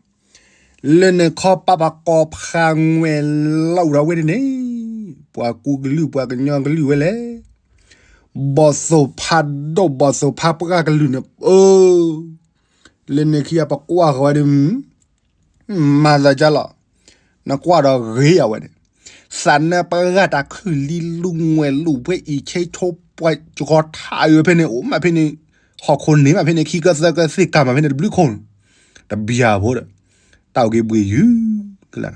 လၢန့ၣ်ခီပာ်ပကိးဖးငွဲၣ်လီၤအိၣ်ဒီးဝဲဒ်န့ၣ်, ပှၤကူကလုာ်ပှၤကညီကလုာ်ဝဲလဲၣ်, ဘီၣ်သိၣ်ဖးဒိၣ်ဘီၣ်သိၣ်ဖးပှၢ်ကလုာ်န့ၣ်, အၢ လၢန့ၣ်ခံဂၤပကွၢ်ဃီၤဝဲဒ် မၤသးဒ်လီၤ, နကွၢ်ဒီးဂ့ၤအဝဲန့ၣ်, သးနါပှၢ်တၢ်ခုၣ်လံလူငွဲၣ်လူပှဲၤအံၤ ဆ့ဆိပှၤကီထးအုးဖဲန့ၣ် အိၣ်မးဖဲန့ၣ်, ဟီၣ်ခိၣ်န့ၣ်မးဖဲန့ၣ် ခံကၢသၢကၢသ့ၣ်ကၤမးဖဲန့ၣ်တဘျုးခိၣ်န့ၣ်, တဘျီဖိဒီး, တၢ်အိၣ်က့ၤဘှံးယုၤကလၢ်,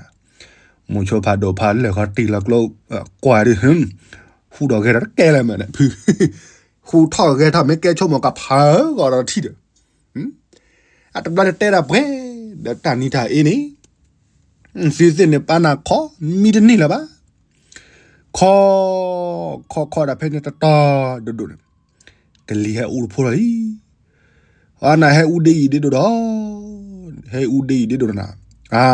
မိၤဆိဖးဒိၣ်ဖးလၢာ်ခီတ့ၢ်လီၤကျိ, ကွၢ်ဒ် ဟူးဒီးဂဲၤထီၣ်တကဲလၢၤမးန့ၣ်, ဟူးထီၣ်ဂဲၤထီၣ်မ့ၢ်ကဲဆိကမိၣ်ကဖးဂီၤဒီးတထံၣ်ဒီး အတဘျီန့ၣ်တဲဒၣ်ပှဲၤ, ဒီးတၢ်နံၤတၢ်အ့န့ၣ်, သုသ့ၣ်န့ၣ်ပာ်နၤခီမံတန့ၢ်လၢၤဘၣ်, ခီ, ခီခီဒၣ်ဖဲန့ၣ်တတီၤဒိၣ်ဒိၣ်န့ၣ်, ကလံၤဟဲအူတဖိလီၤလံ, အနဟဲအူဒ်အံၤဒ်ဒိၣ်ဒီး, ဟဲအူဒ်အံၤဒ်ဒိၣ်ဒီးနၤ, အါ,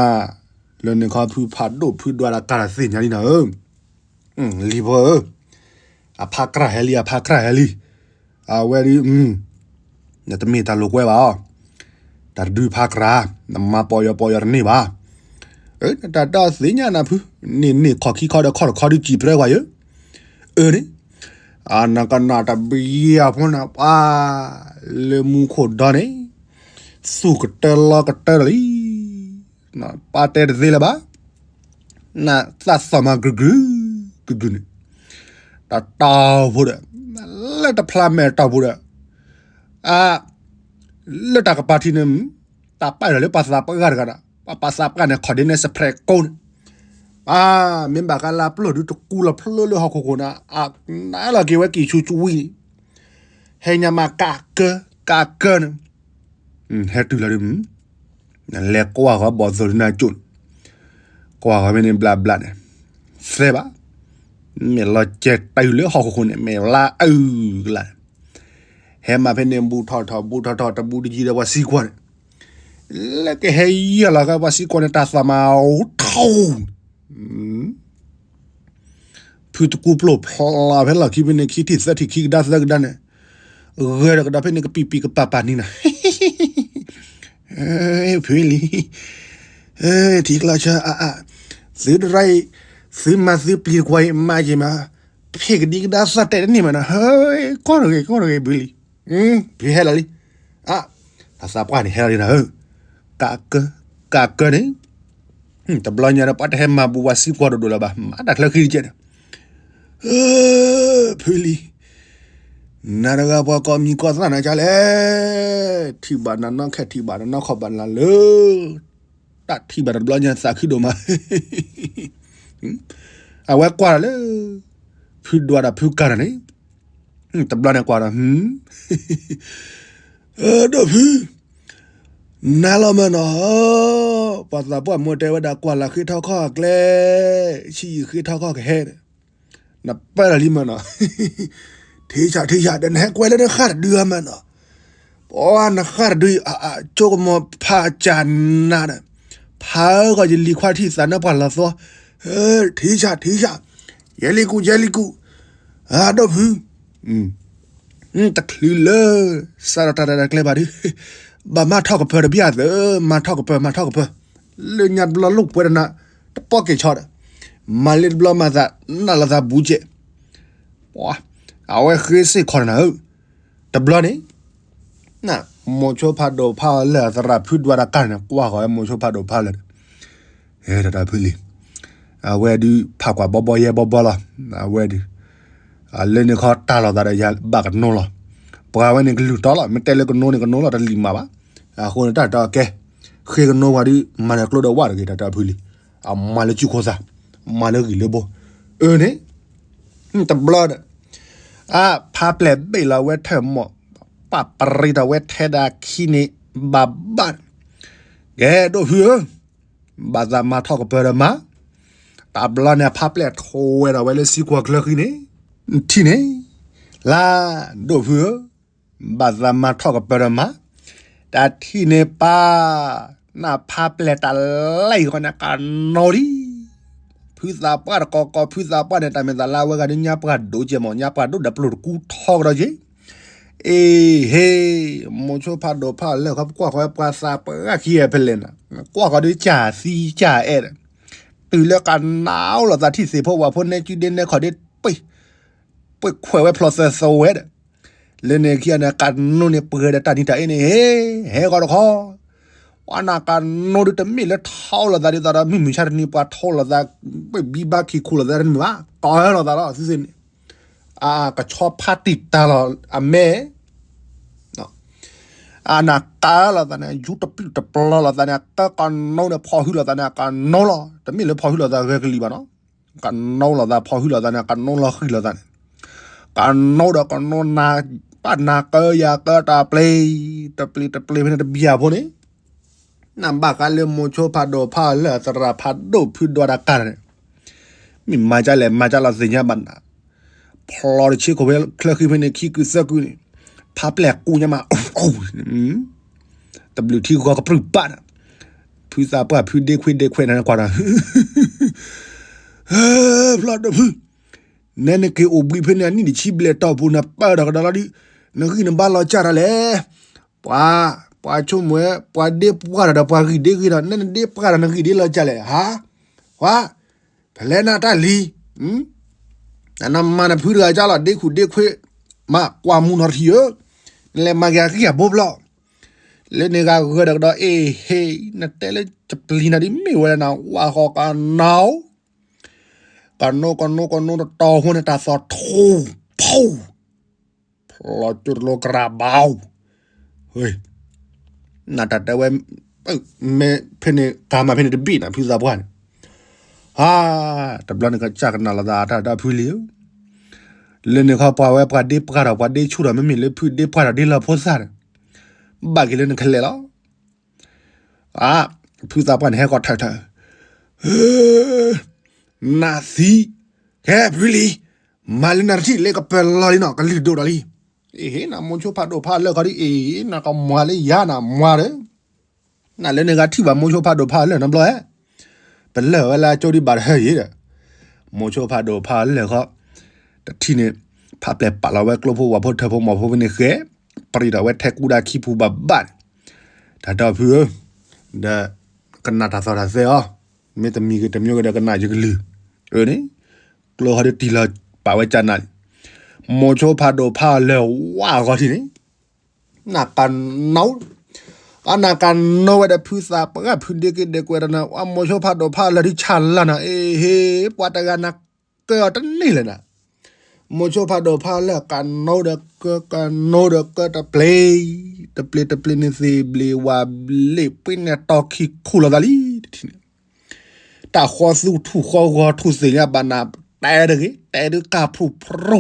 လၢန့ၣ်ခီဖုဖးဒိၣ်ဖုဒွးဒီးကၤဒီးသ့ၣ်ညါလံနၤဧၢ လံၤဖိဧၢ, အဖးကြၢ်ဟဲလံ အဖးကြၢ်ဟဲလံ, အဝဲဒ်, နတမ့ၢ်တၢ်လိာ်ကွဲဘၣ်, တၢ်တဒုဖးကြၢ်, နမၤပီၢ်ယီၤပီၢ်ယီၤတန့ၢ်ဘၣ်, တၢ်တၢ်သ့ၣ်ညါနၤဖု, န့ၢ်န့ၢ်ခီၣ်ခံခီဒီးခီၣ်တခီဒုးစံၣ်ပြၢကွၢ်ယၢ, အၢန့ၣ်, အနကနၣ်တဘျီအဖိနၤပှၤ, လၢမူခိၣ်ဒီန့ၣ်, သူၣ်ကတၢၢ်လီၤကတၢၢ်လီၤလံ ပာ်တဲတသ့လၢၤဘၣ်, နသးသီၣ်မၤကရုၤကရုၤ, ကရုၤကရုၤန့ၣ်, တၢ်တၢ်ဖိဒီး, လၢတဖျါမဲာ်တၢ်ဖိဒီး, အ, လၢတၢ်ကပၤထံန့ၣ်, တၢ်ပာ်လီၤလၢပှၤသးပှၢ်တဂၤဒီး, ပှၤသးပှၢ်န့ၣ် ခီၣ်ဒ့နဲစဖရဲးကိးန့ၣ်, ပှၤမ့ၢ်ဘၣ်ဃးလၢပျိၢ်ဒုတကူလီၤဖျိလၢဟီၣ်ခိၣ်ခိၣ်န့ၣ်, အနးလီၤက့ၤဝဲကံၢ်ဆူကဝံၤန့ၣ်, ဟဲညါမးကးကၢ, ကးကၢန့ၣ်, ဟဲတုၤလီၤဒ် နလဲၤကွၢ်ဃီဘီၣ်သိၣ်လၢနၤကၠိၣ်န့ၣ်, ကွၢ်ဃီဖဲန့ၣ်ဘျးဘျးန့ၣ်, သဲဘၣ်, မ့ၢ်လီၤစဲၤတၢ်လၢဟီၣ်ခိၣ်ခိၣ်န့ၣ် မ့ၢ်လါအုၣ်ကလါ, ဟဲမးဖဲန့ၣ် ဘူးထီၣ်ထီၣ် ဘူးထီၣ်ထီၣ် တဘူးတယံၤဒီးပှၤစံကွၢ်န့ၣ်, လၢကဟဲယံာ်လီၤဃီပှၤစံကွၢ်န့ၣ် တၢ်သးမၤအိၣ်ထီၣ် ဖုတကူပျိၢ်ဖျါဖဲလီၢ်ခံဖဲန့ၣ် ခံထံၣ်သၢထံၣ်ခံကဒါသၢကဒါန့ၣ်, ဂဲၤဒီးကဒီးဖဲန့ၣ်ကပံာ်ပံာ်ကပာ်ပာ်န့ၣ်နၤ, ဖုလံ, ထံကျီဆၢအအ, သုတရၢအံၤ, သုမၤသုပျံၤကွၢ်အံၤမၤယံာ်မး, ဖ့ၣ်ကဒံကဒါသၣ်တဲာ်တန့ၢ်မးနီၤ, ဟဲ ကီၢ်တဂ့ၤ ကီၢ်တဂ့ၤ ဖုလံၤ, ဖုဟဲလီၤလံ, အ တၢ်သးပှၢ်န့ၣ် ဟဲလီၤလံနီၤ, ကးကၢ ကးကၢန့ၣ်, တဘျီညါဒီး ပှၤတဟဲမၤဘူးပှၤစံကွၢ်ဒိၣ်ဒိၣ်လၢၤဘၣ်, မၤတၢ်ချၢဃံတကဲးဒီး ဖုလံၤ, နၤတဂၤပှၤကိးမံၤကိးသၣ်နၤကလဲၣ်, ထံၣ်ဘၣ်နၤနီၢ်ခဲ ထံၣ်ဘၣ်နၤနီၢ်ခီၣ်ဘၣ်နၤလၢ တၢ်ထံၣ်ဘၣ်တဘျီညါသးခုဒိၣ်မး, အဝဲကွၢ်လီၤလၢ ဖုဒွးဒီးဖုကၤတၢ်န့ၣ်, တဘျီန့ၣ်ကွၢ်ဒီး ဒိၣ်ဖု နၤလီၤမးနီၤ, ပှၤသးပှၢ်မိၢ်တဲဝဲဒၣ် ကွၢ်လၢ်ဃ့ထီၣ်ခီၣ်အကျဲ, ဆံးယံာ်ဃ့ထီၣ်ခီၣ်ကဟဲ, နပၢၢ်လီၤလံမးနီၤ, ထံဆးထံဆး ဒီးနဟဲကွဲလၢနဃၣ်တဒုအါမးနီၤ, ပှၤနဃၣ်တဒုအါအါ ကၠိကမီၤဖးကၢ်နၤဒီး, ဖးဧၢ ဂီၤယလံၤခွါထံၣ်သးနၢ်ပှၢ်လီၤသီ, ထံဆးထံဆး, ယဲလံၤကူး ယဲလံၤကူး, အဒိၣ်ဖု တချုးလၢ စးထီၣ်တၢ်ရဲၣ်တၢ်ကျဲၤဘၣ်ဒီး ဘၣ်မၤထီၣ်ကပၢၤတဘျီသၢ, မၤထီၣ်ကပၢၤ မၤထီၣ်ကပၢၤ, လၢညါတဘျီလိာ်ကွဲတနၤ တပီၢ်က့ၤဆီဒီး မၤလၢတဘျီမၤသး နးလိာ်သးဘူးကဲး, အဝဲဃ့စ့ၢ်ကီးနၤဧၢ, တဘျီန့ၣ် မိၤဆိဖးဒိၣ်ဖးလၢာ်အသရၣ်ဖုဒွးတၢ်ကၢ်န့ၣ် ကွၢ်ဃီၤဝဲမိၤဆိဖးဒိၣ်ဖးလၢာ်ဒီး တၢ်ဖုလံၤ, အဝဲဒုးဖးကွၢ်ဘီဘီယဲဘီဘီလီၤ, အဝဲဒုး လၢန့ၣ်ခီတၢ်လိာ်သးဒီးယၤဘၣ်ကနိလီၤ, ပှၤဝဲန့ၣ်ကလုၢ်တီလီၤ, မ့ၢ်တဲလၢကနိန့ၣ်ကနိလီၤ တလံၤမးဘၣ်, အဃိန့ၣ်တၢ်တဲကဲ, ဃ့ကနိပှၤဒုး မၤလၢကျိဒီးဝၣ်တဂ့ၤ တၢ်တဲဖုလံၤ, အမၤလၢစုခိၣ်သး, မၤလၢဂံၢ်လၢဘိ, အၢန့ၣ် တဘျီဒီး အဖါပျဲၢ်ဘ့ၣ်လီၤဝဲထၢၣ်မီၢ်, ပၣ်ပရံးဒီးဝဲထဲဒၣ်ခံန့ၣ် ဘၣ်ဘၣ်, ကဲဒိၣ်ဖုဧၢ, ဘၣ်သးမၤထီၣ်ကပၢၤဒီးမၤ, တဘျီန့ၣ် အဖါပျဲၢ်ထိဝဲဒၣ်ဝဲလၢစံကွၢ်ချၢဃံန့ၣ်, ထံၣ်န့ၣ်, လါ, ဒိၣ်ဖုဧၢ, ဘၣ်သးမၤထီၣ်ကပၢၤဒီးမၤ, တၢ်ထံၣ်န့ၣ်ပၢ်, နဖါပျဲၢ်တၢ်လၢအံၤဃီန့ၣ် ကနိလံ ဖုသးပှၢ်တကိးကိး ဖုသးပှၢ်န့ၣ် တၢ်မဲာ်သးလၢအဝဲဂၤဒုးညါပှၢ်ဒိၣ်ကဲမး ညါပှၢ်ဒိၣ်ဒီးပျိၢ်တကူထီကဒီးက့ၤ, အ့ဟ့, မိၤဆိဖးဒိၣ်ဖးလၢာ်ခီ ပကွၢ်ဃီပှၤသးပှၢ်ခံဂၤဖဲလဲၣ်နၤ, ကွၢ်ဃီဒုးကၢ်သံကၢ်အဲၣ်ဒီး, တုၤလၢကနၣ်အိၣ်လိာ်သးထံၣ်သ့ၣ်ဖိဝၣ်ဖိ နဲကုဒ့နဲခီၣ်ဒ့ ပှ့ၢ်ခွဲးဝဲဖျိးသၢသဝဲဒီး, လၢန့ၣ်ခံဂၤန့ၣ် ကနိန့ၣ်ပှဲၤဒီးတၢ်နံၤတၢ်အ့န့ၣ် ဟဲ ဟဲဂီၤတခီ ပှၤနၢ်ကနိဒုးတမ့ၢ်လၢထီလိာ်သးဒ်သိးဒီး မုၢ်မုၢ်ဆါတနံၤပှၤထီလိာ်သး ဘံၣ်ဘါခံခူလိာ်သးတမ့ၢ်ဘၣ်, ကၢလိာ်သးလီၤ သုသ့ၣ်န့ၣ်, အကဆီဖါတံၢ်တၢ်လီၤအမဲာ်, အနၢ်ကၢလိာ်သးန့ၣ် ယူတပျုာ်တပျီၤလိာ်သးန့ၣ် အကၢကနိန့ၣ် ဖီၣ်ဟုလိာ်သးန့ၣ် အကနိလီၤ, တမ့ၢ်လၢဖီၣ်ဟုလိာ်သးဂဲၤကလံၤဘၣ်နီၤ, ကနိလိာ်သးဖီၣ်ဟုလိာ်သးန့ၣ် ကနိလီၤဃံၤလိာ်သးန့ၣ်, ကနိဒီးကနိ ပၢ်နၢ်ကၢယၤကၢတၢ်ပျ့ၤ, တပျ့ၤတပျ့ၤဖဲန့ၣ်တဘျီဖိန့ၣ် နဘၣ်ဃးလၢမိၤဆိဖးဒိၣ်ဖးလၢာ်အသရၣ်ဖးဒိၣ်ဖုဒွးတၢ်ကၢ်န့ၣ်, မ့ၢ်မၤကၢလဲၣ် မၤကၢလီၤသ့ၣ်ညါဘၣ်နၤ, ဖျိးတဆ့ခိၣ်ဖဲချၢဃံဖဲန့ၣ် ခံကုာ်သၢကုာ်န့ၣ်, ဖါပျဲၢ်ကူညါမး, တဘျုးထံဂီၤကပြုၢ်ပာ်ဒီး, ဖုသးပှၢ်ဖုဒ့ခွ့ဒ့ခွဲးန့ၣ်ကွၢ်ဒီး, ဖျီၣ်ဒိၣ်ဖု, နဲနက့ၤအိၣ်ဘှံးဖဲန့ၣ် အနံၣ်တဆံဘျဲၣ်တီၢ်ပူၤ နပၢၢ်ဒီးကဒီးလီၤဒုး, နဂံၢ်နဘါလီၤကၢ်တၢ်လဲၣ်, ပှၤ, ပှၤဆိကမိၣ်ဝဲ ပှၤဒ့ပှၢ်တၢ်ဒီးပှၤဂံၢ်ဒ့ဂ့ၤဒီး နဲနဒ့ပှၢ်တၢ်နဂံၢ်ဒ့လီၤကၢ်လဲၣ်, ဟါ, ပှၤ, ဖဲလဲၣ်နတၢ်လံၤ နမၤနဖုတဂၤကၢ်လီၤ ဒ့ခူၣ်ဒ့ခွဲး, မၤကွၢ်မူနီၤတထံဧၢ, နလဲၤမၤက့ၤအဂံၢ်အဘိဘျီ, လၢန့ၣ်ဂၤဂၢၢ်ဒီးကဒီး အ့ဟ့, နတဲလၢကပျံၤနၤဒ်မ့ၢ်ဝဲဒၣ်နဝၢ်ဃီကနိ, ကနိကနိကနိ တတီၤဖိန့ၣ် တၢ်သီၣ်ထူ, ဖူ, ဖျီၣ်ကၠိတလိကရၢဘၣ်, နတၢ်တဲဝဲ, မ့ၢ်ဖဲန့ၣ် ကၤမၤဖဲန့ၣ်တဘ့ၣ်နၤ ဖုသးပှၢ်န့ၣ်, ဟါ, တဘျီန့ၣ်ကစၢ်ကနၣ်လီၤသးတၢ်ဒၣ်ဖုလံၤဧၢ, လၢန့ၣ်ခီပှၤဝဲပှၤဒ့ပှၢ်ဒီးပှၤဒ့ဆူၣ်ဒီး မ့မ့ၢ်လၢဖုဒ့ပှၢ်ဒီးဒ့လီၤဖိသၣ်န့ၣ်, ဘၣ်က့ၤလၢနကလဲၤလီၤ အါ, ဖုသးပှၢ်န့ၣ်ဟဲကီၢ်ထၢၣ်ထၢၣ်, နသံ, ကဲဖုလံၤ, မၤလၢနတထံၣ်လၢကပၢၤလီၤလံနီၤ ကလုၢ်ဒိၣ်ဒီးလံ, အ့ဟ့ နမိၤဆိဖးဒိၣ်ဖးလၢာ်ခီဒ်အံၤ နကမၤလၢယၤနမၤဒီး, နလၢန့ၣ်ဂၤထံၣ်ဘၣ်မိၤဆိဖးဒိၣ်ဖးလၢာ်နီတဘျီဧါ, ပလၢာ်ဝဲလၢအကၠိဒံးဘၣ်တဟၢယံၤဒီး, မိၤဆိဖးဒိၣ်ဖးလၢာ်ခီ, တထံၣ်န့ၣ်, ဖးပျဲၢ်ပာ်လီၤဝဲကျိဖိဝၣ်ဖိထၢၣ်ဖိမီၤဖိဖဲန့ၣ်ဃဲ, ပရံးဒီးဝဲထဲကူဒၣ်ခံဖုဘၣ်ဘၣ်န့ၣ်, တၢ်တီၢ်ဖုဧၢ, ဒီး, ကနၣ်တၢ်သီၣ်တၢ်သဲအီၤ, မ့ၢ်တမံၤဂ့ၤတမံၤဂ့ၤဒီးကနၣ်ယကလုၢ်, အၢန့ၣ်, ကျိခီဒ်တံၢ်လီၤ ပာ်ဝဲကနၣ်လံ. မိၤဆိဖးဒိၣ်ဖးအီၤလၢာ်ဝးအဂီၢ်ထံၣ်န့ၣ် နကနီ အနကနီဝဲဒီးဖုသးပှၢ် ဖုဒ့က့ဒ့ကွဲးတနၤ အမိၤဆိဖးဒိၣ်ဖးအီၤလၢာ်ဒုးဆၣ်လၢ်နၤ အ့ဟ့ ပှၤတဂၤနၤကၢအီၤတန့ၢ်လၢၤနၤ. မိၤဆိဖးဒိၣ်ဖးအီၤလၢာ် ကနီဒီးကၢ ကနီဒီးကၢတပျ့ၤ တပျ့ၤတပျ့ၤန့ၣ်သ့ၣ်ဘျ့းဝးဘျ့း ပှ့ၤန့ၣ်တီခံခူၣ်လီၤသးလံတထံၣ်န့ၣ် တၢ်ဃီသူထူၣ်ဃီဂီၤထူၣ်သ့ၣ်ညါဘၣ်နၤ တဲတဂ့ၤ တဲဒုးကၢ်ဖျိဖရိ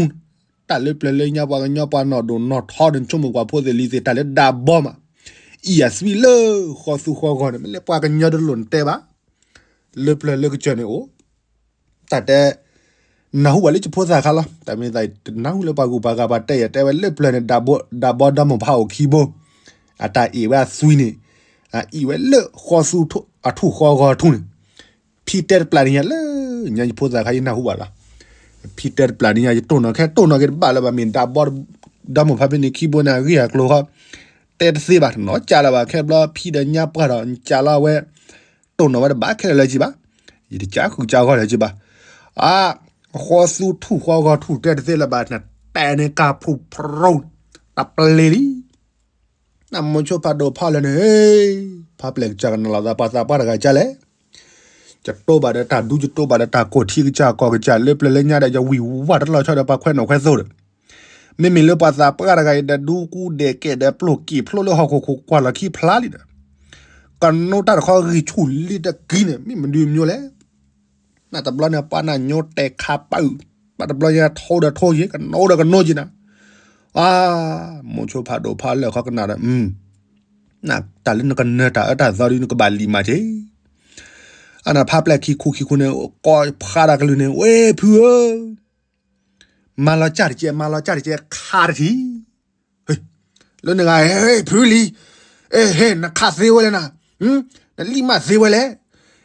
တၢ်လၢပျၢၤလၢညါပှၤကညီပှၤနီၢ်ဒိၣ်နီၢ်ထီဒီး နဆိကမိၣ်ပှၤဖိသ့ၣ်လံၤသ့ၣ် တၢ်လၢဒၢဘီမး အံၤအသွံၣ်လၢဃီသူဃီဂီၤန့ၣ် မ့ၢ်လၢပှၤကညီတလိၣ်နတဲဘၣ် လၢပျၢၤလၢကစၢၢ်န့ၣ်အိၣ် တၢ်တဲ နၢ်ဟူဘၣ်လၢယဖိသၣ်ခါလီၤ. တၢ်မ့ၢ်သးတနၢ်ဟူလၢပှၤဂုၤပှၤဂၤပှၤတဲယၤ တဲဝဲလၢပျၢၤန့ၣ် ဒၢဘီဒၢမိၢ်ဖးအိၣ်ခံဘိ အတၢ်အ့ၣ်ဝဲအသွံၣ်န့ၣ် အအံၣ်ဝဲလၢဃီသူအထူၣ်ဃီဂီၤထူၣ်န့ၣ် ဖံတဲတပျၢ်န့ၣ်ညါလၢ ညါယဖိသၣ်ခါယနၢ်ဟူဘၣ်လီၤ. ဖံတဲတပျၢ်န့ၣ်ညါ ယတိၢ်နီၣ်ခဲတိၢ်နီၣ်က့ၤတဘၣ်လၢၤဘၣ် မ့ၢ်ဒၢဘီဒၢမိၢ်ဖးဖဲန့ၣ်ခံဘိန့ၣ် အဂ့ၢ်အကျိၤဃီ တဲတသ့ဘၣ် တနီၤကၢ်လၢၤဘၣ် ခဲဘျီဖံဒီးညါပှၢ်ဒီး ကၢ်လီၤဝဲ တိၢ်နီၣ်ဝဲတဘၣ်ခဲလၢာ်လၢၤက့ၤဘၣ်. ယတကးဃုာ်ကးဂီၢ်လၢၤက့ၤဘၣ်. အါ ဃီသူထူၣ်ဃီဂီၤထူၣ်တဲတသ့လၢၤဘၣ် နတဲန့ၣ်ကၢ်ဖျိဖရိ တပျ့ၤလံ နမိၤဆိဖးဒိၣ်ဖးအီၤလၢာ်န့ၣ် ဖးပျဲၢ်ကစၢ်ကနၣ်လီၤသး ပှၤသးပှၢ်တဂၤကၢ်လဲၣ်. ယတိၢ်ဘၣ်ဒီးတၢ်ဒူ ယတိၢ်ဘၣ်ဒီးတၢ်ကိၢ်ထံကစၢ်ကီၢ်ကစၢ် လၢပျၢၤလၢညါဒီး ယဝံၣ်ဝၢ်တလီၤဆီဒီးပှၤခွဲးနီၣ်ခွဲးသိဒီး မ့မ့ၢ်လၢပှၤသးပှၢ်တဂၤအံၤဒီး ဒူကူဒဲးကဲးဒီးပျိၢ်က့ၤဖျိလၢဟီၣ်ခိၣ်ခိၣ်ကွၢ်လီၤခံဖျါလံဒီး ကနိတၢ်တခီဂံၢ်ဆူၣ်လံတကံၢ်န့ၣ် မ့ၢ်မနုၤမနုၤလဲၣ်. နတဘျီန့ၣ် ပှၤနၢ်ညိတဲာ်ခးပာ်အုၣ် ဘၣ်တဘျီညါထိဒီးထိက့ၤ ကနိဒီးကနိက့ၤနၤ အါ မိၤဆိဖးဒိၣ်ဖးအီၤလၢာ်ခီကနၣ်ဒီး တၢ်လၢနကနၢၤတၢ်အၢတၢ်သီဒီး နကဘၣ်လံၤမးက့ၤ အါ နဖးပျဲၢ်ခံခူခံခူန့ၣ် ကိးဖးတၢ်ကလုၢ်န့ၣ် ဝဲဖုဧၢ မၤလီၤကၢ်တကဲ မၤလီၤကၢ်တကဲ ခးတထံၣ် လၢနဂၤ ဟ့ ဖုလံၤ အ့ ဟ့ နခးသ့ဝဲလဲၣ်နၤ နလံၤမးသ့ဝဲလဲၣ်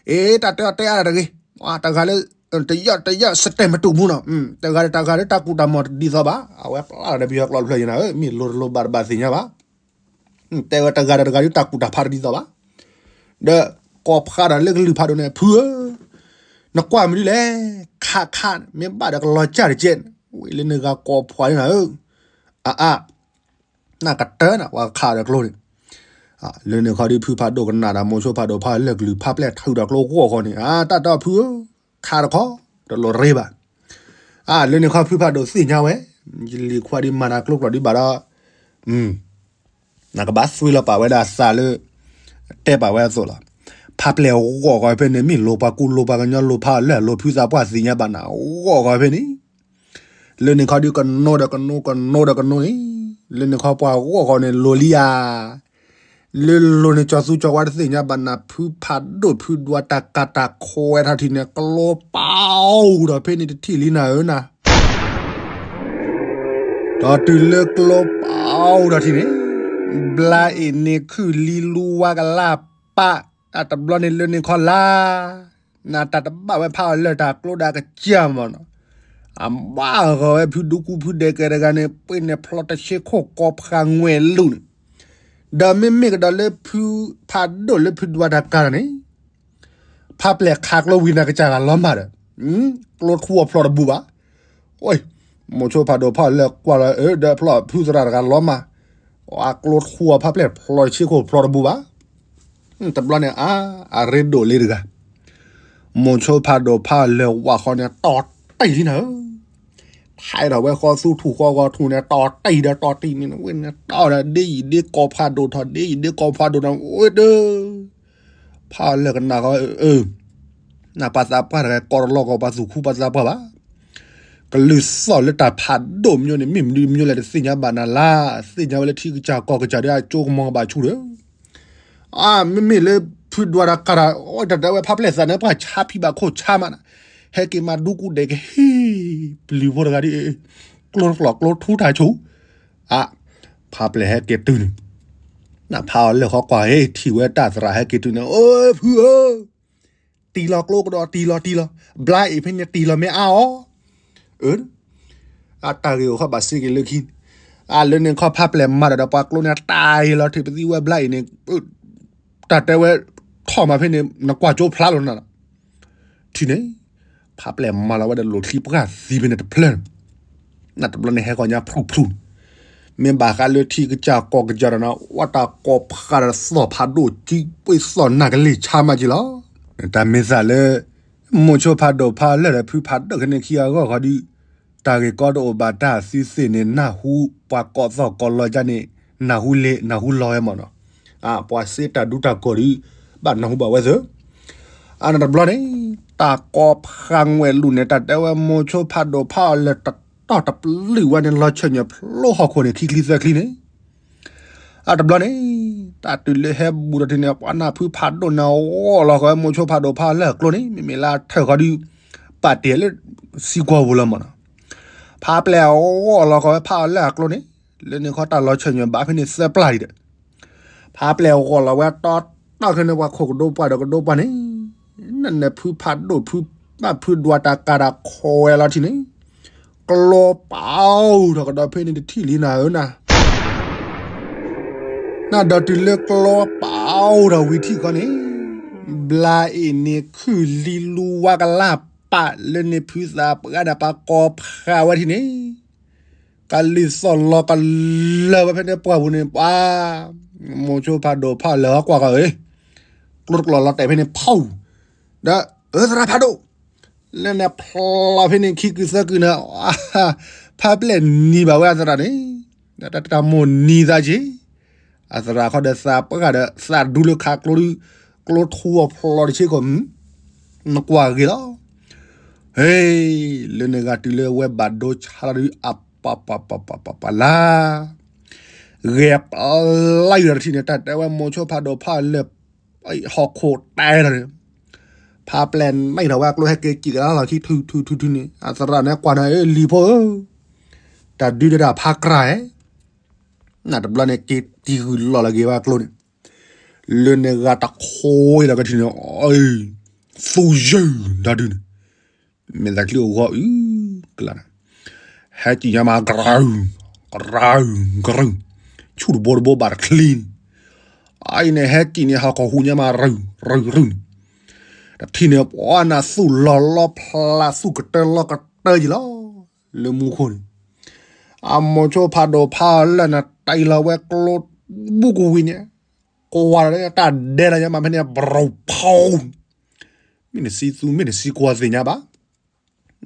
အ့ တၢ်တဲအီၤတဲအါတဂ့ၤ တဂၤလၢ တယၢ်တယၢ် စတဲးမတူးမူနီၤ တဂၤဒီးတဂၤလၢတၢ်ကူၣ်တၢ်မီၤတဒ်သိးဘၣ် အဝဲပျၢ်လီၤဒီးပယီၤကျိာ်တဖျၢၣ်ယနၤ မ့ၢ်လိၤတလိၤဘၣ်တဘၣ်သ့ၣ်ညါဘၣ် တဲဝဲတဂၤဒီးတဂၤဒ်တၢ်ကူၣ်တၢ်ဖးတဒ်သိးဘၣ် ဒီးကိးဖးဒီးလၢကလုၢ်ဖးဒိၣ်န့ၣ် ဖုဧၢ နကွၢ်မနုၤလဲၣ် ခးခး မ့ၢ်ဘၣ်ဒီးကလီၤကၢ်တကဲ ဝံၤလၢနဂၤကိးဖးန့ၣ်နၤဧၢ အါအါ နကတၢၢ်နၤ ပှၤခးဒီးကျိန့ၣ် လၢန့ၣ်ခီဒ်ဖုဖးဒိၣ်ကနၣ်ဒီး မိၤဆိဖးဒိၣ်ဖးလၢာ်ကလုၢ် ဖးပျဲၢ်ထုးဒီးကျိဂီၢ်ဃီန့ၣ် အါ တၢ်တီဖုဧၢ ခးတခီ တလိၣ်ရ့ဘၣ် အါ လၢန့ၣ်ခီဖုဖးဒိၣ်သ့ၣ်ညါဝဲ ယလံၤခွါဒ်မၤတၢ်ကျိကျိာ်ဒ်ဘၣ်ဒီး နကဘၣ်သွံလီၤပာ်ဝဲဒၣ်အသးလၢ တဲပာ်ဝဲအသိးလီၤ. ဖးပျဲၢ်ဂီၢ်ဃီဖဲန့ၣ် မ့ၢ်လိၤပှၤကူလိၤပှၤကညီလိၤဖးအီၤလၢာ်လိၤဖုသးပှၢ်သ့ၣ်ညါဘၣ်နၤ ဂီၢ်ဃီဖဲန့ၣ် လၢန့ၣ်ခီဒ်ကနိဒီးကနိ ကနိဒီးကနိန့ၣ် လၢန့ၣ်ခီပှၤဂီၢ်ဃီန့ၣ်လိၤလံဧါ လၢလိၤန့ၣ် ကၠီၤသူကၠီၤဝါတသ့ၣ်ညါဘၣ်နၤ ဖုဖးဒိၣ်ဖုဒွးတၢ်ကၤတၢ်ခွဲးထီၣ်ထံၣ်န့ၣ် ကျိပာ်အိၣ်ဒီးဖဲန့ၣ်တထံၣ်လံနၤဧၢနၤ ဒီးတုၤလၢကျိပာ်အိၣ်ဒီးထံၣ်န့ၣ် ဘျါအ့ၣ်န့ၣ်ခုၣ်လံလူဝါကလၢ်ပာ် တၢ်တဘျီန့ၣ်လၢန့ၣ်ခီလၢ် နတၢ်တဘၣ်ဝဲဖးအီၤလၢာ်တၢ်ကျိဒၣ်ကစၢ်မးနီၤ အဘၣ်ဂီၤဝဲဖုဒူကူဖုဒဲးကဲတဂၤန့ၣ် ပှ့ၤန့ၣ်ဖျီတဆ့ခိၣ်ကိးဖးငွဲၣ်လူၤန့ၣ် ဒီးမ့မ့ၢ်ကဒီးလၢဖုဖးဒိၣ်လၢဖုဒွးတၢ်ကၤန့ၣ် ဖးပျဲၢ်ခးကျိဝံၤနၤကစၢ်ဂၤလီၤမၢ်ဒီး ကျိထူအဖျီတဘူးဘၣ်. မိၤဆိဖးဒိၣ်ဖးလၢာ်ကွၢ်လီၤအၢ ဒီးဖျီဖုသရၣ်တဂၤလီၤမၢ် အကျိထူအဖးပျဲၢ်ဖျီတဆ့ခိၣ်ဖျီတဘူးဘၣ်. တဘျီန့ၣ် အါ အရ့ဒိၣ်လံတဂၤ မိၤဆိဖးဒိၣ်ဖးလၢာ်ဝးဃီန့ၣ် တီၢ်တံၢ်လံနၤဧၢ ထဲးထီၣ်ဝဲဃီသူထူၣ်ဃီဂီၤထူၣ်န့ၣ် တီၢ်တံၢ်ဒီးတီၢ်တံၢ်န့ၣ် ဝဲန့ၣ်တီၢ်ဒီးဒ့ယံာ်ဒ့ကိးဖးဒိၣ်ထီၣ် ဒ့ယံာ်ဒ့ကိးဖးဒိၣ်ထီၣ် ဝဲဒၢ ဖးလၢာ်ကနၣ်ဃီ အၢ နပှၤသးပှၢ်တဂၤကိးတလီၢ်ကီးပှၤသူၣ်ခူပှၤသးပှၢ်ဘၣ်. ကလုၢ်သီၣ်လၢတၢ်ဖးဒိၣ်မၠိန့ၣ် မ့ၢ်မနုၤမၠိလဲၣ်တသ့ၣ်ညါဘၣ်နၤလၢ် သ့ၣ်ညါဝဲလၢထံကစၢ်ကီၢ်ကစၢ်ဒီးအကၠိကမီၤကဘၣ်ဆူၣ်ဒီး အါ မ့မ့ၢ်လၢဖုဒွးတၢ်ကၤတၢ် အတၢ်တဲဝဲဖးပျဲၢ်သးန့ၣ် ပှၤဆါဖံးဘၣ်ခိၣ်ဆါမးနၤ ဟဲက့ၤမၤဒူကူဒဲးကဟံၣ် ပျုၤဖိတဂၤဒ် ကျိတကျိာ်ကျိထူတၢ်ဆူၣ် အါ ဖးပျဲၢ်ဟဲက့ၤတုၤန့ၣ် နဖးအီၤလၢာ်ဃီကွၢ်ဟ့ၣ်ထံၣ်ဝဲတၢ်သရၣ်ဟဲက့ၤတုၤန့ၣ် အိ ဖုဧၢ တံၢ်လီၤကျိကဒီးတံၢ်လီၤတံၢ်လီၤ ဘျါအ့ၣ်ဖဲန့ၣ်တံၢ်လီၤမ့ၢ်အါအီၤ အၢ အတၢ်ဂ့ၢ်အိၣ်ခီဘၣ်စ့က့ၤလၢခံ အလၢန့ၣ်ခီဖးပျဲၢ်မၤဒီးပှၤကျိန့ၣ်တၢ်အံၤလီၤထံးပသံဝဲဘျါအ့ၣ်န့ၣ် တၢ်တဲဝဲ ထီၣ်မးဖဲန့ၣ် နကွၢ်ကၠိဖျါလီၤနၤ ထံၣ်န့ၣ် ဖးပျဲၢ်မၤလီၤဝဲဒီးလိာ်ချံပှၢ်သံဖဲန့ၣ်တဖျၢၣ် နတဘျီန့ၣ်ဟဲဂီၤညါဖျူဖျူ, မ့ၢ်ဘၣ်ဃးလၢထံကစၢ်ကီၢ်ကစၢ်ဒီးနၤ ဝဲတၢ်ကိးဖးဒီးသီၣ်ဖးဒိၣ်ကံပှ့ၤသီၣ်နၢ်ကလ့ၢ်ဆါမးက့လီၤ. တၢ်မ့ၢ်သးလၢ မိၤဆိဖးဒိၣ်ဖးလၢာ်ဒီးဖုဖးဒိၣ်ကန့ၣ်ခံဂၤဂီၢ်ခီဒုး တၢ်ဂ့ၢ်ကီတအိၣ်ဘၣ်တၢ်သ့သ့ၣ်န့ၣ် နၢ်ဟူပှၤကိးသီၣ်ကိးလီၤကန့ၣ် နၢ်ဟူလ့ နၢ်ဟူလီၤဝဲမၢ်နီၤ. ပှၤစ့တၢ်ဒူတၢ်ကိၢ်ဒုး ဘၣ်နၢ်ဟူဘၣ်ဝဲသ့ၣ် အန့ၣ်တဘျီန့ၣ် တၢ်ကိးဖးငွဲၣ်လူၤန့ၣ် တၢ်တဲဝဲမိၤဆိဖးဒိၣ်ဖးအီၤလၢာ်တတီၢ်တပျုာ်ဝဲန့ၣ် လီၤဆၢၣ်ညါဖျိဟီၣ်ခိၣ်န့ၣ် ခံချံသၢချံန့ၣ် အတဘျီန့ၣ် တၢ်တုၤလၢဟဲဘူးဒီးထံန့ၣ် ပှၤနၢ်ဖုဖးဒိၣ်န့ၣ် ဂီၢ်လီၤဃီဝဲမိၤဆိဖးဒိၣ်ဖးအီၤလၢာ်အကျိန့ၣ် မ့မ့ၢ်လၢအထၢၣ်ဃီဒုး ပာ်တ့ၢ်လၢ စံကွီၢ်ပူၤလီၤမၢ်နီၤ. ဖးပျဲၢ်ဂီၢ်လီၤဃီဝဲဖးအီၤလၢာ်အကျိန့ၣ် လၢန့ၣ်ခီတၢ်လီၤဆၢၣ်ညါဘၣ်ဖဲန့ၣ်သၢပျၢ်ဒံးဒီး ဖးပျဲၢ်ဂီၢ်လီၤဝဲတီတီခဲန့ၣ် ပှၤခိၣ်ကဒိပှၢ်ဒီးကဒိပှၢ်န့ၣ် နနဖုဖးဒိၣ်ဖု ဘၣ်ဖုဒွးတၢ်ကၤတၢ်ခိးဝဲလီၤထံန့ၣ် ကျိပာ်အိၣ်ထီၣ်ကဒီးဖဲန့ၣ်တထံၣ်လံနၤဧၢနၤ နဒီးတုၤလၢကျိပာ်အိၣ်ထီၣ်ဝံၤထံၣ်ခီန့ၣ် ဘျါအ့ၣ်န့ၣ် ခုၣ်လံလူဝါကလၢ်ပာ်လၢန့ၣ်ဖုသးပှၢ်ဒီးပှၤကိးဖးဝဲထံန့ၣ် ကလံၤသီၣ်လီၤကလၢာ်ဝဲဖဲန့ၣ်ပှၢ်ပူၤန့ၣ် ပှၤ မိၤဆိဖးဒိၣ်ဖးအီၤလၢာ်ဟီကွၢ်ဃီဧၢ ကျိတကျိၤလီၤတဲာ်ဖဲန့ၣ်ဖီၣ် ဒီးအၢသရၣ်ဖးဒိၣ် လၢန့ၣ်ဖျီဖဲန့ၣ်ခံကုာ်သၢကုာ်န့ၣ် ဖးပျဲၢ်နံၤဘၣ်ဝဲအသရၣ်န့ၣ် ဒီးတၢ်တၢ်မိၢ်နံၤသးက့ၤ အသရၣ်ခီဒီးသးပှၢ်ဒီးသးဒူလၢခးကျိဒု ကျိထူအီၤဖျီတဆ့ကီး နကွၢ်ဂ့ၤလီၤ ဟ့ လၢန့ၣ်ဂၤတုၤလၢဝဲဘၣ်ဒိဆါလီၤဒု အပပပပပပလါ ဂဲၤပလါယုာ်ဒီးတထံၣ်န့ၣ် တၢ်တဲဝဲမိၤဆိဖးဒိၣ်ဖးအီၤလၢာ် ဟီၣ်ခိၣ်တဲထီၣ်န့ၣ် ဖးပျဲၢ်နံၤထီၣ်ဝဲအကျိဟဲက့ၤစံၣ်ကဒါလီၤခံထူထူထူထူန့ၣ် အသရၣ်န့ၣ်ကွၢ်နၤ အ့ လံၤဖိဧၢ တၢ်ဒုးဒီးတၢ်ဖးကြၢ်ဧဲ နတဘျီန့ၣ်က့ၤတံၢ်ဂုၢ်လီၤလီၤက့ၤဝဲအကျိန့ၣ် လၢန့ၣ်ဂၤတခိးအံၤဒီးကထံၣ်န့ၣ် သူယုၢ်တၢ်ဒုးန့ၣ် မ့ၢ်သးချံအိၣ်ဂီၤအုကလးန့ၣ် ဟဲကံၣ်ညါမး ကရၢ ကရၢ ကရၢ ဆူၣ်တဘိတဘိဘၣ်တချံန့ၣ် အအံၤန့ၣ်ဟဲကံၣ်န့ၣ် ဟီၣ်ခိၣ်ဟူးညါမး ရူၢ် ရူၢ် ရူၢ်န့ၣ် တထံၣ်န့ၣ် ပှၤနၢ်သူၣ်လီၤလီၤဖျးသူၣ်ကတၢၢ်လီၤကတၢၢ်ယံၤလီၤ လၢမူခိၣ်န့ၣ် အမိၤဆိဖးဒိၣ်ဖးအီၤလၢာ်န့ၣ် တံၢ်လီၤဝဲကျိဘူးကဝံၤန့ၣ် ကွၢ်လီၤတၢ်ဒဲးလီၤညါမးဖဲန့ၣ် ဘြိၣ်ဖီ မ့ၢ်နစံသူမ့ၢ်နစံကွၢ်သ့ၣ်ညါဘၣ်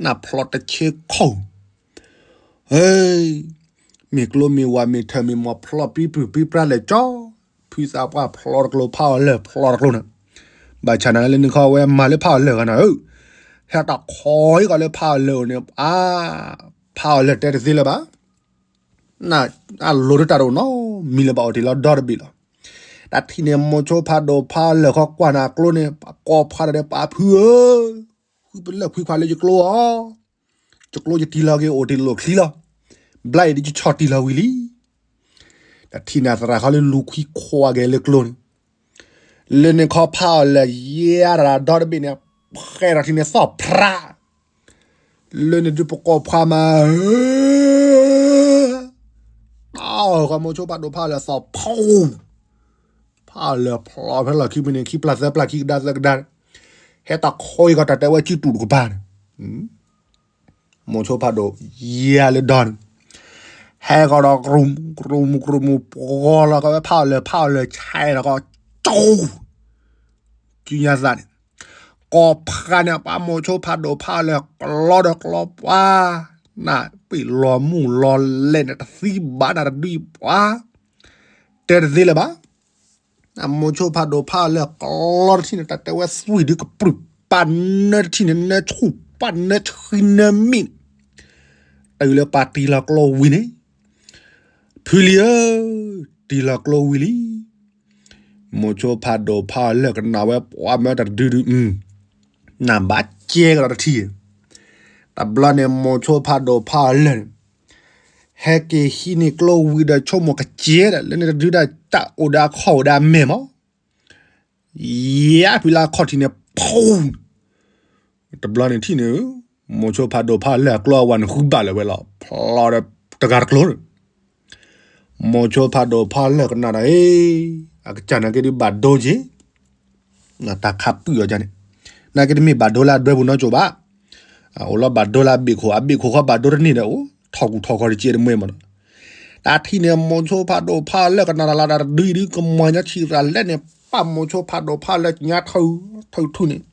နဖျီတဆ့ခိၣ် ဟ့ မ့ၢ်ကျိမ့ၢ်ဝၤမ့ၢ်ထၢၣ်မ့ၢ်မီၢ်ဖျီပံပြူၢ်ပံပြါလဲၣ်ကၠီ ဖုသးပှၢ်ဖျီတကျိဖးအီၤလၢာ်ဖျီတကျိန့ၣ် ဘၣ်ဆၣ်နၤလၢနခီဝဲမၤလၢဖးအီၤလၢာ်ဂၤနၤဧၢ ဟဲတၢ်ခိးအံၤကီးလၢဖးအီၤလၢာ်အိၣ်န့ၣ် အါ ဖးအီၤလၢာ်တဲတသ့လၢၤဘၣ် အလိၤတတၢ်တအိၣ်နီတမံၤလၢၤဘၣ်အိၣ်တ့ၢ်လီၤဒီတဘ့ၣ်လီၤ. တၢ်ထံၣ်န့ၣ် မိၤဆိဖးဒိၣ်ဖးအီၤလၢာ်ခီကွၢ်နၤအကျိန့ၣ် ပှၤကိးဖးဒီးပှၤဖုဧၢ, ဃုပလၢၢ်ဖှံခွါလၢယကျိအီၤ, ယကျိယတံၢ်လီၤက့ၤအိၣ်တ့ၢ်လိာ်ချံလီၤ. ဘျါအံၤဒ်ယဆီၣ်တံၢ်လီၤဝံၤလံ. တၢ်ထံၣ်န့ၣ်သရၣ်ခီလၢလူၤခွံခွါက့ၤလၢကျိန့ၣ် လၢန့ၣ်ခီဖးအီၤလၢာ်ယဲၢ်ရၤဒီတဘ့ၣ်န့ၣ် ဖဲဒီးထံၣ်န့ၣ်သီၣ်ဖြး လၢန့ၣ်ဒုးပကိးဖးမးဧၢ, တၢ်အီၣ်ဃီမိၤဆိဖးဒိၣ်ဖးအီၤလၢာ်သီၣ်ဖီ, ဖးအီၤလၢာ်ဖျီဖဲလီၢ်ခံမံၤန့ၣ် ခံပျၢ်သၢပျၢ်ခံကဒါသၢကဒါ, ဟဲတၢ်ခိးအံၤကီးတၢ်တဲဝဲစုတူၢ်တကပၤန့ၣ် မိၤဆိဖးဒိၣ်ယဲၢ်လၢဒီန့ၣ်, ဟဲကီးဒီး ကြူမူကြူမူ ပှီၤလီၤကီးဝဲဖးအီၤလၢာ် ဖးအီၤလၢာ်ဆဲးဒီးကီး ကၠူ ကၠူညါသးန့ၣ်, ကိးဖးန့ၣ် ပှၤမိၤဆိဖးဒိၣ်ဖးအီၤလၢာ်ကျီဒီးကျီပှၤ, နၢ်ပ့ၣ်လီၤမူၢ်လီၤလဲၢ်န့ၣ် တသံဘၣ်နၢ်တဒုအံၤပှၤ, တဲတသ့လၢၤဘၣ်. မိၤဆိဖးဒိၣ်ဖးအီၤလၢာ်ကျီတထံၣ်န့ၣ် တၢ်တဲဝဲသွံၣ်ဒုးကပြုၢ် ပာ်နၢတထံၣ်န့ၣ် နၢဆူၣ် ပာ်နၢဆှံနၢမံၣ်န့ၣ်, တုၤလၢပှၤတံၢ်လီၤကျိဝံၤန့ၣ်, ဖုလံဧၢ, တံၢ်လီၤကျိဝံၤလံ. မိၤဆိဖးဒိၣ်ဖးအီၤလၢာ်ကနၣ်ဝဲပှၤမၢတၢ်တဒုဒု, နၢ်ဘၣ်ကဲကဒီးတထံၣ်, တဘျီန့ၣ် မိၤဆိဖးဒိၣ်ဖးအီၤလၢာ်န့ၣ် ဟဲက့ၤဟံးန့ၢ်ကျိဝံၤဒီးဆိကမိၣ်ကစဲဒီး လၢန့ၣ်တဒုဒၣ်တၢ်အိၣ်ဒီးအခီၣ်အိၣ်ဒီးအမဲာ်မး, ယဖုလၢအခီၣ်ထံးန့ၣ် ဖီ, တဘျီန့ၣ်ထံၣ်န့ၣ်, မိၤဆိဖးဒိၣ်ဖးအီၤလၢာ်အကျိအဝၤန့ၣ်ဃုဘၣ်လၢၤဝဲလီၤ ဖျီဒီးတဂၤတကျိန့ၣ် မိၤဆိဖးဒိၣ်ဖးအီၤလၢာ်ကနၣ်ဒီး အကစၢ်နာ်က့ဒုးဘၣ်ဒိက့ၤ, တၢ်ခးပုၢ်အီၤန့ၣ်, နာ်က့တမ့ၢ်ဘၣ်ဒိလၢအဒွဲပူၤနီတစိၤဘၣ်, အိၣ်လီၤဘၣ်ဒိလၢအဘ့ၣ်ခိၣ် အဘ့ၣ်ခိၣ်ခီဘၣ်ဒိတန့ၢ်ဒီးအိၣ်, ထီၣ်ကူၣ်ထီၣ်ကီၢ်တကဲတမှဲမးနီၤ. တၢ်ထံၣ်န့ၣ် မိၤဆိဖးဒိၣ်ဖးလၢကနၣ်တၢ်လၢတၢ်တဒုအံၤဒု ကမၤညါဆံးသရၣ်လဲၣ်န့ၣ် ပၢ်မိၤဆိဖးဒိၣ်ဖးလၢကညါထၢၣ်ထၢၣ်ထူၣ်န့ၣ်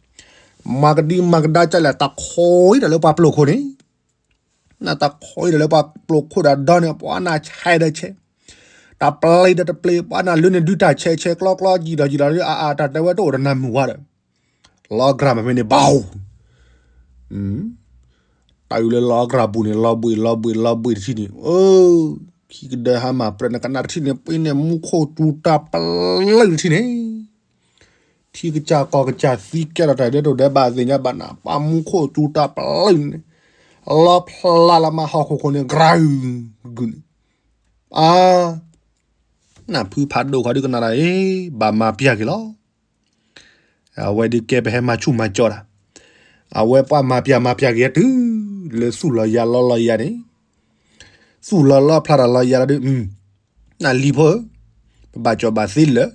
မၤကဒံမၤကဒါကလဲၣ် တၢ်ခိးအံၤဒီးလၢပှၤပျိာ်ခိၣ်န့ၣ် နတၢ်ခိးအံၤဒီးလၢပှၤပျိာ်ခိၣ်ဒီးဒီန့ၣ် ပှၤနၢ်ဆဲးဒီးဆဲး, တၢ်ပျဲဒီးတပျဲ ပှၤနၢ်လၢန့ၣ်ဒုတၢ်ဆဲးဆဲးကျီကျီ ယံာ်ဒီးယံာ်ဒီး အအတၢ်တဲဝဲတအိၣ်ဒီးနၢ်မုၢ်ဝါဒီး လီၤကြၢ်မ့ၢ်ဖဲန့ၣ် ဘၣ် တၢ်အုးလၢလီၤကြၢ်ပူၤန့ၣ် လီၤဘှံးလီၤဘှံးလီၤဘှံးတထံၣ်န့ၣ် အၢ ခံကဒၢဟါမၢ်ပြၢး နကနၣ်တထံၣ်န့ၣ် ပှၤန့ၣ်မူခိၣ်စူၤတၢ်ပလၢၢ်တထံၣ်န့ၣ် ထံကစၢ်ကီၢ်ကစၢ်သံကဲထီၣ်တၢ်ဒဲးတအိၣ်ဒဲးဘၣ်သ့ၣ်ညါဘၣ်နၤ ပှၤမူခိၣ်စူၤတၢ်ပလၢၢ်န့ၣ် လီၤဖျါလၢမၤဟီၣ်ခိၣ်ခိၣ်န့ၣ် ကြၢးဂုာ်န့ၣ် အါ နဖုဖးဒိၣ်ဃီဒုကနၣ်တၢ်အံၤ ဘၣ်မၤပျၢ်က့ၤလီၤ. အဝဲဒုးကဲပဟဲမၤဆူၣ်မၤကၠီတၢ်, အဝဲပှၤမၤပျၢ်မၤပျၢ်က့ၤတုၤ လၢသူၣ်လီၤယၤလီလီၤယၤန့ၣ်, သူၣ်လီၤလီဖျါတၢ်လီၤယၤလီၤဒုး, နလံၤဖိဧၢ, ပဘၣ်ကၠီဘၣ်သ့လၢာ်,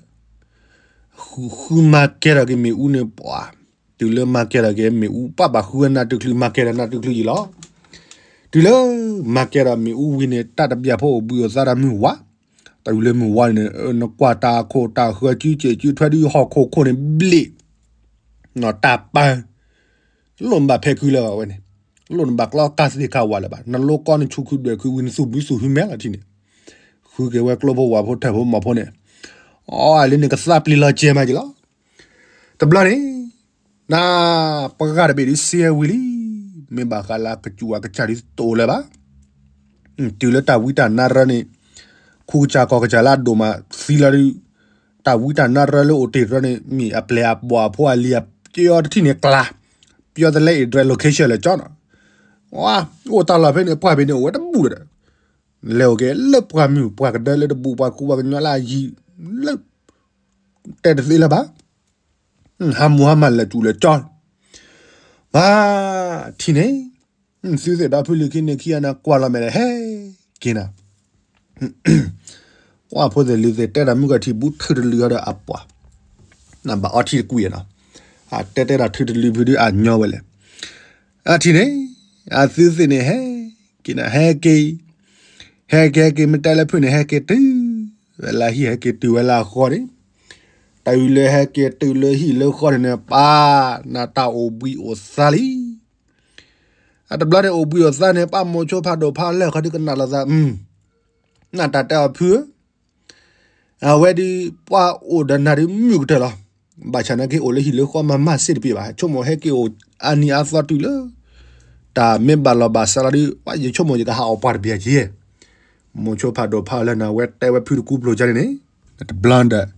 ဃုမၤကဲထီၣ်က့ၤမ့ၣ်အူန့ၣ်ပှၤ, တုၤလၢမၤကဲထီၣ်က့ၤမ့ၣ်အူ ပှၤဘၣ်ဃုဝဲနၢ်တုၤချုး မၤကဲထီၣ်နၢ်တုၤချုးယံၤလီၤ. တုၤလၢ မၤကဲထီၣ်မ့ၣ်အူဝံၤန့ၣ် တၢ်တဘျၢဖိအိၣ်ဘှံးအိၣ်သါဒီးမုၢ်ဝါ, တၢ်အုးလၢမုၢ်ဝါန့ၣ် နကွၢ်တၢ်ခိၣ်တၢ်ဃၢၤ စုစဲးစုထွဲဒုးဟီၣ်ခိၣ်ခိၣ်န့ၣ်ဘျ့ၣ်, တၢ်ပၢ, လိၣ်နဘၣ်ဖဲခုလၢၤဘၣ်ဝဲန့ၣ်, လိၣ်နဘၣ်ကျီကါသ့ၣ်ခါဝးလၢၤဘၣ်, နလိကီနဆူၣ်ခုဒွဲၣ်ခုဝံၤ နသူၣ်ဘုသူၣ်ဟုမဲလီၤထံၣ်န့ၣ်, ဃုက့ၤဝဲကျိဖိဝၣ်ဖိထၢၣ်ဖိမီၢ်ဖိန့ၣ်, အီၤလၢန့ၣ်ကသးပျံၤလီၤကဲမးက့ၤလီၤ. တဘျီန့ၣ် နပှၤဂၤတဘ့ၣ်ဒုးစ့ဝံၤလံ, မ့ၢ်ဘၣ်ဃးလၢကစူၣ်အကစၢ်ဒုးတအိၣ်လၢၤဘၣ်. တုၤလၢတၢ်ဝံတၢ်နါရၢန့ၣ်, ခူကစၢ်ကီၢ်ကစၢ်လၢအဒိၣ်မးသံလီၤဒုး, တၢ်ဝံတၢ်နါရၢလၢအိၣ်တ့ၢ်ရၢန့ၣ် မ့ၢ်အပျဲၢ်အဘီၣ်အဖိအလံၤအပျီတထံၣ်န့ၣ်ကျါ, ပျီတလဲ address location လၢာ်ကၠီနီၤ, အိၣ်တၢ်လီၢ်ဖဲန့ၣ် ပှၢ်ဖဲန့ၣ်အိၣ်ဝဲတဘူၣ်ဒီး, လဲၤအိၣ်က့ၤလၢပှၢ်မုၢ်ပှၢ်ကဒၢလၢတဘူၣ်ပှၢ်ကူပှၢ်ကညီလၢအယံၤ, လၢ တဲတသ့လၢၤဘၣ်. ဟးမူဟါမၢ်လဲၤစူၤလဲၤကၠီ, ဘၣ်ထံၣ်န့ၣ်, သုသ့ၣ်ဒီဖုလံၤခံန့ၣ်ခံဂၤန့ၣ် ကွၢ်လီၤမဲာ်ဒီးဟဲက့ၤနၤ, ကွၢ်ဖိသ့ၣ်လံၤသ့ၣ်တဲတၢ်မုၢ်ကထံၣ်ဘူးထုးတလုာ်ဟီဒီးအပှၤ, နဘၣ်အီထံတကွံာ်နီၤ, အတဲတဲတၢ်ထုးတလုာ်ဖုဒုးအညီဝဲလဲၣ်. အထံၣ်န့ၣ်, အသုသ့ၣ်န့ၣ်ဟဲက့ၤနၤ ဟဲက့ၤ ဟဲက့ၤဟဲက့ၤ မ့ၢ်တဲလၢဖုန့ၣ် ဟဲက့ၤတုၤဝဲလၢဟံၣ် ဟဲက့ၤတုၤဝဲလၢအဃီန့ၣ်, တၢ်အုးလၢဟဲက့ၤတုၤလၢဟံၣ်လၢဃီန့ၣ်န့ၣ် ပၢ်, နတၢ်အိၣ်ဘှံးအိၣ်သါလံ. အတဘျီန့ၣ်အိၣ်ဘှံးအိၣ်သါန့ၣ် ပၢ်မိၤဆိဖးဒိၣ်ဖးလၢာ်ဃီဒုးကနၣ်လိာ်သး, နတၢ်တဲအီၤဖုဧၢ, အဝဲဒုးပှၤအိၣ်ဒီးနၤဒုးမုာ်ကတၢၢ်လီၤ. ဘၣ်ဆၣ်နာ်က့အိၣ်လၢဟံၣ်လၢဃီမၤမၤစ့တပ့ၤဘၣ်, ဆိကမိၣ်ဟဲက့ၤအိၣ်အနံၤအသီတုၤလၢ တၢ်မ့ၢ်ဘၣ်လီၤဘၣ်စးလီၤဒုး ယဆိကမိၣ်ယကဟးအီၣ်ပှၢ်တဘ့ၣ်က့ၤ, မိၤဆိဖးဒိၣ်ဖးလၢာ်န့ၣ် အဝဲတဲဝဲဖုတကူပျိၤကန့ၣ်န့ၣ်, တဘျီဒီး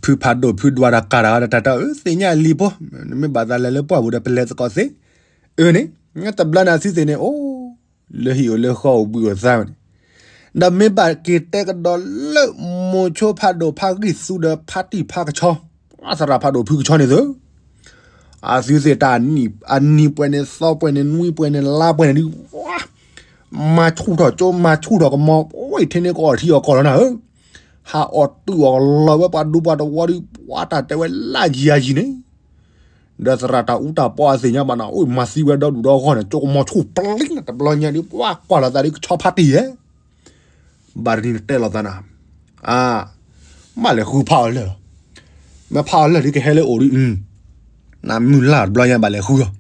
ဖုဖးဒိၣ်ဖုဒွးတၢ်ကးတၢ်ဒီးတၢ်တဲအီၤ သ့ၣ်ညါလံဖိ, နမ့ၢ်ဘၣ်သးလဲၤလၢပှၢ်ပူၤဒီး ပလဲၤသကိးသ့, အၢန့ၣ်, တဘျီန့ၣ်အသုသ့ၣ်န့ၣ်အိၣ် လၢဟံၣ်အိၣ်လၢဃီအိၣ်ဘှံးအိၣ်သါန့ၣ်, ဒီးမ့ၢ်ဘၣ်က့ၤတဲကဒီးလၢမိၤဆိဖးဒိၣ်ဖးဂံၢ်သူဒီးဖါတံၢ်ဖါကဆီ, သရၣ်ဖးဒိၣ်ဖုကဆီန့ၣ်သု, အသုသ့ၣ်တၢ်အနံၣ်ပှဲၤန့ၣ် သီပှဲၤန့ၣ် နွံပှဲၤန့ၣ် လါပှဲၤန့ၣ်ဒုး, မၤဆူၣ်ထီၣ်ကၠိ မၤဆူၣ်ထီၣ်ကမီၤ, အိၣ်ထဲန့ၣ်ကအီၣ်ထံအီၣ်ကီၢ်လီၤနၤဧၢ, ဟးအီၣ်တုာ်အီၣ်လီၤဝဲပှၤဒူပှၤတဝီဒုး ပှၤတၢ်တဲဝဲလၢယံၤယံၤန့ၣ် ဒီးသရၣ်တၢ်အူတၢ်ပီအသ့ၣ်ညါဘၣ်နၤ, အိၣ်မၤသံဝဲဒီဒူၣ်ဒီဂီၢ်န့ၣ် ကၠိကမီၤဆူၣ်ပျံၤနၤ, တဘျီညါဒုး ပှၤကွၢ်လီၤသးဒုး ကဆီဖါတံၢ်ဧၢ, ဘၣ်တနံၤနတဲလိာ်သးနၤ, အါ, မ့ၢ်လဲၤဃုဖးအီၤလၢာ်လီၤ, မ့ၢ်ဖးအီၤလၢာ်ဒုးကဟဲလၢအိၣ်ဒုး, နမုၢ်လၢ်တဘျီညါဘၣ်လဲၤဃုလီၤ,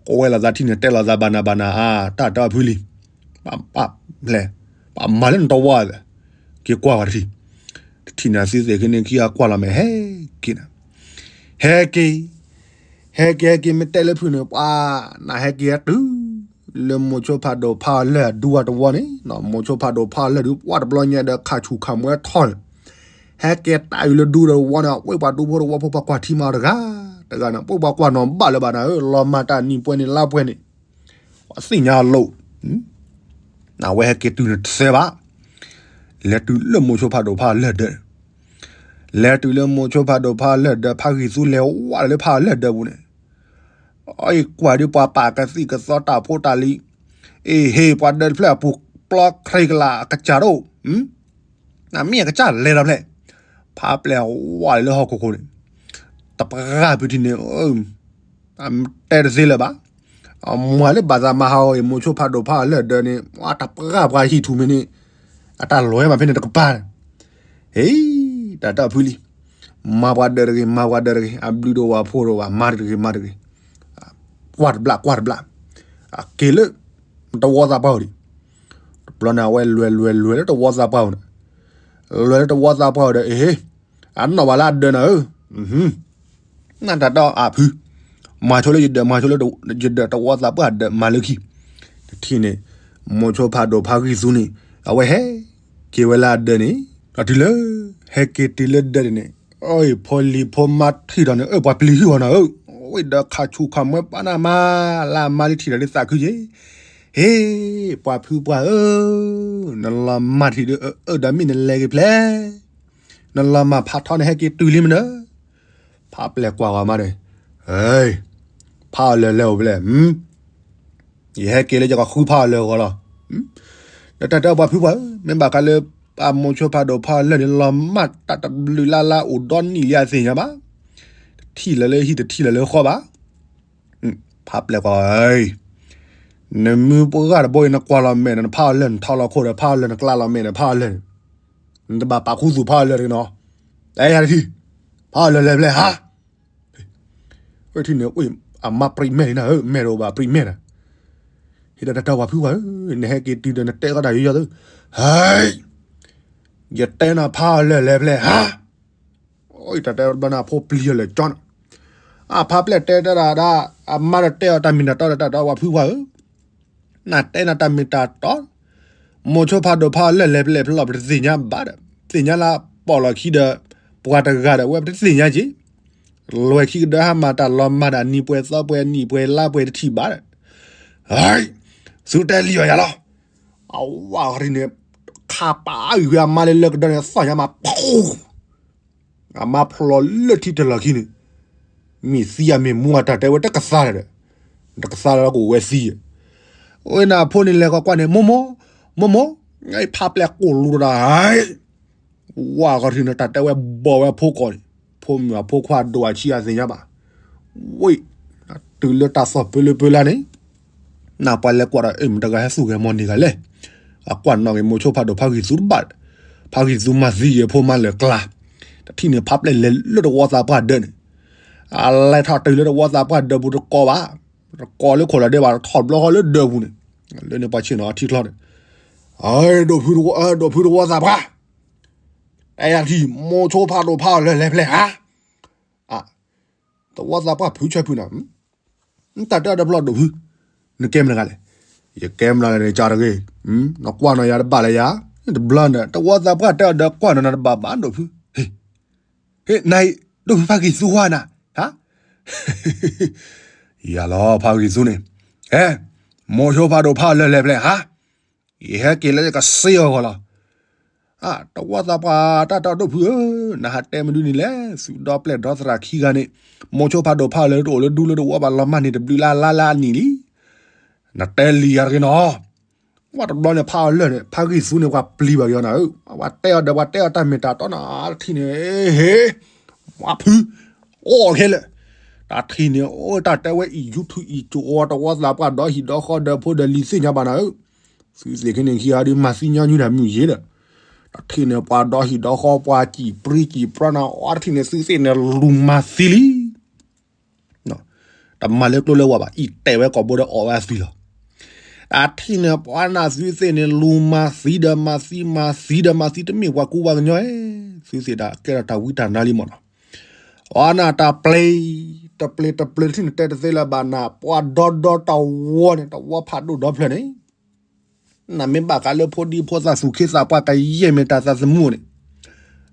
ကွဲးလိာ်သးထံၣ်န့ၣ်တဲလိာ်သးဘၣ်နၤဘၣ်နၤ, အါ, တၢ်တၢ်ဖုလံၤ, ပှၤမၤလၢနတဝီ, က့ၤကွၢ်ဝဲတထံၣ်, တထံၣ်န့ၣ်သုသ့ၣ်ခံန့ၣ်ခံဂၤကွၢ်လီၤမဲာ်ဟဲက့ၤနၤ, ဟဲက့ၤ, ဟဲက့ၤဟဲက့ၤ မ့ၢ်တဲလၢဖုန့ၣ် ပှၤ, နဟဲက့ၤဟဲတုၤ လၢမိၤဆိဖးဒိၣ်ဖးအီၤလၢာ်အဒူဝဲတဝီန့ၣ်, မိၤဆိဖးဒိၣ်ဖးအီၤလၢာ်ဒုး ပှၤတဘျီညါဒီး ခးဆူၣ်ခးမူထီၣ်န့ၣ်, ဟဲက့ၤတၢ်အုးလၢဒူဒီးဝီန့ၣ် အဝဲပှၤဒူဖိတဝီဖိပှၤကွၢ်ထံမၤတဂၤ, တဂၤန့ၣ် ပှၤကွၢ်နီၣ်ဘၣ်လၢၤဘၣ်နၤဧၢ, လီၤမၢ်တၢ်နံၣ်ပှဲၤန့ၣ်လါပှဲၤန့ၣ် ပှၤသ့ၣ်ညါလိာ်, နဝဲဟဲက့ၤတုၤန့ၣ်တသဲဘၣ်, လဲၤတုၤလၢမိၤဆိဖးဒိၣ်ဖးအီၤလၢာ်ဒၢး, လဲၤတုၤလၢမိၤဆိဖးဒိၣ်ဖးအီၤလၢာ်ဒၢး ဖးဂံၢ်သူလဲၤဝဲလၢဖးအီၤလၢာ်ဒၢးပူၤန့ၣ်, အကွၢ်ဒုးပှၤပာ်ကသံၣ်ကသီတၢ်ဖိတၢ်လံၤ, အ့ၣ်ဟ့ၣ်ပှၤဒၢးတဖျၢၣ်အပူၤ ပျီခရံာ်ကလာ်အကစၢ်တအိၣ်, နမ့ၢ်အကစၢ်လဲၤဒီးဖျဲၣ်, ဖးပျဲၢ်ဝဲလၢဟီၣ်ခိၣ်ခိၣ်န့ၣ်, တပှၢ်ဖုထံၣ်န့ၣ်, တဲတသ့လၢၤဘၣ်, မၤလၢဘၣ်သးမၤဟးဂီၤအံၤ မိၤဆိဖးဒိၣ်ဖးအီၤလၢာ်ဒၢးန့ၣ် တပှၢ်ပှၤဟံၣ်ထူၣ်မ့ၢ်န့ၣ် အတၢ်လီၤဝဲမးဖဲန့ၣ်တကပၤန့ၣ်, ဟ့ၣ် တၢ်တၢ်ဖုလံ, မၤပှၤဒၢးတဂ့ၤ မၤပှၤဒၢးတဂ့ၤ အဘျုးတအိၣ်ဘၣ်အဖှိၣ်တအိၣ်ဘၣ် မၤတဂ့ၤမၤတဂ့ၤ, ကွၢ်တဘျၣ်ကွၢ်တဘျၣ်, အက့ၤလၢ တဝီသးပှၢ်အိၣ်ဒံး, တဘျီန့ၣ်အဝဲလဲၤလဲၤလဲၤလဲၤလၢတဝီသးပှၢ်အိၣ်န့ၣ်, လဲၤလၢတဝီသးပှၢ်အိၣ်ဒီး အဟ့ၣ် အနီၣ်ဘၣ်လၢအဒၢးနၤဧၢ, နတၢ်တီအဖု, မၤဆိလၢယဒၢး မၤဆိလၢယဒၢး တဝီသးပှၢ်ဒၢးမၤလၢခံ, တထံၣ်န့ၣ် မိၤဆိဖးဒိၣ်ဖးဂံၢ်သူန့ၣ် အဝဲဟဲက့ၤဝဲလၢအဒၢးန့ၣ် ဒီးတုၤလၢ ဟဲက့ၤတုၤလၢဒၢးန့ၣ်န့ၣ်, အီၣ် ဖိလံၤဖိမါထံၣ်ဒီးန့ၣ် အၢ ပှၤပျံၤဟံၣ်အီၤနၤဧၢ, ဝဲဒီးခးဆူၣ်ခးမွဲပာ်နၤမး, လၢအမါလံထံၣ်ဒီးလၢသးခုက့ၤ, ဟ့ၣ် ပှၤဖုပှၢ်ဧၢ, နလီၤမၢ်ထံၣ်ဒီးအၢ ဒီးမ့ၢ်နလဲၤက့ၤဖျဲၣ် နလီၤမၢ်ဖးထီန့ၣ် ဟဲက့ၤတုၤလံမနုၤ, ဖးပျဲၢ်ကွၢ်ဂီၤမးဒီး, ဟ့ၣ်, ဖးအီၤလၢာ်လဲၤအိၣ်ဖဲလဲၣ်, ယဟဲက့ၤလၢယကဃုဖးအီၤလၢာ်အဂီၢ်လီၤ, ဒီးတၢ်တဲပှၤဖုပှၢ်ဧၢ, မ့ၢ်ဘၣ်ဃးလၢ ပမိၤဆိဖးဒိၣ်ဖးအီၤလၢာ်န့ၣ် လီၤမၢ်တၢ်တဘျုးလၢ်လၢ်အိၣ်ဒီနံၣ်လံအသ့ၣ်ညါဘၣ်, တထံၣ်လၢၤလၢဟံၣ်တထံၣ်လၢၤလၢဃီဘၣ် ဖးပျဲၢ်ကွၢ်, နမုၢ်ပှၢ်တဘိအံၤ နကွၢ်လီၤမဲာ်ဒီး နဖးအီၤလၢာ်နထီလီၤခိၣ်ဒီး ဖးအီၤလၢာ်နကျါလီၤမဲာ်ဒီး ဖးအီၤလၢာ်န့ၣ်, နတဘၣ်ပာ်ခူသူၣ်ဖးအီၤလၢာ်တဂ့ၤနီၤ, တယၤတထံၣ်, ဖးအီၤလၢာ်လဲၤဖဲလဲၣ်ဟါ, ဝဲထံၣ်န့ၣ် အမါပြံးမဲာ်လံနၤဧၢ, မဲာ်တအိၣ်ဘၣ်ပြံးမဲာ်နၤ, ဟ့ၣ်ဒီးတၢ်တဲပှၤဖုပှၢ်ဧၢ, နဟဲက့ၤတုၤဒီးနတဲကီးတၢ်ယိယိသု, ဟ့ၣ်, ယတဲနၤဖးအီၤလၢာ်လဲၤဖဲလဲၣ်ဟါ တၢ်တဲဘျီန့ၣ် အဖိပျံၤအီၤလၢာ်ကၠီန့ၣ်, အဖးပျဲၢ်တဲတၢ်ဒၣ်, အမါဒီးတဲအီၤတၢ်မ့ၢ်တၢ်တီဒီး တၢ်တဲပှၤဖုပှၢ်ဧၢ, နတဲနၤတၢ်မ့ၢ်တၢ်တီ, မိၤဆိဖးဒိၣ်ဖးအီၤလၢာ်လဲၤဖဲလဲၣ်ဖဲလဲၣ် ပတသ့ၣ်ညါဘၣ်ဒီး, သ့ၣ်ညါလၢပီၣ်လီၤခံဒီး ပှၤတဂၤဒီး ဝဲပတသ့ၣ်ညါက့ၤ, လွဲၢ်ခံကဒၢဟါမၢ်တၢ်လီၤမၢ်ဒီး နံၣ်ပှဲၤသီပှဲၤ နံၣ်ပှဲၤလါပှဲၤတထံၣ်ဘၣ်ဒီး, သုတဲလံအီၤယၤလီၤ, အဝဲအံၤန့ၣ်, ခးပာ်အဂ့ၢ်ဝဲအမါလၢလၢကဒၢန့ၣ် သီၣ်ညါမး အမါဖျိးလၢထံတလီၢ်ခံန့ၣ်, မ့ၢ်သံဧါမ့ၢ်မူဧါ တၢ်တဲဝဲတကသါဒီး, တကသါလၢကအိၣ်ဝဲသံ, အဝဲန့ၣ်အဖိန့ၣ်လဲၤကွၢ်ကွၢ်န့ၣ် မိၢ်မိၢ်, မိၢ်မိၢ်, ဖးပျဲၢ်ကိၢ်လူၤတဒၣ်, ဝဲအဂီၢ်ထံးန့ၣ် တၢ်တဲဝဲဘီၣ်ဝဲဖိကီၢ်န့ၣ်, ဖိမုၣ်အဖိခွါဒိၣ်အဆံးအသ့ၣ်ညါဘၣ်, ဝဲ, တုၤလၢတၢ်သီၣ်ပၢလၢပၢလၢန့ၣ် နၢ်ပှၤလဲၤကွၢ်ဒီး အ့ၣ် မတၤဂၤဟဲသူၣ်ဂဲၤမီၢ်န့ၢ်ဂၤလဲၣ်, အကွၢ်နီၣ်ဂ့ၤ မိၤဆိဖးဒိၣ်ဖးဂံၢ်သူတဘၣ်, ဖးဂံၢ်သူမၤသံယဲဖိမါလၢာ်ကျါ, တထံၣ်န့ၣ် ဖးပျဲၢ်လဲၤလၢတဝီသးပှၢ်ဒၢးန့ၣ်, အလဲၤထီၣ်တုၤလၢတဝီသးပှၢ်ဒၢးပူၤတကိးဘၣ်, တကိးလၢခိၣ်လီၤဒဲးဘၣ် ထီၣ်ဘျီဃီလၢဒၢးပူၤန့ၣ်, လၢန့ၣ်ပှၤဆ့ၣ်နီၤအထံချီန့ၣ်, ဒိၣ်ဖုတဝီသးပှၢ်, တယၤထံၣ် မိၤဆိဖးဒိၣ်ဖးအီၤလၢာ်လဲၤဖဲလဲၣ်ဧါ တဝီသးပှၢ်ဖုဆၢဖုနၤ, တၢ်တဲအီၤတဘျီဒိၣ်ဖု, နကဲမနုၤဂၤလဲၣ်, ယကဲမနုၤဂၤန့ၣ် ကၢ်တဂ့ၤ, နကွၢ်နီၣ်ယၤတဘၣ်လၢယၤ, တဘျီန့ၣ် တဝီသးပှၢ်တဲအီၤဒီးကွၢ်နီၣ်နၤတဘၣ်ဘၣ်ဒိၣ်ဖု, ဟ့ၣ်နၤအံၤ ဒိၣ်ဖုဖးဂံၢ်သူဟါနၤ, ဟါ, ယၤလီၤဖးဂံၢ်သူန့ၣ်, ဟဲ, မိၤဆိဖးဒိၣ်ဖးအီၤလၢာ်လဲၤဖဲလဲၣ်ဧါ ယဟဲက့ၤလၢယကစ့အီၤဂီၢ်လီၤ, တဝီသးပှၢ်တၢ်တဲအီၤဒိၣ်ဖုဧၢ, နဟးတဲမနုၤန့ၣ်လဲၣ်, သုးဒီပျဲၢ်ဒီသရၣ်ခံဂၤန့ၣ်, မိၤဆိဖးဒိၣ်ဖးအီၤလၢာ်တအိၣ်လၢဒူလၢတဝီဘၣ် လီၤမၢ်န့ၢ်တဘျုးလါလါလါအနံၣ်လံ, နတဲလံယၤတဂ့ၤနီၤ, ဝဲတဘျီန့ၣ် ဖးအီၤလၢာ်န့ၣ် ဖးဂံၢ်သူန့ၣ် ပှၤပျံၤဘၣ်က့ၤအီၤနၤဧၢ, ပှၤတဲအီၤဒီး ပှၤတဲအီၤတၢ်မ့ၢ်တၢ်တီနၤ တထံၣ်န့ၣ်, ဟ့ၣ်, မၤဖု, အိၣ်ခဲလၢာ်, တၢ်ထံၣ်န့ၣ် အိၣ်တၢ်တဲဝဲအံၤ ယူၤထူၣ်အံၤ ကၠိဝီတဝီသးပှၢ်ဒီဟံၣ်ဒီဃီဒီဖိဒီလံၤသ့ၣ်ညါဘၣ်နၤဧၢ သုသ့ၣ်ခဲန့ၣ်ခံဂၤဒုးမၤသံညီနုၢ်တၢ်မုၢ်ယ့ၤဒီး, တထံၣ်န့ၣ် ပှၤဒီဟံၣ်ဒီဃီ ပှၤစံၣ်ပြံစံၣ်ပြါနၤ အီတထံၣ်န့ၣ် သုသ့ၣ်န့ၣ်လူၤမၤသံလံ, တမၤလၢကျိလၢဝဲဘၣ် အံၤတဲဝဲကိာ်ဘိဒီးအီၣ်ဝဲအသွံၣ်လီၤ, တထံၣ်န့ၣ် ပှၤနၢ်သုသ့ၣ်န့ၣ် လူၤမၤသံဒီးမၤသံမၤသံဒီးမၤသံ တမ့ၢ်ပှၤကူပှၤကညီဧၢ, သုသ့ၣ်ဒၣ်ကဲထီၣ်တၢ်ဝံတၢ်နါလံမ့ၢ်နီၤ အီနၢ်တၢ်ပျ့ၤ, တပျ့ၤတပျ့ၤတထံၣ်န့ၣ် တဲတသ့လၢၤဘၣ်နၤ ပှၤဒီဒီတဝီန့ၣ် တဝီဖးဒိၣ်ဒီဖျၢၣ်န့ၣ်, နမ့ၢ်ဘၣ်ဃးလၢဖိဒံဖိသၣ်သူၣ်က့သးပှၢ်ကယဲၢ်မ့ၢ်တၢ်သးသမူန့ၣ်,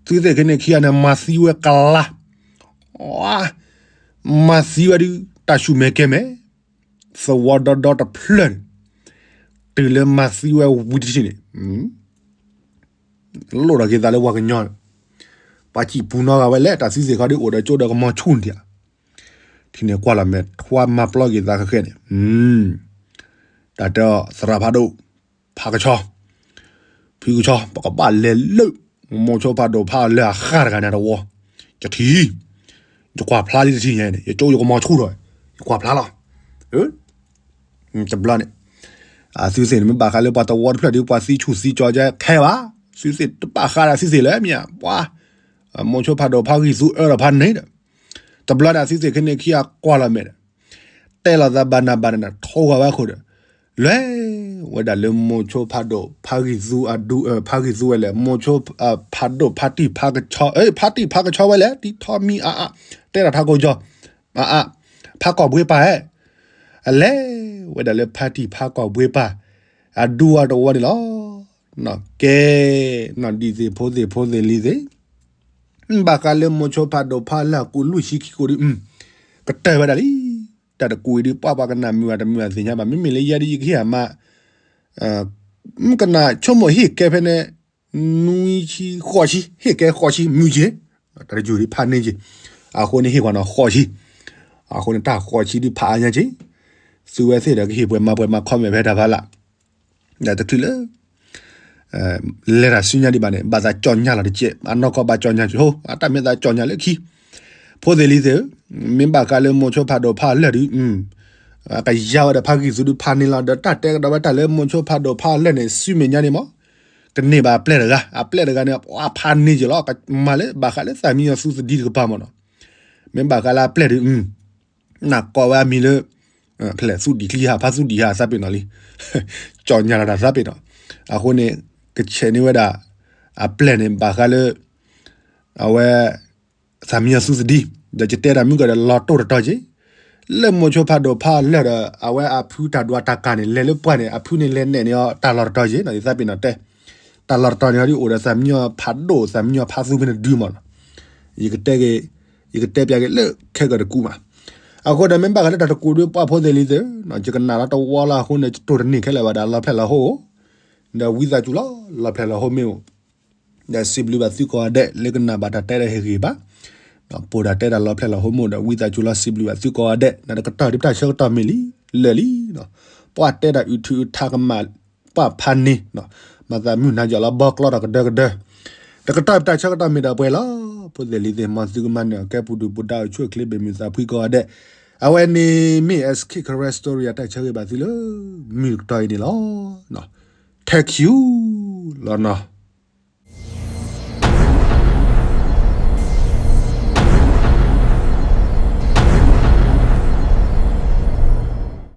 သုသ့ၣ်ခဲန့ၣ်ခံဂၤန့ၣ် မၤသံဝဲကလါ, မၤသံဝဲဒုး တၢ်ဆူၣ်မဲာ်ကဲမဲာ်, သဝီဒီဒီတဖျၢၣ်န့ၣ်, တုၤလၢမၤသံဝဲဝံၤတထံၣ်န့ၣ် လိၣ်ထီၣ်က့ၤသးလၢပှၤကညီန့ၣ်, ပှၤစံၣ်ပူၤနီတဂၤဝဲလဲၣ် တၢ်သုသ့ၣ်ခီဒ်အိၣ်ဒီးကၠိဒီးကမီၤဆူၣ်န့ၣ်ဧါ, ထံၣ်န့ၣ်ကွၢ်လီၤမဲာ် ထွါမၤပျီက့ၤသးခဲခဲန့ၣ်, တၢ်တဲအီၤသရၣ်ဖးဒိၣ်, ဖးကဆီ, ဖုကဆီ ပကဘၣ်လဲၤလၢ မိၤဆိဖးဒိၣ်ဖးအီၤလၢအဃၢ်တဂၤန့ၣ်တဝီ, ယထံၣ်, ယကွၢ်ဖျါလံတထံၣ်ညါန့ၣ် ယကၠိယကမီၤဆူၣ်ဒီး, ယကွၢ်ဖျါလီၤ, တဘျီန့ၣ် အသုသ့ၣ်န့ၣ် မ့ၢ်ဘၣ်ဃးလၢပှၤတဝီတဖျၢၣ်ဒီး ပှၤသံဆူၣ်သံကၠီကဲခဲဘၣ်, သုသ့ၣ်တဘၣ်ဃးဒီးသုသ့ၣ်လၢမ့ၢ်ဧါ, ပှၤ မိၤဆိဖးဒိၣ်ဖးဂံၢ်သူအၢဒီးဖးန့ၣ်ဒီး, တဘျီန့ၣ် အသုသ့ၣ်ခဲန့ၣ်ခံဂၤကွၢ်လီၤမဲာ်ဒီး တဲလီၤသးဘၣ်နးဘၣ်နး ထိဂၤဝဲအဃိဒီး လဲၤဝဲဒၣ်လၢမိၤဆိဖးဒိၣ်ဖးဂံၢ်သူအဒူ ဖးဂံၢ်သူဝဲလဲၣ်, မိၤဆိ ဖးဒိၣ်ဖးတံၢ်ဖးကဆီ, ဖးတံၢ်ဖးကဆီဝဲလဲၣ်, တံၤထီမံအါအါ, တဲတၢ်ထးကိကၠီ, အါအါ, ဖးကီၢ်ဘှ့ပၢ်ဧၢ, အလဲၤဝဲဒၣ်လၢဖးတံၢ်ဖးကီၢ်ဘှ့ပၢ် အဒူအတဝီန့ၣ်လီၤ. ကဲ, နီၢ်ဒံသ့ၣ်ဖိသ့ၣ်ဖိသ့ၣ်လံၤသ့ၣ် ဘၣ်ဃးလၢမိၤဆိဖးဒိၣ်ဖးလၢ်ကူးလွံၢ်ဆံခံကိးဒု ကတၢၢ်ဝဲဒၣ်လံ. တၢ်တကူးအံၤဒုး ပှၤပှၤကနၣ်မုာ်အတမုာ်အသ့ၣ်ညါဘၣ်. မ့မ့ၢ်လၢယဲဒုး ယကဟ့ၣ်အမါ မ့ၢ်ကနၣ်ဆိကမိၣ်ဟ့ၣ်ကဲဖဲန့ၣ် နွံဆံ ဃိးဆံ ဟ့ၣ်ကဲဃိးဆံ မုာ်က့ၤ, တၢ်တယုၢ်ဒုးဖးန့ၢ်က့ၤ, အဃိန့ၣ်ဟ့ၣ်ကွၢ်နီၤဃိးဆံ, အဃိန့ၣ်တၢ်ဃိးဆံဒုးဖးအါညါက့ၤ, သုဝဲသ့ၣ်ဒီးကဟ့ၣ်ပှဲၤမၤပှဲၤမၤ comment ဖဲတၢ်ဖးလၢ် ဒီးတချုးလၢ လဲၤတၢ်ဆူညါဒံးဘၣ်န့ၣ် ဘၣ်သးကၠီညါလီၤတကဲး, အနီၢ်ကီၢ်ဘၣ်ကၠီညါက့ၤ, ဟိ အတၢ်မ့ၢ်သးကၠီညါလၢခံ, ဖိသ့ၣ်လံၤသ့ၣ်ဧၢ, မ့ၢ်ဘၣ်ဃးလၢမိၤဆိဖးဒိၣ်ဖးလၢ်ဒုး ကယါဝဲဒီးဖးဂံၢ်သူဒုးဖးန့ၢ်လီၤ, ဒီးတၢ်တဲကဒီးဝဲတၢ်လၢမိၤဆိဖးဒိၣ်ဖးလၢ်န့ၣ် ဆူမဲာ်ညါန့ၣ်မး ကန့ၢ်ဘၣ်အပျဲၢ်တဂၤ, အပျဲၢ်တဂၤန့ၣ် ပှၤဖးန့ၢ်က့ၤလီၤ, မၤလၢဘၣ်ဃးလၢသးမံညီၤသူသဒံတကပၤမးနီၤ, မ့ၢ်ဘၣ်ဃးလၢအပျဲၢ်ဒုး နကိးဝဲအမံၤလၢ ဖဲလဲၣ်သူဒံၣ်ချံဟး ဖးသူဒံၣ်ဟးသးပ့ၤနီၣ်လံ, ကၠီညါလီၤတၢ်သးပ့ၤနီၣ်, အဃိန့ၣ် ကဆဲးန့ၢ်ဝဲဒၣ် အပျဲၢ်န့ၣ် ဘၣ်ဃးလၢ အဝဲ သးမံညီၤသူသဒံ, ဒီးယတဲဒၣ်မုၢ်ကဒီးလီၤတိၢ်တတီၤက့ၤ, လၢမိၤဆိဖးဒိၣ်ဖးလၢ်ဒီး အဝဲအဖုတၢ်ဒွးတၢ်ကၤန့ၣ် လဲၤလၢပှၢ်န့ၣ် အဖုန့ၣ်လဲၤနဲၣ်န့ၢ်အီၤတၢ်လီၢ်တတီၤက့ၤနီၤ, ယသးပ့ၤနီၣ်တဲ တၢ်လီၢ်တတီၤန့ၣ် ဟီဒုးအိၣ်ဒီးသးမံညီၤဖးဒိၣ် သးမံညီၤဖးသူဖဲန့ၣ်ဒုးမးနီၤ, ယကတဲက့ၤ ယကတဲပျးက့ၤလၢခဲကတကူးမး, အဃိဒီးမ့ၢ်ဘၣ်ဃးလၢတၢ်တကူးဒုးပှၢ်ဖိသ့ၣ်လံၤသ့ၣ်ဧၢ, ယကနၣ်လီၤတဝီလီၤအဃိန့ၣ် ယတိၢ်တန့ၢ်ခဲလၢာ်ဘၣ်ဒီးလီၤဖျဲၣ်လီၤဟိၣ်, ဒီးဝံသးစူၤလီၤ လီၤဖျဲၣ်လီၤဟိၣ်မ့ၢ်အိၣ် ဒီးစံးဘျုးဘၣ်သုကိးဂၤဒဲး လၢကနၣ်ဘၣ်တၢ်တဲဒီးဟ့ၣ်ဂံၢ်ဘါ, ပိာ်တၢ်တဲတၢ်လီၤဖျဲၣ်လီၤဟိၣ်မ့ၢ်အိၣ်ဒီး ဝံသးစူၤလီၤစံးဘျုးဘၣ်သုကိးဂၤဒဲး, ဒီးတကတီၢ်ဒုးတၢ်ဆၢကတီၢ်မ့ၢ်လံ လၢာ်လံ, ပှၤတဲတၢ်အုၣ်ထူအုၣ်ထါကမၣ် ပှၤဖးန့ၢ်, မၤသးမုၢ်နၤယီၤလီၤဘီကျီတၢ်ကဒၢကဒၢ, တကတီၢ်ဒုးတၢ်ဆၢကတီၢ်မ့ၢ်ဒီးပှဲၤလီၤ, ဖိသ့ၣ်လံၤသ့ၣ် မ်သုကမၤနၢၤအကဲပူၤဒုၣ်ပူၤဒါအိၣ်ဆူၣ်အိၣ်ချ့ဘၣ်မုာ်သးဖှံကိးဂၤဒဲး, အဝဲန့ၣ်မ့ၢ် S K Karen Story အတၢ်ဆၢဂ့ၤဘၣ်သုလၢ မုၢ်တကတီၢ်အံၤန့ၣ်လီၤ. Thank you လီၤနီၤ.